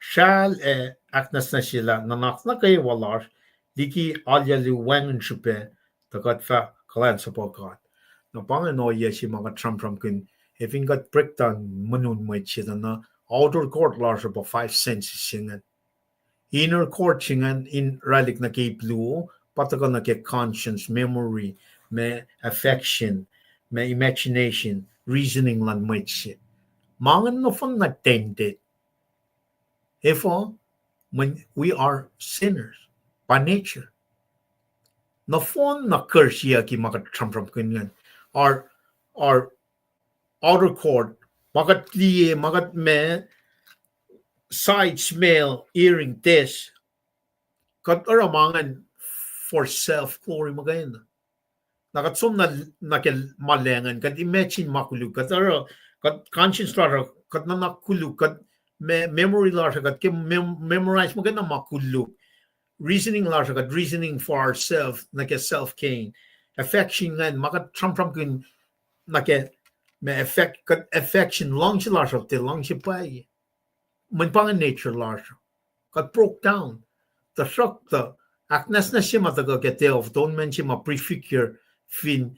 Srahl ac ahknwacsnwacsyelah nuhnak nuh kwewa lasr liki alyaclu wacngihn srihpac, tuh kuht fah kuhlwacnsapuh God. Na pa ingacn ohiyac se ma kuht sramsramkihn, ac fin kuht breakdown mweun mwet se tuh na outer court lasr uh pa five senses se ingacn. Inner court se ingacn in oraclah nuh ke ip luo, pa tuhkuh nuh ke conscience, memory, ma affection, ma imagination, reasoning luhn mwet se. Ma ingacn nohfohn na tainted. Efuh? When we are sinners by nature. Nohfohn na kursiyucki ma kuht sramsramkihn ingacn. Our, our outer court, ma kuht liye, ma kuht ma, sight, smell, hearing, taste. Kuht oruh ma ingacn for self glory muhkwena. Na kuht som na, nuh ke ma lacngacn, kuht imagine ma koluk, kuht oruh, kuht conscience lasr uh, kuht nuhnak koluk, kuht me-, memory lasr uh, kuht ke mem-, memorize muhkwena ma koluk. Reasoning lasr uh, kuht reasoning for ourselves, nuh ke self gain. Affection ingacn, ma kuht sramsramkihn nuh ke, ma affec-, kuht affection, luhngse lasr uh, tiac luhngse pwacye. Mweyen pa inge nature lasr uh. Kuht broke down. Tuhsruhktuh, ahknwacsnwacs se ma tuhkuh ke Day of Atonement se ma prefigure fin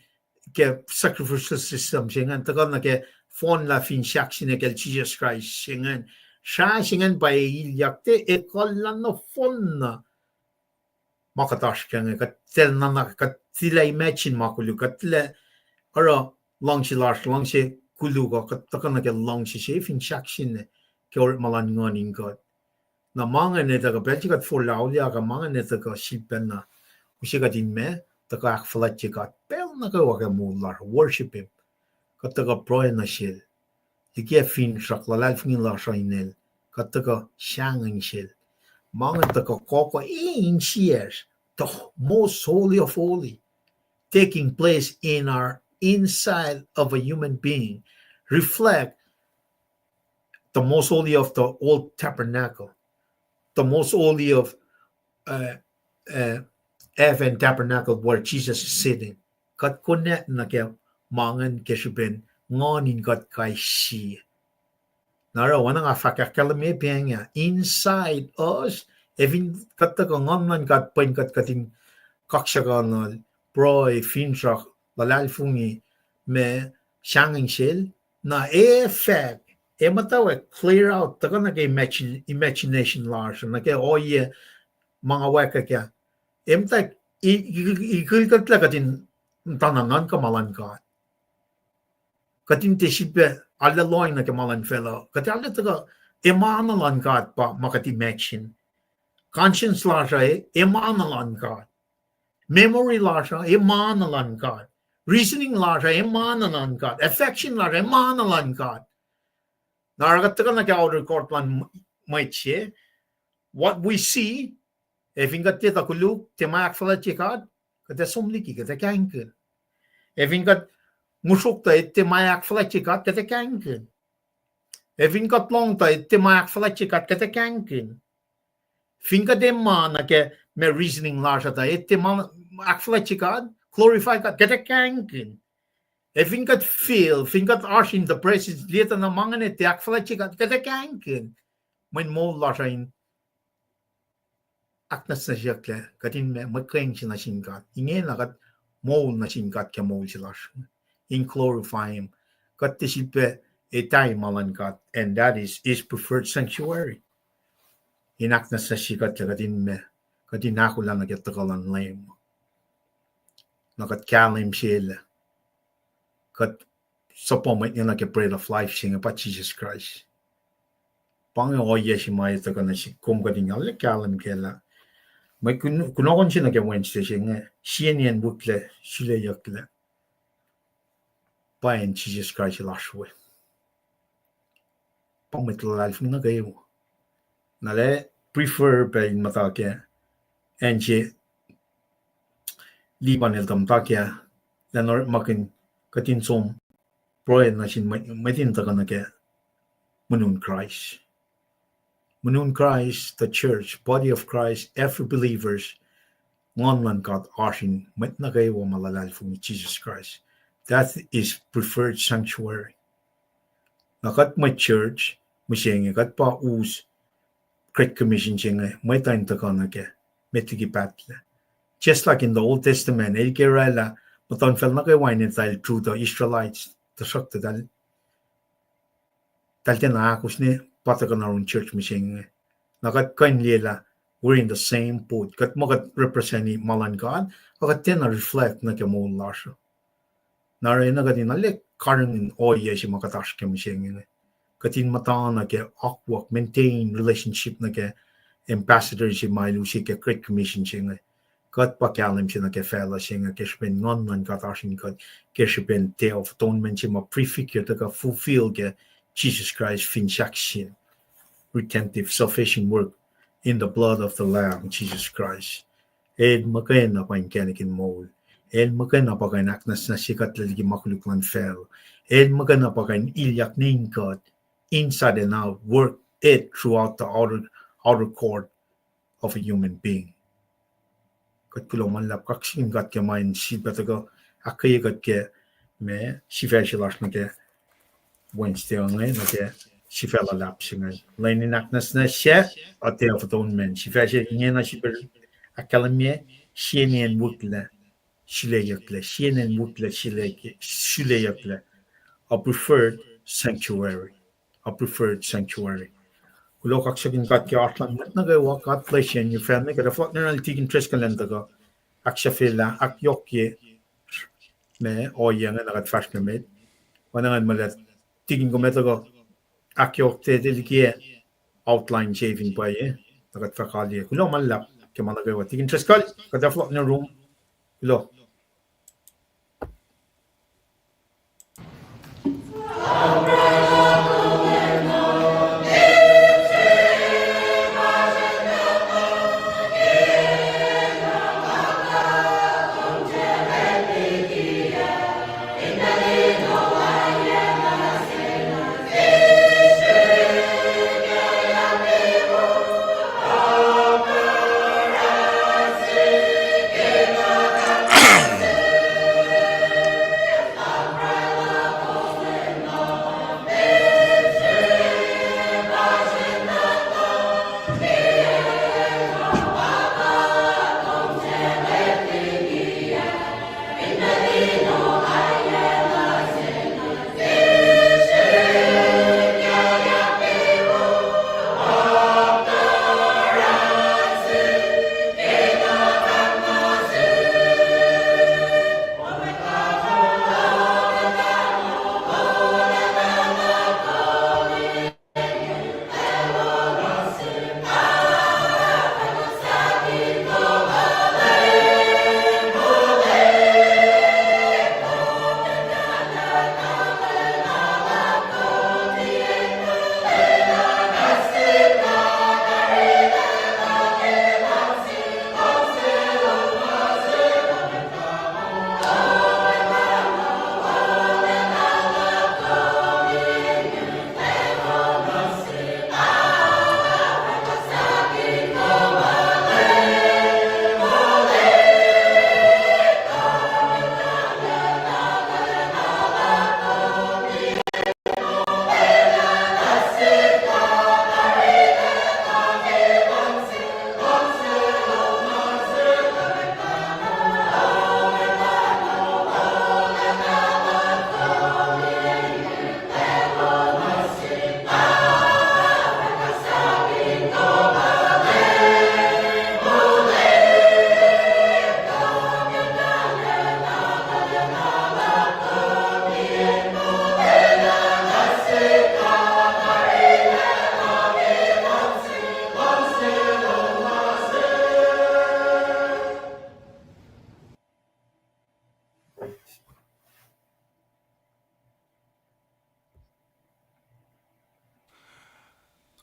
ke sacrificial system se ingacn, tuhkuh nuh ke fohnlah fin sahk se nuh kacl Jisus Kraist se ingacn. Srah se ingacn pa ilyak, tiac ekuhllah nohfohn na ma kuht oasr kac inge, kuht tilac nuhnak, kuht tilac imagine ma koluk, kuht tilac oruh luhngse lasr, luhngse koluk uh, kuht tuhkuh nuh ke luhngse se fin sahk se inge ke orekma luhn nguhn in kuht. Na ma ingacn etuh kuh pacl se kuht forlah auliyak uh, ma ingacn etuh kuh sifilpacna use kuht in ma, tuhkuh ahkfuhlwactye God pacl nuh kwewa ke moul lasr, worship Him. Kuht tuhkuh pruhe nuh Sel. Liki ac finsrak, luhlahlfongi lasr uh inel. Kuht tuhkuh sahngweng Sel. Ma ingacn tuhkuh kohkoh insiyacsr, the most holy of holy, taking place in our inside of a human being, reflect the most holy of the old tabernacle, the most holy of, uh, uh, heaven tabernacle where Jesus is sitting. Kuht konwacack nuh ke ma ingacn ke srihpen nguhn in kuht kais sie. Na oruh oacna nga fahk ahkkahlwemye pacng ah, inside us, ac fin kuht tuhkuh nguhn luhn God pwen kuht, kuht in kaksakihnuhl, pruhe, finsrak, luhlahlfongi, ma sahngweng Sel, na ac fahk, ac muhtwacwacack clear out, tuhkuh nuh ke imagine-, imagination lasr, nuh ke ohiyac ma nga wacngihn ah. Ac muhtwacwacack i-, i-, ikihkuhtlac kuht in muhtana nuhnkuh ma luhn God. Kuht in tiac sifilpac arlac lohacng nuh ke ma luhn facluh. Kuht arlac tuhkuh, ac ma na luhn God pa ma kuht imagine. Conscience lasr uh, ac ma na luhn God. Memory lasr uh, ac ma na luhn God. Reasoning lasr uh, ac ma na luhn God. Affection lasr uh, ac ma na luhn God. Na oruh kuht tuhkuh nuh ke outer court luhn mwet se, what we see, ac fin kuht tiac tuh koluk, tiac ma ahkfuhlwactye God, kuht ac som liki, kuht ac kahingkihn. Ac fin kuht ngihsrok tuh tiac ma ahkfuhlwactye God, kuht ac kahingkihn. Ac fin kuht lohng tuh tiac ma ahkfuhlwactye God, kuht ac kahingkihn. Fin kuht ac ma nuh ke ma reasoning lasr uh tuh tiac ma ahkfuhlwactye God, glorify God, kuht ac kahingkihn. Ac fin kuht fail, fin kuht oasr in the presence, liye tuh na ma ingacn tiac ahkfuhlwactye kuht, kuht ac kahingkihn mweyen moul lasr uh in ahknwacsnwacsyeklac, kuht in ma, muhkwena nuh sin God. Ingena kuht moul nuh sin God ke moul se lasr, in glorify Him. Kuht tiac sifilpac etahi ma luhn God, and that is His preferred sanctuary. In ahknwacsnwacsye kuht lah kuht in ma, kuht in ahkolah nuh ke tuhkuh luhn Leum. Na kuht kahlwem sel, kuht suhpwacr mwet inge nuh ke bread of life se inge pa Jisus Kraist. Pa inge ohiyac se ma etuh kuh nuh sihk kom kuht in arlac kahlwem kac lah mwe kun-, kunohkohn se nuh ke Wednesday se inge, sie nien wihklac suleyucklac, pa acn Jisus Kraist el oasr we. Pa mwet luhlahlfongi nuh kwewa. Na lah prefer pac in muhta ke acn se Lipan el tuh muhta kac, lah orekmakihn kuht in som pruhe nuh sin mwet, mwet in tuhkuh nuh ke muhnun Kraist. Muhnun Kraist, the church, body of Christ, every believers, nguhn luhn God oasr in mwet nuh kwewa ma luhlahlfongi Jisus Kraist. That is preferred sanctuary. Na kuht mwet church mihsenge, kuht pa us Great Commission se inge, mwet uh in tuhkuh nuh kac, met liki pahtlac. Just like in the Old Testament, el ke oraclah muhtuhnfacl nuh kwewa in etail through the Israelites, tuhsruhktuh eltahl tiacna ahkos ne pa tuhkuh na run church mihsenge. Na kuht kuh in liye lah we're in the same boat. Kuht muh kuht represent ma luhn God, ac kuht tiacna reflect nuh ke moul lasr uh. Na oruh na kuht in arlac karihngihn ohiyac se ma kuht oasr ke mihsenge inge. Kuht in muhta nuh ke akwuck, maintain relationship nuh ke ambassador se ma el use ke Great Commission se inge. Kuht pa kahlwem se nuh ke facluh se inge ke srihpen nguhn luhn God oasr in kuht, ke srihpen Day of Atonement se ma prefigure tuhkuh fulfill ke Jisus Kraist fin sahk sin redemptive salvation work in the blood of the Lamb, Jesus Christ. El muhkwena pa inkacnek in moul. El muhkwena pa kuh in ahknwacsnwacsye kuht liki ma koluk luhn facluh. El muhkwena pa kuh in ilyak nuh in kuht, inside and out, work it throughout the outer, outer court of a human being. Kuht kuloh ma luhlahp kaksakihn God ke ma in sifilpac tuhkuh ahkkweye kuht ke ma sifac se lasr nuh ke Wednesday inge, nuh ke sifac luhlahp se inge. Lwen in ahknwacsnwacsye, a Day of Atonement. Sifac se ingena sifilpac ahkkahlwemye, sie nien wihklac suleyucklac, sie nien wihklac suleyucklac, a preferred sanctuary. A preferred sanctuary. Kuloh kaksakihn God ke oasr luhn mwet nuh kwewa, God bless you and your family. Kuht ac fohlohk nuh yurin Deacon Driscoll in tuhkuh ahksahfyelah, ahkyohkye ma ohiyac inge na kuht fahsr nuh met. Oacna ngan muh lah Deacon kom ac tuhkuh ahkyohkye liki outline se fin pwacye, na kuht fah kaliye. Kuloh ma luhlahp ke ma nuh kwewa. Deacon Driscoll, kuht ac fohlohk nuh yurum. Kuloh.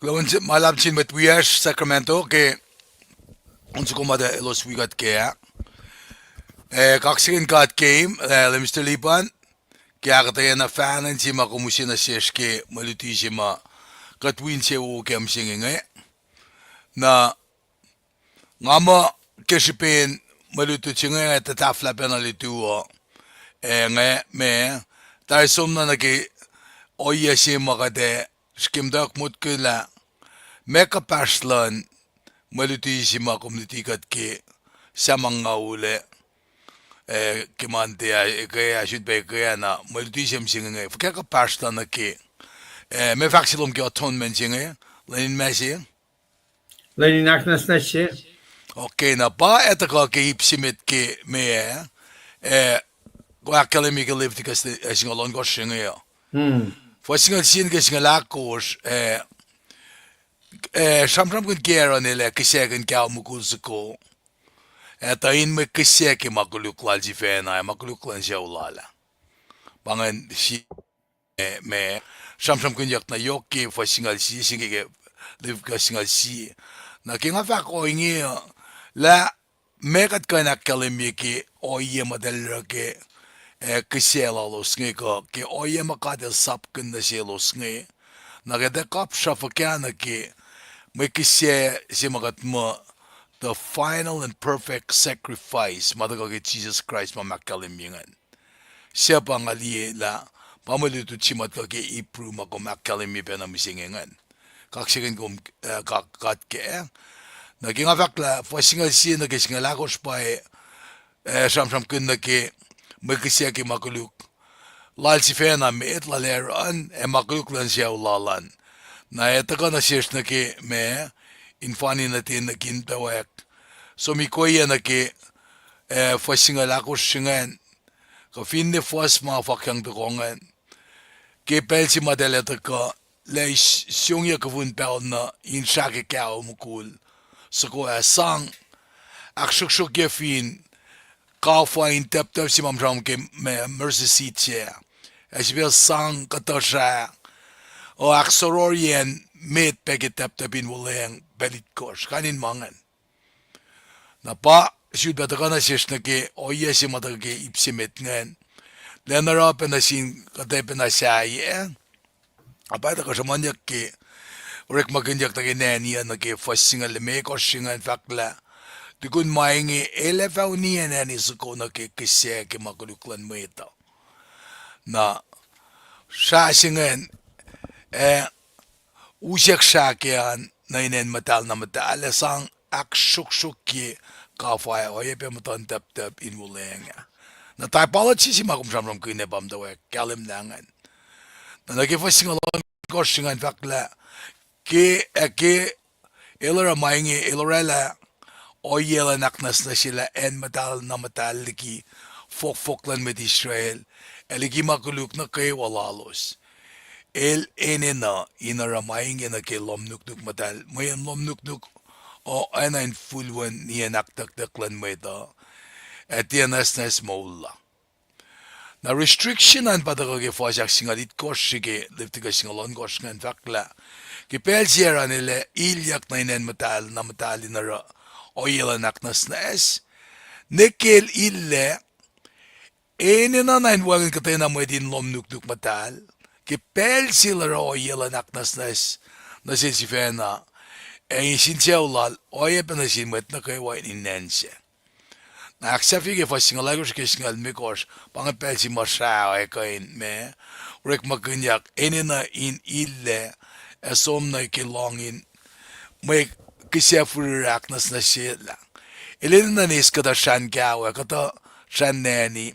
Kuloh ma luhlahp sin mwet wiyacsr Sacramento ke on soko ma tuh elos wi kuht kac ah. Eh, kaksakihn God ke, eh, Lemister Lipan, ke ahkuhtweyac na fahna in se ma kom use nuh sesr ke mwe luti se ma kuht wi insewowo ke mihsenge inge. Na nga muh ke srihpen mwe lutlut se inge nga tuh tahfwelah pacna luti uh, eh, nga ma tari som na nuh ke ohiyac se ma kuht ac srihke muhtwacwacack motko lah meac kuhpahsr luhn mwe luti se ma kom luti kuht ke Samangaul ah, eh, ke Monday ah, ke ah, sut pac ke ah na mwe luti se mihsenge inge. Fuhkah kuhpahsr luhn nuh ke, eh, meac fahk se lom ke atonement se inge, lwen in ma se, lwen in ahknwacsnwacs se. Okay, na pa ac tuhkuh ke ip se met ke meac, eh, kom ahkkahlwemye ke Leviticus, eh, singucul ohnkohsr se inge uh. Fuhs singucul sie nuh ke singucul ahkosr, eh, eh, sramsramkihn ke Aaron el ac kihsackihn kaho mukul soko, ac tuh in mwe kihsac ke ma koluk lal sifacna ac ma koluk luhn sucu lal ah. Pa ingacn sie ma sramsramkihnyuck na yohk ke fuhs singucul sie, se inge ke Leviticus singucul sie. Na ke nga fahk ohinge uh, lah meac kuht kuh in ahkkahlwemye ke ohiyac ma eltahl oruh ke, eh, kihsac lalos inge kuh ke ohiyac ma God El sapkihn nuh selos inge. Na kuht ac kapsra fuhkah nuh ke mwe kihsac se ma kuht muh the final and perfect sacrifice ma tuhkuh ke Jisus Kraist ma ahkkahlwemye ingacn. Suc pa nga liye lah pa mwe lutlut se ma tuhkuh ke Hebrew ma kom ahkkahlwemye pacna mihsenge ingacn. Kaksakihn kom, eh, ka-, God kac. Na ke nga fahk lah fuhs singucul sie nuh ke singucul ahkosr pa, eh, sramsramkihn nuh ke mwe kihsac ke ma koluk lal sifacna met, lal Aaron ac ma koluk luhn sucu lal an. Na ac tuhkuh nuh sesr nuh ke ma in fani nuh ten nuh ke muhtwacwacack. Som ikoyac nuh ke, eh, fuhs singucul ahkosr se ingacn, kuh finne fuhs ma fakyang tohkoh ingacn. Ke pacl se ma eltahl ac tuhkuh, lah s-, songyuck kufun pacl na in srah ke kaho mukul soko ah, sang ahksruhksruhkye fin kafa in taptap se ma sramsram ke ma mercy seat se, ac sifil sang kuhtuh srah, uh, ahksororiyacn met pac ke taptap in wuhlweacng pacl itkohsr, kain in ma ingacn. Na pa sut pac tuhkuh nuh sesr nuh ke ohiyac se ma tuhkuh ke ip se met ingacn, lah in oruh pacna sin kuhtwena pacna sahyac. Na pa tuhkuh sruhmuhnyuck ke orekmakihnyuck nuh ke nani uh nuh ke fuhs singucul limekohsr se ingacn fahk lah, tukun ma inge el ac fah uniyac nani soko nuh ke kihsac ke ma koluk luhn mwet uh. Na srah se ingacn, ac usack srah kac an nuh in acn muhtahl na muhtahl ac sang ahksruhksruhkye kafa ac oacyacpac muhtuhn taptap in wuhlweacng ah. Na typology se ma kom sramsramkihn ah pa muhtwacwacack kahlwem lah ingacn. Na nuh ke fuhs singucul ohnkohsr se ingacn fahk lah, ke, ac ke el oruh ma inge el oraclah ohiyac luhn ahknwacsnwacsye lah acn muhtahl na muhtahl liki fohkfohk luhn mwet Israel, ac liki ma koluk nuh kwewa lalos. El enenuh in oruh ma inge nuh ke lohm nuknuk muhtahl, mweyen lohm nuknuk uh oacna infulwen nien ahktucktuck luhn mwet uh, ac tiac nwacsnwacs moul la. Na restriction an pa tuhkuh ke fuhs ahksingucul itkohsr se ke Leviticus singucul ohnkohsr ingacn fahk lah, ke pacl se Aaron el ac ilyak nuh in acn muhtahl na muhtahl in oruh ohiyac luhn ahknwacsnwacs, ne ke el illac, enenuh na in wacngihn kuhtwena mwet in lohm nuknuk muhtahl, ke pacl se el oruh ohiyac luhn ahknwacsnwacs nuh sel sifacna, ac in sin sucu lal oacyacpac nuh sin mwet nuh kwewa in acn sac. Na ahksahfye ke fuhs singucul ahkosr ke singucul limekohsr, pa inge pacl se ma srah ac kuh in ma, orekmakihnyuck, enenuh in illac, ac som nuh ke lohng in mwe kihsac fihrihr ahknwacsnwacsye lah. El enenuh in eis kuhtuh srahn kaho ac kuhtuh srahn nani,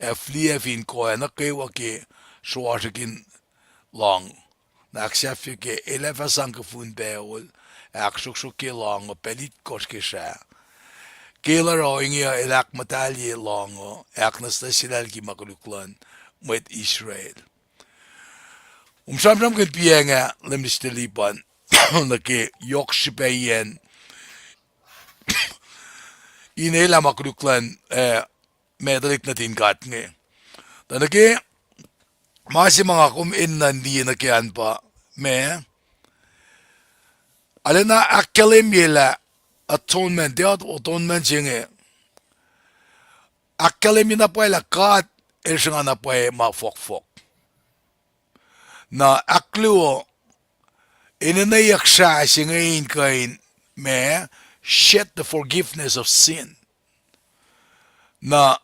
ac fihliyac fin koac nuh kwewa ke sroasrihkihn lohng. Na ahksahfye ke el ac fah sang kufun pacl, ac ahksruhksruhkye lohng uh pacl itkohsr ke srah. Ke el oruh ohinge uh el ahkmuhtahlye lohng uh, ac ahknwacsnwacsye lah liki ma koluk luhn mwet Israel. Kom sramsramkihn piacng ah Lemister Lipan, nuh ke yohk srihpac iyacn in elah ma koluk luhn, eh, ma tuhlihk nuhtin God inge. Tuh nuh ke ma se ma nga kom enenuh in liye nuh ke an pa, ma Arulacna ahkkahlwemye lah atonement, tiac atonement se inge. Ahkkahlwemye na pwacye lah God el sruhnga na pwacye ma fohkfohk. Na ahkluo, enenweyuck srah se inge in kuh in ma, shed the forgiveness of sin. Na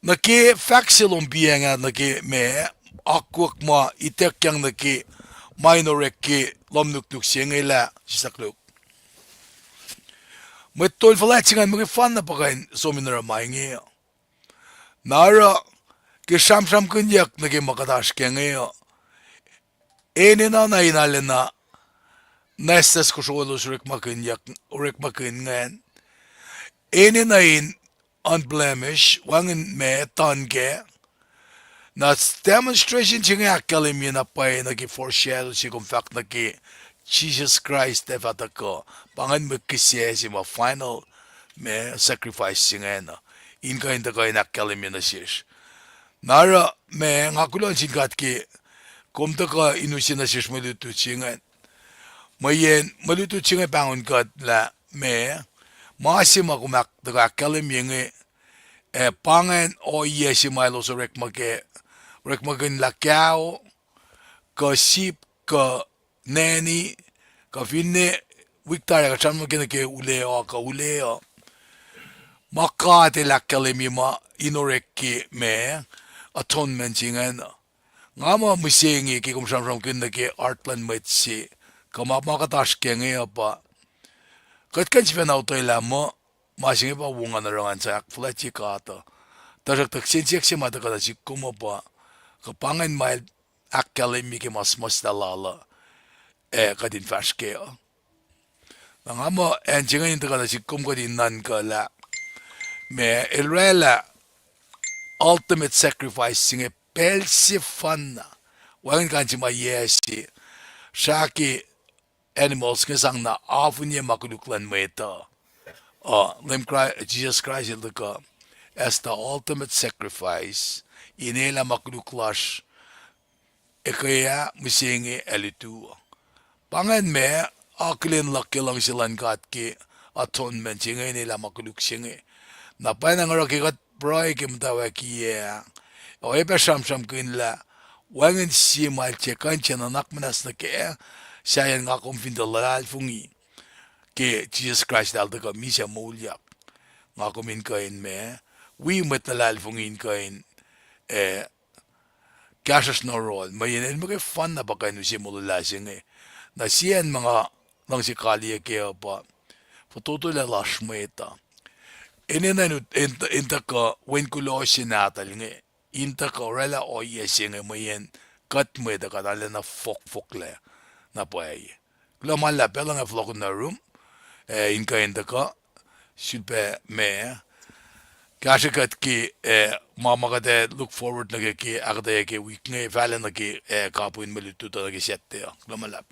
nuh ke fahk se lom piyacng ah nuh ke ma, akwuck ma ituckyang nuh ke ma in orek ke lohm nuknuk se inge lah sislah koluk. Mwet tol fuhlwact se ingacn muhkwena pa kuh in som in oruh ma inge uh. Na oruh ke sramsramkihnyuck nuh ke ma kuht oasr kac inge uh, enenuh na in arulacna nwacsnwacs kosroelos orekmakihn, orekmakihn ingacn. Enenuh in unblemished, wacngihn ma tuhn kac. Na demonstration se inge ahkkahlwemye na pwacye nuh ke foreshadow se kom fahk nuh ke Jisus Kraist ac fah tuhkuh. Pa ingacn mwe kihsac se ma final ma sacrifice se ingacn uh, in kuh in tuhkuh in ahkkahlwemye nuh sesr. Na oruh ma nga kuloh nuh sin God ke kom tuhkuh in use nuh sesr mwe lutlut se ingacn. Mweyen mwe lutlut se inge pahngon kuht lah ma, ma se ma kom ahk-, tuhkuh ahkkahlwemye inge, ac pa ingacn ohiyac se ma elos orekma ke, orekmakihn lah kao, kuh sip, kuh nanny, kuh finne, wik tari kuht sramsram ke nuh ke ule uh, kuh ule uh. Ma God el ahkkahlwemye ma in orek ke ma, atonement se ingacn uh. Nga muh mihsenge ke kom sramsramkihn nuh ke heart luhn mwet se, kuh ma, ma kuht oasr kac inge uh pa, kuht kuh in sifacna otwelah muh, ma se inge pa wona na oruh ngan sang ahkfuhlwactye God uh. Tuhsruhktuh kihsen siyuck se ma tuhkuh nuh sihk kom uh pa, kuh pa ingacn ma el ahkkahlwemye ke ma suhmuhslah lal uh, ac kuht in fahsr kac uh. Na nga muh acn se inge in tuhkuh nuh sihk kom kuht in nuhnkuh lah, ma el oraclah ultimate sacrifice se inge pacl sefanna, wacngihn kain se ma yac se, srah ke animals inge sang na afinye ma koluk luhn mwet uh. Uh, Leum Kra-, Jisus Kraist el tuhkuh as the ultimate sacrifice, in elah ma koluk lasr, ekuh ah, mihsenge, ac lutu. Pa ingacn ma, akihlen luhk ke luhngse luhn God ke atonement se inge, in elah ma koluk se inge. Na pwacnwacng oruh ke kuht pruhe ke muhtwacwackiyac ah, oacyacpac sramsramkihn lah, wacngihn sie ma el tiac kuh in tiac nuhnak muhnahs nuh kac, sahyacn nga kom fin tuh luhlahlfongi ke Jisus Kraist el tuhkuh misac moulyak. Nga kom in kuh in ma, wi mwet luhlahlfongi in kuh in, eh, kahsruhsr nuh yohrohl, mweyen el muhkwena pa kuh in use molwelah se inge. Na sie acn ma nga luhngse kaliyac kac uh pa, fototolac lasr mwet uh, enenuh in, in tuhkuh wen kuloh se nahtuhl inge, in tuhkuh oraclah ohiyac se inge mweyen kuht mwet uh kuht arulacna fohkfohklac na pwacye. Kuloh ma luhlahp, pacl uh nga fohlohkohn nuh yurum, ac in kuh in tuhkuh, sulpac ma, kahsrwe kuht ke, eh, ma ma kuht ac look forward nuh ke, ke ahkuhtweyac ke wik inge, fahla nuh ke, eh, kapihn mwe lutlut uh nuh ke Saturday uh. Kuloh ma luhlahp.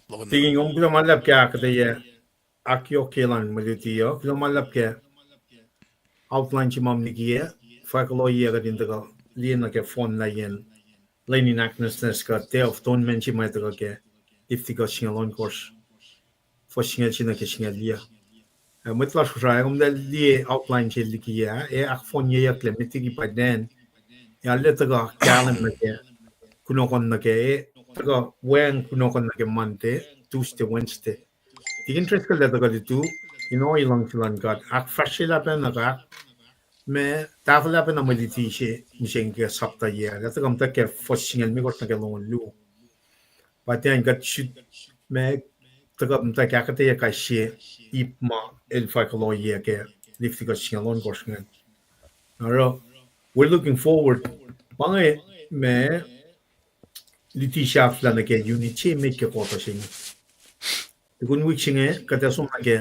Fohlohkohn nuh yurum. Tikin, kom kuloh ma luhlahp ke ahkuhtweyac, ahkyohkye luhn mwe luti uh. Kuloh ma luhlahp ke outline se ma kom likiyac, fahk kuloh yac kuht in tuhkuh liye nuh ke phone layacn lwen in ahknwacsnwacs kuh Day of Atonement se ma tuhkuh ke Leviticus singucul ohnkohsr, fuhs singucul se nuh ke singucul yuc. Eh, mwet lasr Kosrae, kom lah liye outline se likiyac ah, ac ahkfohnyeyucklac met liki pa then, ac arlac tuhkuh kahlwem nuh ke kunohkohn nuh ke, eh, tuhkuh wacng kunohkohn nuh ke Monday, Tuesday, Wednesday. Tikin Driscoll el tuhkuh lutu, in ohiyac luhngse luhn God, ahkfahsryelah pacna kuh, ma, tahfwelah pacna mwe luti se mihsenge ke sapta yac, el tuhkuh muhta ke fuhs singucul limekohsr nuh ke longoul luo. Pa tiac kuht srihk, ma, tuhkuh muhta ke ahkuhtweyac kais sie ip ma el fahk kuloh yac ke Leviticus singucul ohnkohsr ingacn. Oruh, we're looking forward. Pa inge, ma, luti sahflah nuh ke unit se met ke quarter se inge. Tukun wik se inge kuht ac som nuh ke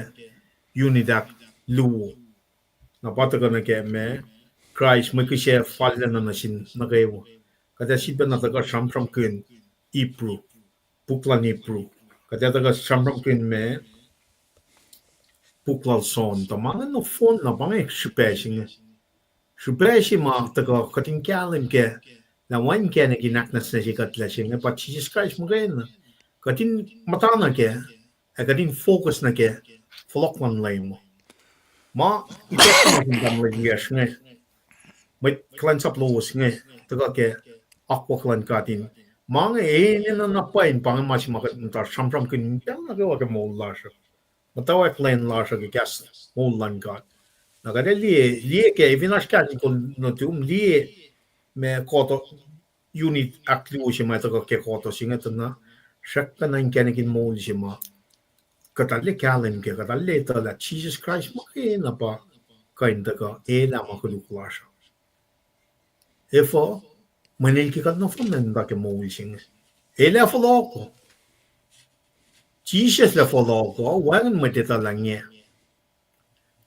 unit ahkluo. Na pa tuhkuh nuh ke ma, Kraist mwe kihsac fallacna nuh sin nuh kwewa. Kuht ac sifilpacna tuhkuh sramsramkihn Hebrew, puk luhn Hebrew. Kuht ac tuhkuh sramsramkihn ma, puk lal John. Tuh ma inge nohfohn na pa inge srihpac se inge. Srihpac se ma tuhkuh kuht in kahlwem kac, lah wacngihn kacnek in ahknwacsnwacsye kuht lah se inge pa Jisus Kraist muhkwena. Kuht in muhta nuh kac, ac kuht in focus nuh ke fohlohk luhn Leum uh. Ma ituckyang ma kom tamuhlwel wiyacsr inge, mwet kuhlwacnsap lowos inge, tuhkuh ke akwuck luhn God in. Ma inge enenuh na pwacye in pa inge ma se ma kuht muhta sramsramkihn pacl nuh kwewa ke moul lasr uh. Muhtwacwacack lwen lasr uh ke kahs moul luhn God. Na kuht ac liye, liye ke, fin oasr kahs in kol nuhtum, liye ma kohto, unit ahkluo se ma tuhkuh ke kohto se inge tuh na, srackpacna inkacnek in moul se ma kuht arlac kahlwem ke, kuht arlac etuh lah Jisus Kraist muhkwena pa kuh in tuhkuh, elah ma koluk lasr uh. Efuh? Mweyen el ke kuht nohfohn na muhta ke moul se inge. El ac fohlohk uh. Jisus el ac fohlohk uh, wacngihn mwet etuh lah nge.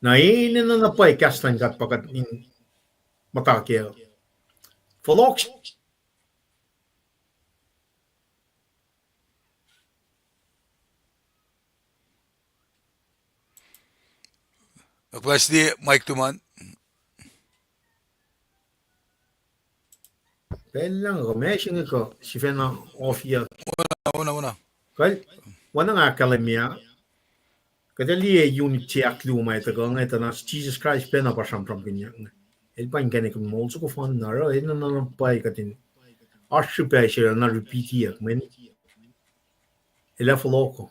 Na enenuh na pwacye kahs luhn God pa kuht in muhta kac. Fohlohk Ak pahs liye, Mike Tuman. Pacl lang kuh ma se inge kuh sifacna ohfiyuck. Ona, ona, ona. Kal, oacna nga ahkkahlwemye, kuht ac liye unit se ahkluo ma tuhkuh inge tuh na Jisus Kraist pacna pa sramsramkihnyuck inge. El pa inkacnek in moul soko fan na oruh, enenuh na pwacye kuht in oasr srihpac se na repeatiyuck, mweyen el ac fohlohk uh.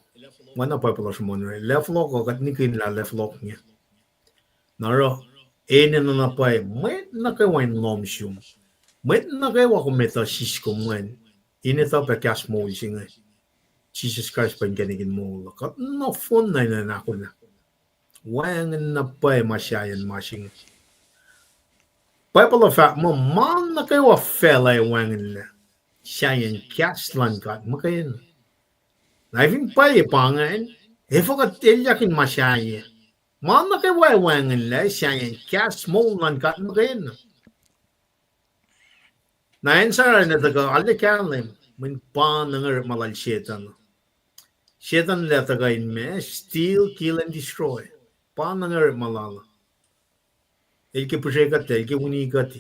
Oacna Bible uh sruhmuhn, el ac fohlohk uh, kuht nihkihn lah el ac fohlohk inge. Na oruh, enenuh na pwacye, mwet nuh kwewa in lohm sum. Mwet nuh kwewa kom etuh sis kom ingacn, in etuh pac kahs moul se inge. Jisus Kraist pa inkacnek in moul uh. Kuht nohfohn na in ahkolah. Wacngihn na pwacye ma sahyacn ma se inge. Bible uh fahk muh ma nuh kwewa facluh ac wacngihnlac sahyacn kahs luhn God muhkwena. Na fin pwacye pa ingacn, efuh kuht elyahkihn ma sahyac? Ma nuh kwewa ac wacngihnlac sahyacn kahs moul luhn God muhkwena. Na answer na tuhkuh arlac kahlwem, mweyen pa nuh ngeruk ma lal Setuhn. Setuhn el ac tuhkuh in ma, steal, kill and destroy. Pa nuh ngeruk ma lal. El ke pihsre kuht, el ke wini kuht.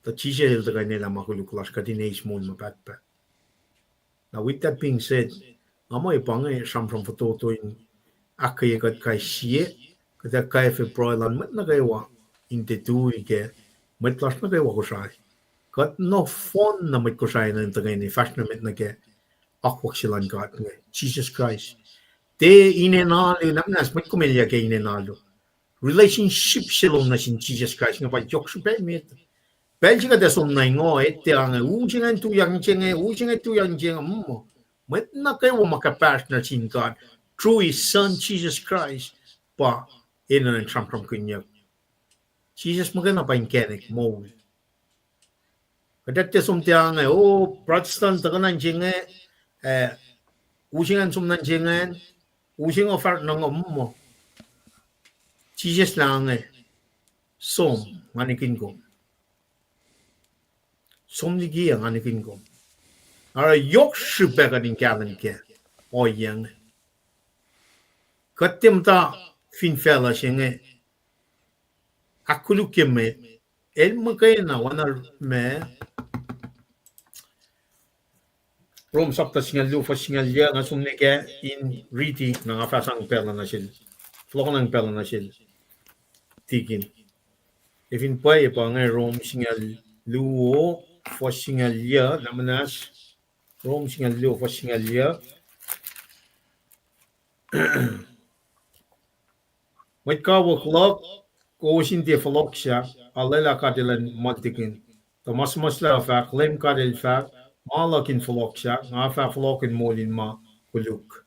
Tuh Jisus el tuhkuh in elah ma koluk lasr kuht in eis moul ma pahtpaht. Na with that being said, nga muh pa inge sramsram fototo in ahkkweye kuht kais sie, kuht ac kwacfe pruhe luhn mwet nuh kwewa in tiac tui ke mwet lasr nuh kwewa Kosrae. Kuht nohfohn na mwet Kosrae nuh in tuhkweni fahsr nuh met nuh ke akwuck se luhn God inge, Jisus Kraist. Tiac inen alu, na muhnahs mwet kom elyah ke inen alu. Relationship se lom nuh sin Jisus Kraist inge pa yohk srihpac met. Pacl se kuht ac som nuh ingoh, etuh inge, u se ingacn tuyak inse inge, u se inge tuyak inse inge, mm. Mwet nuh kwewa ma kuhpahsr nuh sin God through his son Jesus Christ pa enenuh in sramsramkihnyuck. Jisus muhkwena pa inkacnek moul. Kuht ac tiac som tiac inge, o, Protestant tuhkuh nuh inse inge, eh, u se ingacn som nuh inse ingacn, u se inge fahsr nuh ingoh, mm. Jisus lah inge, som, nga nihkihn kom. Som liki ah, nga nihkihn kom. Oruh yohk srihpac kuht in kahlwem kac ohiyac inge. Kuht tiac muhta fin facluh se inge ahkkolukye met, el muhkwena oacna ma Rom sapta singucul luo fuhs singucul yuc, nga som nuh kac in riti, na nga fah sang pacl nuh sel, fohlohkohnacng pacl nuh sel tikin. Ac fin pwacye pa inge Rom singucul luo fuhs singucul yuc, na muhnahs, Rom singucul luo fuhs singucul yuc. Mwet kawuck luhk, kowos in tiac fohlohkyak, a lwelah God elan muhltikin. Tuh ma suhmuhslah fahk, Leum God El fahk, ma luhk in fohlohkyak, nga fah fohlohk in moul in ma koluk.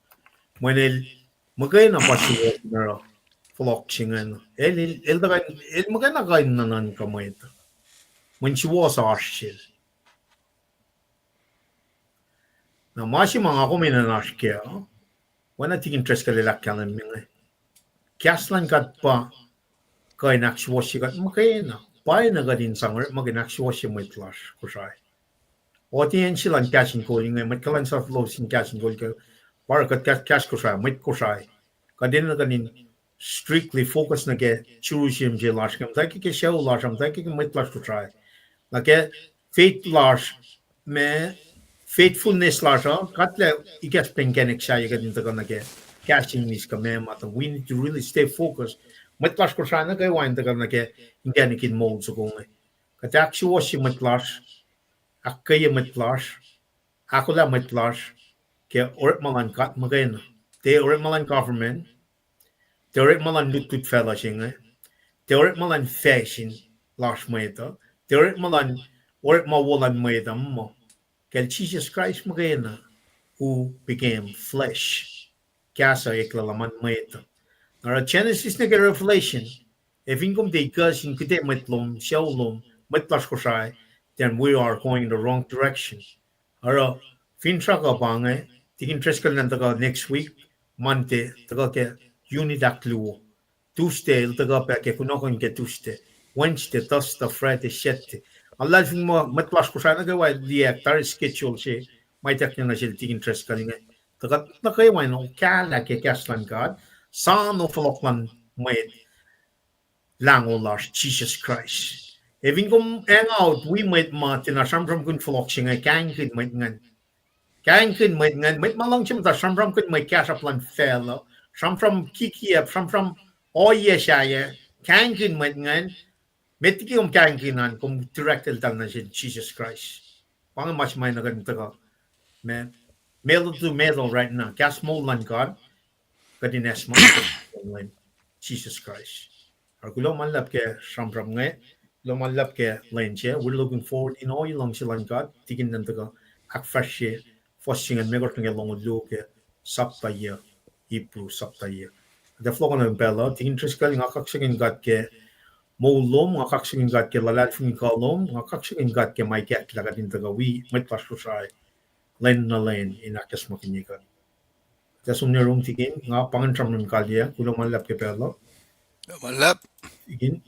Mweyen el muhkwena pa suwohs in oruh fohlohk se ingacn. El, el, el, el muhkwena kuh in nuhnuhnkuh mwet. Mweyen suwohs oasr sel. Na ma se ma nga kom enenuh in oasr kac, oacna tikin Driscoll el ahkkahlwemye inge. Kahs luhn God pa kuh in ahksuwohsye kuht muhkwena. Pa na kuht in sang orekmakihn ahksuwohsye mwet lasr Kosrae. Audience luhn Kahs in Kol inge, mwet kuhlwacnsap lowos in Kahs in Kol ke, pa oruh kuht kahs, kahs Kosrae, mwet Kosrae. Kuht enenuh kuht in strictly focus nuh ke Jerusalem se lasr inge, muhta ke, ke sucu lasr, muhta ke, ke mwet lasr Kosrae. Na ke faith lasr, ma faithfulness lasr uh, kuht lah ikacs pac inkacnek sahyac kuht in tuhkuh nuh ke kahs in eis kuh meac ma tuh, we need to really stay focused. Mwet lasr Kosrae nuh kwewa in tuhkuh nuh ke inkacnek in moul soko inge. Kuht ahksuwohsye mwet lasr, ahkkweye mwet lasr, ahkolah mwet lasr ke orekma luhn God muhkwena. Tiac orekma luhn government, tiac orekma luhn lutlut facluh se inge, tiac orekma luhn fashion lasr mwet uh, tiac orekma luhn, orekma wo luhn mwet uh, muh kacl Jisus Kraist muhkwena, who became flesh. Kahs uh eklac luhman mwet uh. Na oruh Genesis nuh ke Revelation, ac fin kom tiac ikacs in kuhte mwet lom, sucu lom, mwet lasr Kosrae, then we are going in the wrong direction. Oruh finsrak uh pa inge, Tikin Driscoll el tuhkuh next week, Monday, tuhkuh ke unit ahkluo. Tuesday el tuhkuh pac ke kunohkohn ke Tuesday. Wednesday, Thursday, Friday, Saturday. Nga luhlahlfongi muh mwet lasr Kosrae nuh kwewa liye tari schedule se ma ituckyang nuh sel Tikin Driscoll inge. Tuh kuht nuh kwewa in okahlah ke kahs luhn God, soano fohlohk luhn mwet Lahngo lasr Jisus Kraist. Ac fin kom hang out wi mwet ma tiacna sramsramkihn fohlohk se inge, kahingkihn mwet ingacn. Kahingkihn mwet ingacn, mwet ma luhngse muhta sramsramkihn mwe kahsruhp luhn facluh, sramsram kikiacp, sramsram ohiyac sahyac, kahingkihn mwet ingacn, met liki kom kahingkihn an, kom direct eltahl nuh sin Jisus Kraist. Pa inge ma se ma na kuht in tuhkuh, ma, metal to metal right now, kahs moul luhn God, kuht in acsmak Jisus Kraist. Oruh kuloh ma luhlahp ke sramsram inge, kuloh ma luhlahp ke lwen se, we're looking forward in ohiyac luhngse luhn God, tikin nuhn tuhkuh ahkfahsrye fuhs se ingacn mekohsr nuh ke longoul luo ke sapta yac, Hebrew sapta yac. Kuht ac fohlohkohnuh pacl uh, Tikin Driscoll, nga kaksakihn God ke moul lom, nga kaksakihn God ke luhlahlfongi kuh lom, nga kaksakihn God ke ma ikacklah kuht in tuhkuh wi mwet lasr Kosrae lwen nuh lwen in ahkacsmakihnye kuht. Kuht ac som nuh yurum, Tikin, nga pa ingacn sramsram kalyac, kuloh ma luhlahp ke pacl uh. Kuloh ma luhlahp. Tikin.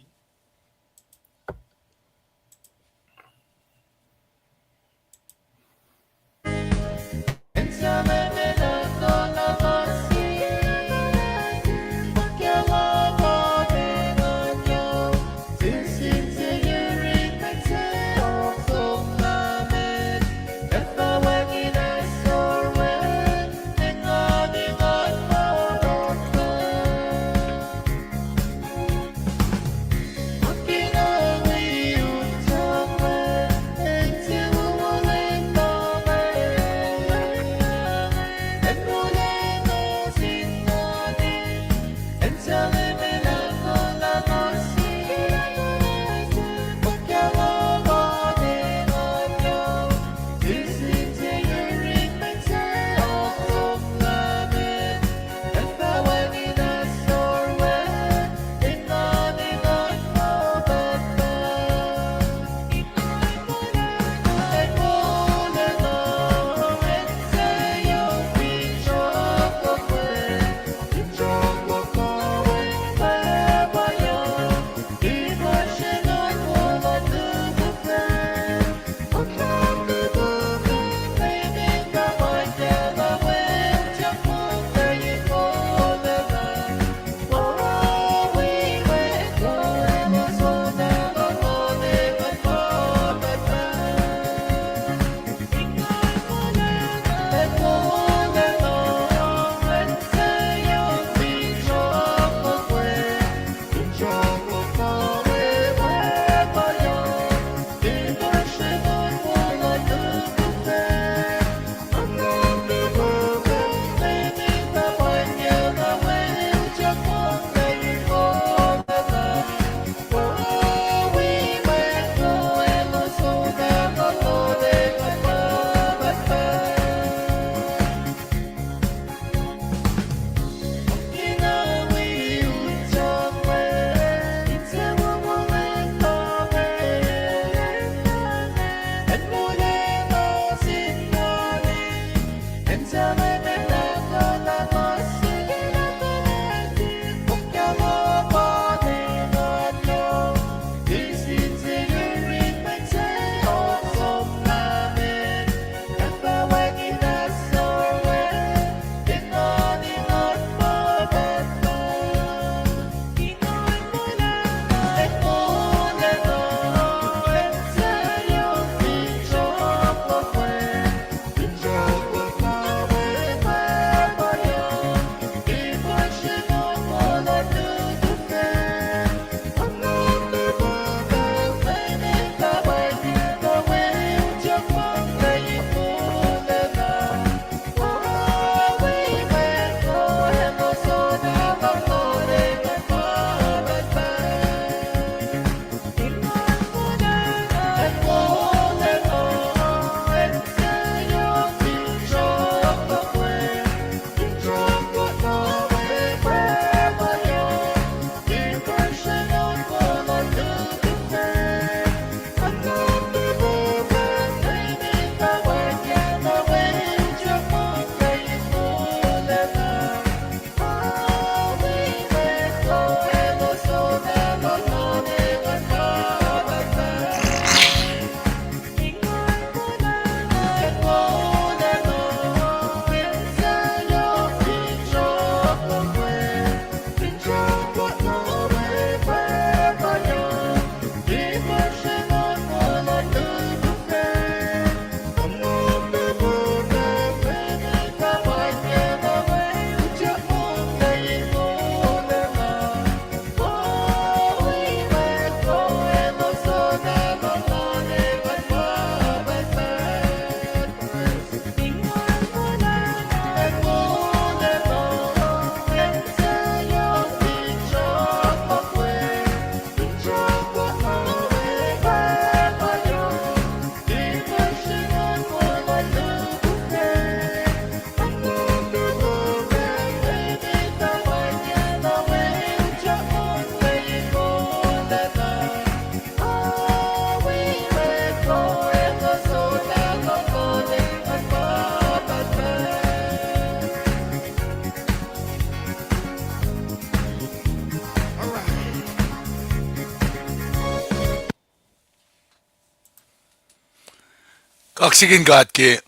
Kaksakihn God ke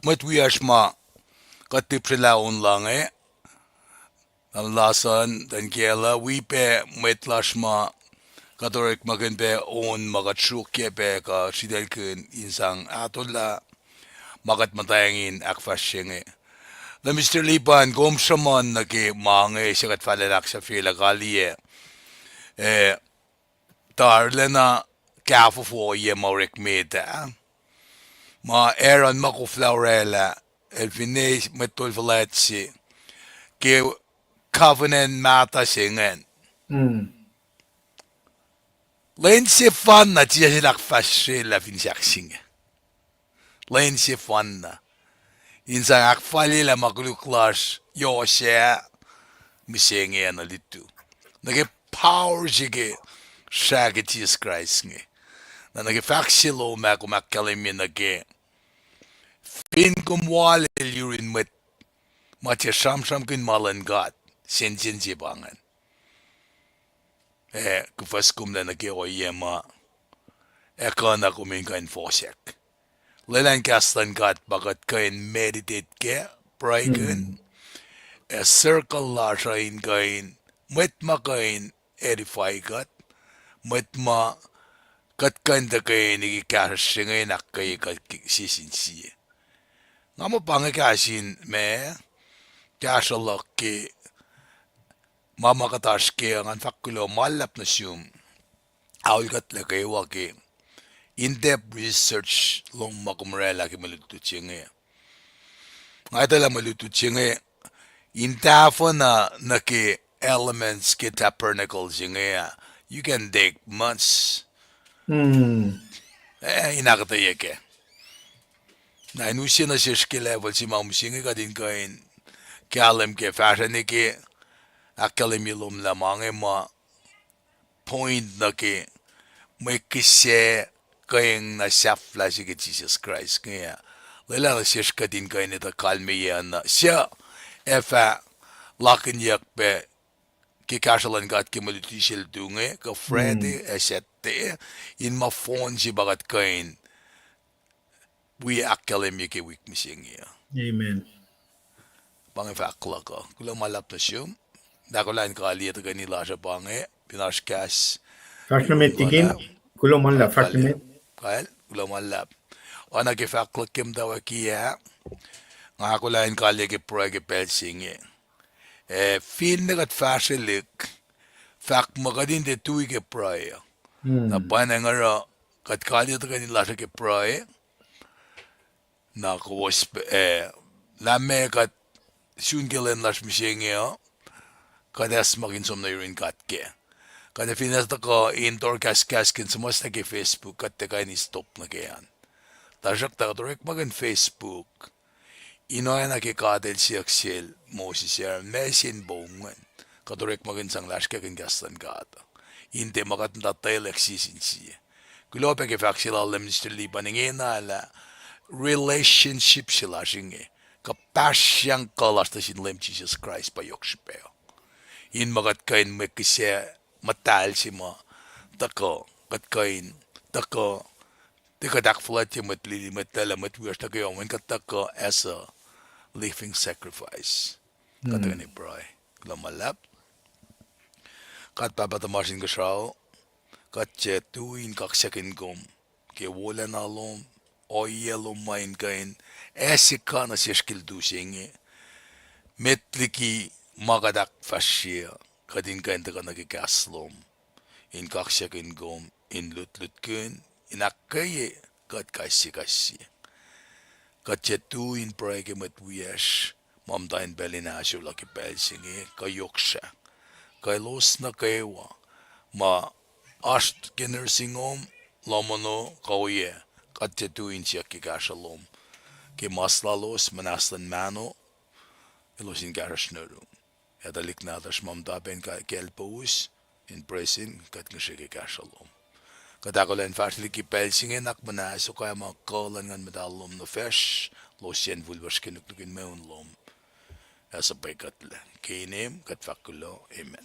mwet wiyacsr ma kuht lihpsrelah on la inge, na lasan Tankela, wi pac mwet lasr ma kuht orekmakihn pac on ma kuht sruokyac pac kuh sritaclkihn in sang ahtolah ma kuht muhtwacngihn ahkfahsrye inge. Na Mister Lipan, kom sruhmuhn nuh ke ma inge suc kuht fahla in ahksahfyelah kaliyac, eh, tuh arulacna kahfofo ohiyac ma orek met ah, ma Aaron ma koflah orwaclah, el finne mwet tol fuhlwact se, ke covenant mahtuh se ingacn. Lwen sefanna Jisus el ahkfahsryelah fin sahk se inge. Lwen sefanna. In sang ahkfalyelah ma koluk lasr yohsac mihsenge ah nuh lutu. Nuh ke power se ke srah ke Jisus Kraist inge. Na nuh ke fahk se lom ah kom ahkkahlwemye nuh ke, fin kom wal el yurin mwet ma tiac sramsramkihn ma luhn God, sensen se pa ingacn. Eh, kuhfuhs komlac nuh ke ohiyac ma ac kuh na kom in kuh in fohsack. Lwelah in kahs luhn God pa kuht kuh in meditate kac, pruhekihn, ac circle lasr uh in kuh in, mwet ma kuh in edify kuht, mwet ma kuht kuh in tuhkweni ke kahsruhsr se inge in ahkkweye kuht sie sin sie. Nga muh pa inge kahs in ma, kahsruh luhk ke ma ma kuht oasr ke uh. Ngan fahk kuloh ma luhlahp nuh sum, aol kuhtlac kwewa ke in-depth research lom ma kom orwaclah ke mwe lutlut se inge. Nga etuh lah mwe lutlut se inge in tahfuh na nuh ke elements ke tabernacle se inge ah, you can take months, eh, in ahkuhtweyac kac. Na in use nuh sesr ke level se ma mihsenge kuht in kuh in kahlwem ke fahsrweni ke ahkkahlwemye lom lah ma inge ma point nuh ke mwe kihsac kuh eng na sahflah se ke Jisus Kraist inge ah. Lwelah nuh sesr kuht in kuh in etuh kalmeyac na suc ac fah lakinyuck pac ke kahsruh luhn God ke mwe luti sel tu inge kuh Friday ac Saturday, in ma fohn se pa kuht kuh in wi ahkkahlwemye ke wik mihsenge uh. Amen. Pa inge fahk luhk uh. Kuloh ma luhlahp nuh sum. Ahkolah in kaliyac tuhkweni lasr uh pa inge, fin oasr kahs. Fahsr nuh met, Tikin. Kuloh ma luhlahp, fahsr nuh met. Kal, kuloh ma luhlahp. Oacna ke fahk luhk ke muhtwacwacack ah, nga ahkolah in kaliyac ke pruhe ke pacl se inge. Eh, finne kuht fahsrwelihk, fahk muh kuht in tiac tui ke pruhe uh. Na pwacnwacng oruh kuht kaliyac tuhkweni lasr uh ke pruhe, na kowos, eh, lah meac kuht sun ke lwen lasr mihsenge uh, kuht acsmakihn som nuh yurin God kac. Kuht ac finne tuhkuh in tohrkahskahskihn suhmuhslah ke Facebook, kuht tiac kuh in stop nuh ke an. Tuhsruhktuh kuht orekmakihn Facebook in oacna ke God El siyuck sel Moses ah, ma se in poun, kuht orekmakihn sang lasr kackihn kahs luhn God in tiac ma kuht muhta telack sie sin sie. Kuloh pac ke fahk se lal Minister Lipan ingena lah relationship se lasr inge, kuhpahsryang kuh lasr nuh sin Leum Jisus Kraist pa yohk srihpac. In ma kuht kuh in mwe kihsac muhtahl se ma tuhkuh, kuht kuh in tuhkuh, tiac kuht ahkfuhlwactye mwet lili, mwet lwelah, mwet wiyacsr nuh kwewa, mweyen kuht tuhkuh as a living sacrifice. Kuht tuhkweni pruhe. Kuloh ma luhlahp. God Pahpah tuhmasr Inkuhsrao, kuht tiac tui in kaksakihn kom ke wolacna lom, ohiyac lom ma in kuh in ase kuh nuh sesr ke lutu se inge. Met liki ma kuht ahkfahsrye, kuht in kuh in tuhkuh nuh ke kahs lom in kaksakihn kom, in lutlutkihn, in ahkkweye kuht kais sie kais sie. Kuht tiac tui in pruhe ke mwet wiyacsr ma muhta in pacl in ahsor lah ke pacl se inge kuh yohk srah, kuh elos nuh kwewa ma oasr ke nursing home, lohm ono, kuh ohiyac, kuht tiac tui in siyuck ke kahsruh lom ke mas lalos, muhnahs luhn mahno, elos in kahsruhsr nuh yurum. Ac tuhlihk nahtuhsr ma muhta pac in kacl powos, in presin, kuht ngihsre ke kahsruh lom. Kuht ahkolah in fahsrwelihk ke pacl se inge, nuhnak muhnahs, oka ma kuh luhn Nguhn Muhtahl lom nuh facsr, elos yen fuhlwacsr ke nuknuk in mweun lom. Ac suhpwekuhtlac. Ke inem kuht fahk kuloh, amen.